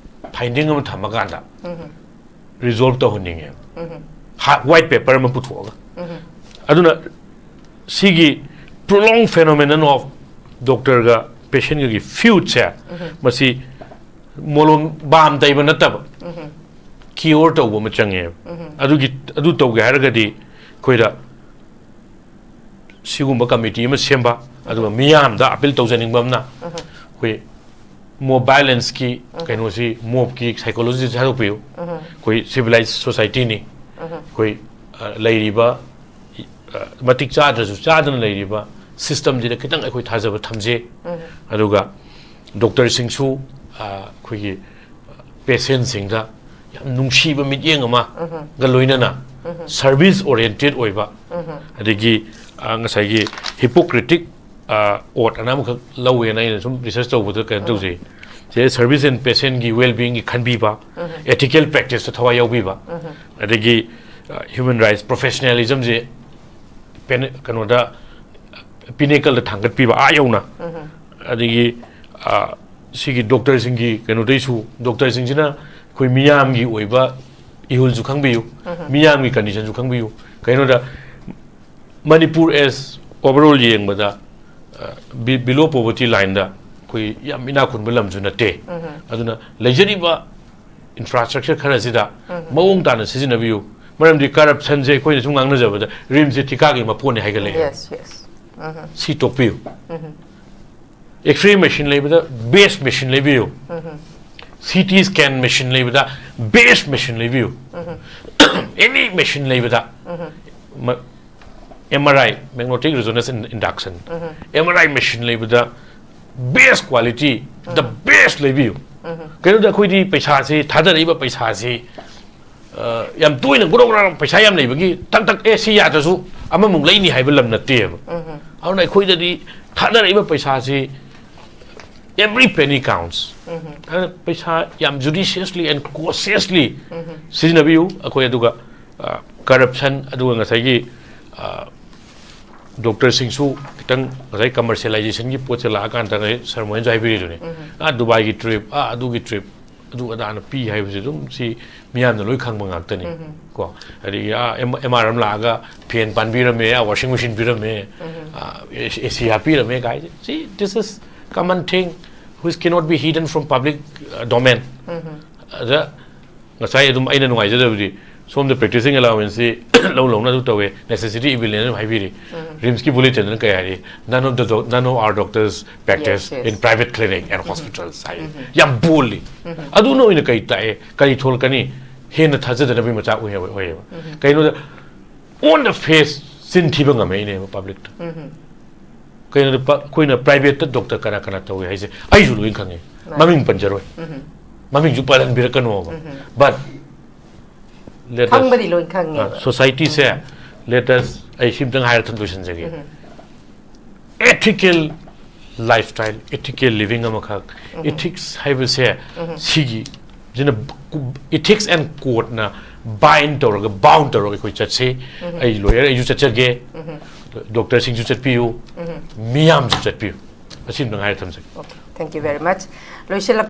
ꯐꯥꯏꯟꯗꯤꯡ ꯑꯃ ꯊꯝꯃꯀꯥꯟꯗ ꯔꯤꯖꯣꯜꯕ ꯇꯧꯍꯟꯅꯤꯡꯉꯦ꯫ ꯋꯥꯏꯠ ꯄꯦꯄꯔ ꯑꯃ ꯄꯨꯊꯣꯛꯑꯒ꯫ ꯑꯗꯨꯅ ꯁꯤꯒꯤ prolonged phenomenon of ꯗꯣꯛꯇꯔꯒ ꯄꯦꯁꯦꯟꯒꯒꯤ ꯐ꯭ꯌꯨꯠꯁꯦ, ꯃꯁꯤ ꯃꯣꯂꯣꯝ ꯕꯥꯝ ꯇꯩꯕ ꯅꯠꯇꯕ, ꯀꯤꯌꯣꯔ ꯇꯧꯕ ꯑꯃ ꯆꯪꯉꯦꯕ꯫ ꯑꯗꯨꯒꯤ, ꯑꯗꯨ ꯇꯧꯒꯦ ꯍꯥꯏꯔꯒꯗꯤ ꯑꯩꯈꯣꯏꯗ ꯁꯤꯒꯨꯝꯕ ꯀꯃꯤꯇꯤ ꯑꯃ ꯁꯦꯝꯕ, ꯑꯗꯨꯒ ꯃꯤꯌꯥꯝꯗ ꯑꯄꯤꯜ ꯇꯧꯖꯅꯤꯡꯕ ꯑꯃꯅ, ꯑꯩꯈꯣꯏ ꯃꯣꯕ ꯚꯥꯏꯂꯦꯟꯁꯀꯤ ꯀꯩꯅꯣꯁꯤ, ꯃꯣꯕꯀꯤ ꯁꯥꯏꯀꯣꯂꯣꯖꯤꯁꯤ ꯊꯥꯗꯣꯛꯄꯤꯌꯨ꯫ ꯑꯩꯈꯣꯏ ꯁꯤꯚꯤꯂꯥꯏꯖ ꯁꯣꯁꯥꯏꯇꯤꯅꯤ꯫ ꯑꯩꯈꯣꯏ, ꯑ, ꯂꯩꯔꯤꯕ, ꯑ, ꯃꯇꯤꯛ ꯆꯥꯗ꯭ꯔꯁꯨ ꯆꯥꯗꯅ ꯂꯩꯔꯤꯕ ꯁꯤꯁꯇꯝꯁꯤꯗ ꯈꯤꯇꯪ ꯑꯩꯈꯣꯏ ꯊꯥꯖꯕ ꯊꯝꯖꯩ꯫ ꯑꯗꯨꯒ ꯗꯣꯛꯇꯔꯁꯤꯡꯁꯨ, ꯑ, ꯑꯩꯈꯣꯏꯒꯤ ꯄꯦꯁꯦꯟꯁꯤꯡꯗ ꯌꯥꯝ ꯅꯨꯡꯁꯤꯕ ꯃꯤꯠꯌꯦꯡ ꯑꯃꯒ ꯂꯣꯏꯅꯅ ꯁꯔꯚꯤꯁ ꯑꯣꯔꯤꯌꯦꯟꯇꯦꯠ ꯑꯣꯏꯕ, ꯑꯗꯒꯤ, ꯑ, ꯉꯁꯥꯏꯒꯤ ꯍꯤꯄꯣꯀ꯭ꯔꯦꯇꯤꯛ, ꯑ, ꯑꯣꯠ ꯑꯅ ꯑꯃꯈꯛ ꯂꯧꯋꯦꯅ ꯑꯩꯅ ꯁꯨꯝ ꯔꯤꯁꯔꯁ ꯇꯧꯕꯗ ꯀꯩꯅꯣ ꯇꯧꯖꯩ꯫ ꯁꯤꯗ ꯁꯔꯚꯤꯁ ꯑꯦꯟ ꯄꯦꯁꯦꯟꯒꯤ ꯋꯦꯜ ꯕꯤꯌꯤꯡꯒꯤ ꯈꯟꯕꯤꯕ, ꯑꯦꯊꯤꯀꯦꯜ ꯄ꯭ꯔꯦꯛꯇꯤꯁꯇ ꯊꯋꯥꯏ ꯌꯥꯎꯕꯤꯕ, ꯑꯗꯒꯤ, ꯑ, ꯍ꯭ꯌꯨꯃꯦꯟ ꯔꯥꯏꯠꯁ ꯄ꯭ꯔꯣꯐꯦꯁꯅꯦꯂꯤꯖꯝꯁꯦ ꯄꯦꯅꯦ-, ꯀꯩꯅꯣꯗ, ꯄꯤꯅꯦꯀꯜꯗ ꯊꯥꯡꯒꯠꯄꯤꯕ ꯑꯥ ꯌꯧꯅ꯫ ꯑꯗꯒꯤ, ꯑ, ꯁꯤꯒꯤ ꯗꯣꯛꯇꯔꯁꯤꯡꯒꯤ ꯀꯩꯅꯣꯗꯩꯁꯨ, ꯗꯣꯛꯇꯔꯁꯤꯡꯁꯤꯅ ꯑꯩꯈꯣꯏ ꯃꯤꯌꯥꯝꯒꯤ ꯑꯣꯏꯕ ꯏꯍꯨꯜꯁꯨ ꯈꯪꯕꯤꯌꯨ, ꯃꯤꯌꯥꯝꯒꯤ ꯀꯟꯗꯤꯁꯟꯁꯨ ꯈꯪꯕꯤꯌꯨ꯫ ꯀꯩꯅꯣꯗ ꯃꯅꯤꯄꯨꯔ ꯑꯦꯁ ꯑꯣꯚꯔꯑꯣꯜ ꯌꯦꯡꯕꯗ, ꯑ, ꯕꯤ-, ꯕꯤꯂꯣ ꯄꯣꯚꯔꯇꯤ ꯂꯥꯏꯟꯗ ꯑꯩꯈꯣꯏ ꯌꯥꯝ ꯏꯅꯥꯛ ꯈꯨꯟꯕ ꯂꯝꯁꯨ ꯅꯠꯇꯦ꯫ ꯑꯗꯨꯅ ꯂꯩꯖꯔꯤꯕ ꯏꯟꯐ꯭ꯔꯥꯁ꯭ꯇ꯭ꯔꯛꯆꯔ ꯈꯔꯁꯤꯗ ꯃꯑꯣꯡ ꯇꯥꯅ ꯁꯤꯖꯤꯟꯅꯕꯤꯌꯨ꯫ ꯃꯔꯝꯗꯤ ꯀꯔꯞꯁꯟꯁꯦ ꯑꯩꯈꯣꯏꯅ ꯁꯨꯝ ꯉꯥꯡꯅꯖꯕꯗ ꯔꯤꯝꯁꯁꯦ ꯊꯤꯀꯥꯒꯤ ꯃꯀꯣꯟꯅꯤ ꯍꯥꯏꯒꯠꯂꯛꯑꯦ꯫ Yes, yes. ꯁꯤ ꯇꯣꯛꯄꯤꯌꯨ꯫ ꯑꯦꯛꯁꯔꯦ ꯃꯦꯁꯤꯟ ꯂꯩꯕꯗ ꯕꯦꯁ ꯃꯦꯁꯤꯟ ꯂꯩꯕꯤꯌꯨ꯫ ꯁꯤ ꯇꯤ ꯁ꯭ꯀꯦꯟ ꯃꯦꯁꯤꯟ ꯂꯩꯕꯗ ꯕꯦꯁ ꯃꯦꯁꯤꯟ ꯂꯩꯕꯤꯌꯨ꯫ ꯑꯦꯅꯤ ꯃꯦꯁꯤꯟ ꯂꯩꯕꯗ, M R I, magnetic resonance induction, M R I machine ꯂꯩꯕꯗ ꯕꯦꯁ ꯀ꯭ꯋꯥꯂꯤꯇꯤ, ꯗ ꯕꯦꯁ ꯂꯩꯕꯤꯌꯨ꯫ ꯀꯩꯅꯣꯗ ꯑꯩꯈꯣꯏꯗꯤ ꯄꯩꯁꯥꯁꯤ, ꯊꯥꯗꯔꯛꯏꯕ ꯄꯩꯁꯥꯁꯤ, ꯑ, ꯌꯥꯝ ꯇꯣꯏꯅ ꯒ꯭ꯔꯣ ꯒ꯭ꯔꯣ ꯄꯩꯁꯥ ꯌꯥꯝ ꯂꯩꯕꯒꯤ ꯇꯛ ꯇꯛ, ꯑꯦ, ꯁꯤ ꯌꯥꯗ꯭ꯔꯁꯨ ꯑꯃꯃꯨꯛ ꯂꯩꯅꯤ ꯍꯥꯏꯕ ꯂꯝ ꯅꯠꯇꯦꯕ꯫ ꯑꯗꯨꯅ ꯑꯩꯈꯣꯏꯗꯗꯤ ꯊꯥꯗꯔꯛꯏꯕ ꯄꯩꯁꯥꯁꯤ Every penny counts. ꯑꯗꯨꯅ ꯄꯩꯁꯥ ꯌꯥꯝ judiciously and cautiously ꯁꯤꯖꯤꯟꯅꯕꯤꯌꯨ꯫ ꯑꯩꯈꯣꯏ ꯑꯗꯨꯒ ꯀꯔꯞꯁꯟ, ꯑꯗꯨꯒ ꯉꯁꯥꯏꯒꯤ ꯗꯣꯛꯇꯔꯁꯤꯡꯁꯨ ꯈꯤꯇꯪ ꯉꯁꯥꯏ ꯀꯃꯔꯁꯤꯌꯦꯂꯥꯏꯖꯦꯁꯟꯒꯤ ꯄꯣꯠꯁꯦ ꯂꯥꯛꯑꯀꯥꯟꯗ ꯉꯁꯥꯏ ꯁꯔ ꯃꯣꯍꯟꯁꯨ ꯍꯥꯏꯕꯤꯔꯤꯗꯨꯅꯦ, ꯑꯥ ꯗꯨꯕꯥꯏꯒꯤ ꯇ꯭ꯔꯤꯞ, ꯑꯥ ꯑꯗꯨꯒꯤ ꯇ꯭ꯔꯤꯞ, ꯑꯗꯨ ꯑꯗꯥꯅ ꯄꯤ ꯍꯥꯏꯕꯁꯦ ꯑꯗꯨꯝ ꯁꯤ ꯃꯤꯌꯥꯝꯅ ꯂꯣꯏ ꯈꯪꯕ ꯉꯥꯛꯇꯅꯤ꯫ ꯀꯣ, ꯑꯗꯒꯤ ꯑꯥ ꯑꯦꯝ ꯑꯥꯔ ꯑꯃ ꯂꯥꯛꯑꯒ ꯐꯦꯟ ꯄꯥꯟꯕꯤꯔꯝꯃꯦ, ꯑꯥ ꯋꯥꯁꯤꯡ ꯃꯦꯆꯤꯟ ꯄꯤꯔꯝꯃꯦ, ꯑꯦ ꯁꯤ ꯍꯥꯞꯄꯤꯔꯝꯃꯦ ꯀꯥꯏꯁꯦ, ꯁꯤ this is common thing which cannot be hidden from public domain. ꯑꯗ ꯉꯁꯥꯏ ꯑꯗꯨꯝ ꯑꯩꯅ ꯅꯨꯡꯉꯥꯏꯖꯗꯕꯗꯤ ꯁꯣꯝꯗ practicing allowanceꯁꯤ ꯂꯧ ꯂꯧꯅ ꯑꯗꯨ ꯇꯧꯋꯦ, necessity evilꯅ ꯑꯗꯨꯝ ꯍꯥꯏꯕꯤꯔꯤ꯫ ꯔꯤꯝꯁꯀꯤ ꯕꯨꯂꯦꯇꯤꯟꯗꯅ ꯀꯩ ꯍꯥꯏꯔꯤ? "None of the doc- none of our doctors practice Yes, yes. in private clinic and hospitals" ꯍꯥꯏ꯫ ꯌꯥꯝ ꯕꯣꯜꯂꯤ꯫ ꯑꯗꯨꯅ ꯑꯣꯏꯅ ꯀꯩ ꯇꯥꯛꯑꯦ, ꯀꯔꯤ ꯊꯣꯛꯂꯛꯀꯅꯤ? ꯍꯦꯟꯅ ꯊꯥꯖꯗꯅꯕꯒꯤ ꯃꯆꯥꯛ ꯑꯣꯏ- ꯑꯣꯏꯌꯦꯕ꯫ ꯀꯩꯅꯣꯗ on the face ꯆꯤꯟ ꯊꯤꯕ ꯉꯝꯃꯛꯏꯅꯦꯕ ꯄꯕ꯭ꯂꯤꯛꯇ꯫ ꯀꯩꯅꯣꯗ ꯄ- ꯑꯩꯈꯣꯏꯅ ꯄ꯭ꯔꯥꯏꯚꯦꯠꯇ ꯗꯣꯛꯇꯔ ꯀꯅꯥ ꯀꯅꯥ ꯇꯧꯏ ꯍꯥꯏꯁꯦ ꯑꯩꯁꯨ ꯂꯣꯏ ꯈꯪꯉꯦ꯫ ꯃꯥꯅꯦ꯫ ꯃꯃꯤꯡ ꯄꯟꯖꯔꯣꯏ꯫ ꯃꯃꯤꯡꯁꯨ ꯄꯜꯍꯟꯕꯤꯔꯛꯀꯅꯣꯕ꯫ But let us- ꯈꯪꯕꯗꯤ ꯂꯣꯏ ꯈꯪꯉꯦꯕ꯫ ꯑ, societyꯁꯦ, let us, ꯑꯩ ꯁꯤꯝꯇꯪ ꯍꯥꯏꯔ ꯊꯝ ꯂꯣꯏꯁꯤꯟꯖꯒꯦ꯫ Ethical lifestyle, ethical living ꯑꯃꯈꯛ, ethics ꯍꯥꯏꯕꯁꯦ ꯁꯤꯒꯤ ꯁꯤꯅ ethics and codeꯅ bind ꯇꯧꯔꯒ, bound ꯇꯧꯔꯒ ꯑꯩꯈꯣꯏ ꯆꯠꯁꯤ꯫ ꯑꯩ lawyer, ꯑꯩꯁꯨ ꯆꯠꯆꯒꯦ, ꯗꯣꯛꯇꯔꯁꯤꯡꯁꯨ ꯆꯠꯄꯤꯌꯨ, ꯃꯤꯌꯥꯝꯁꯨ ꯆꯠꯄꯤꯌꯨ꯫ ꯑꯁꯤꯝꯇꯪ ꯍꯥꯏꯔ ꯊꯝꯖꯒꯦ꯫ Okay, thank you very much. ꯂꯣꯏꯁꯤꯜꯂꯛ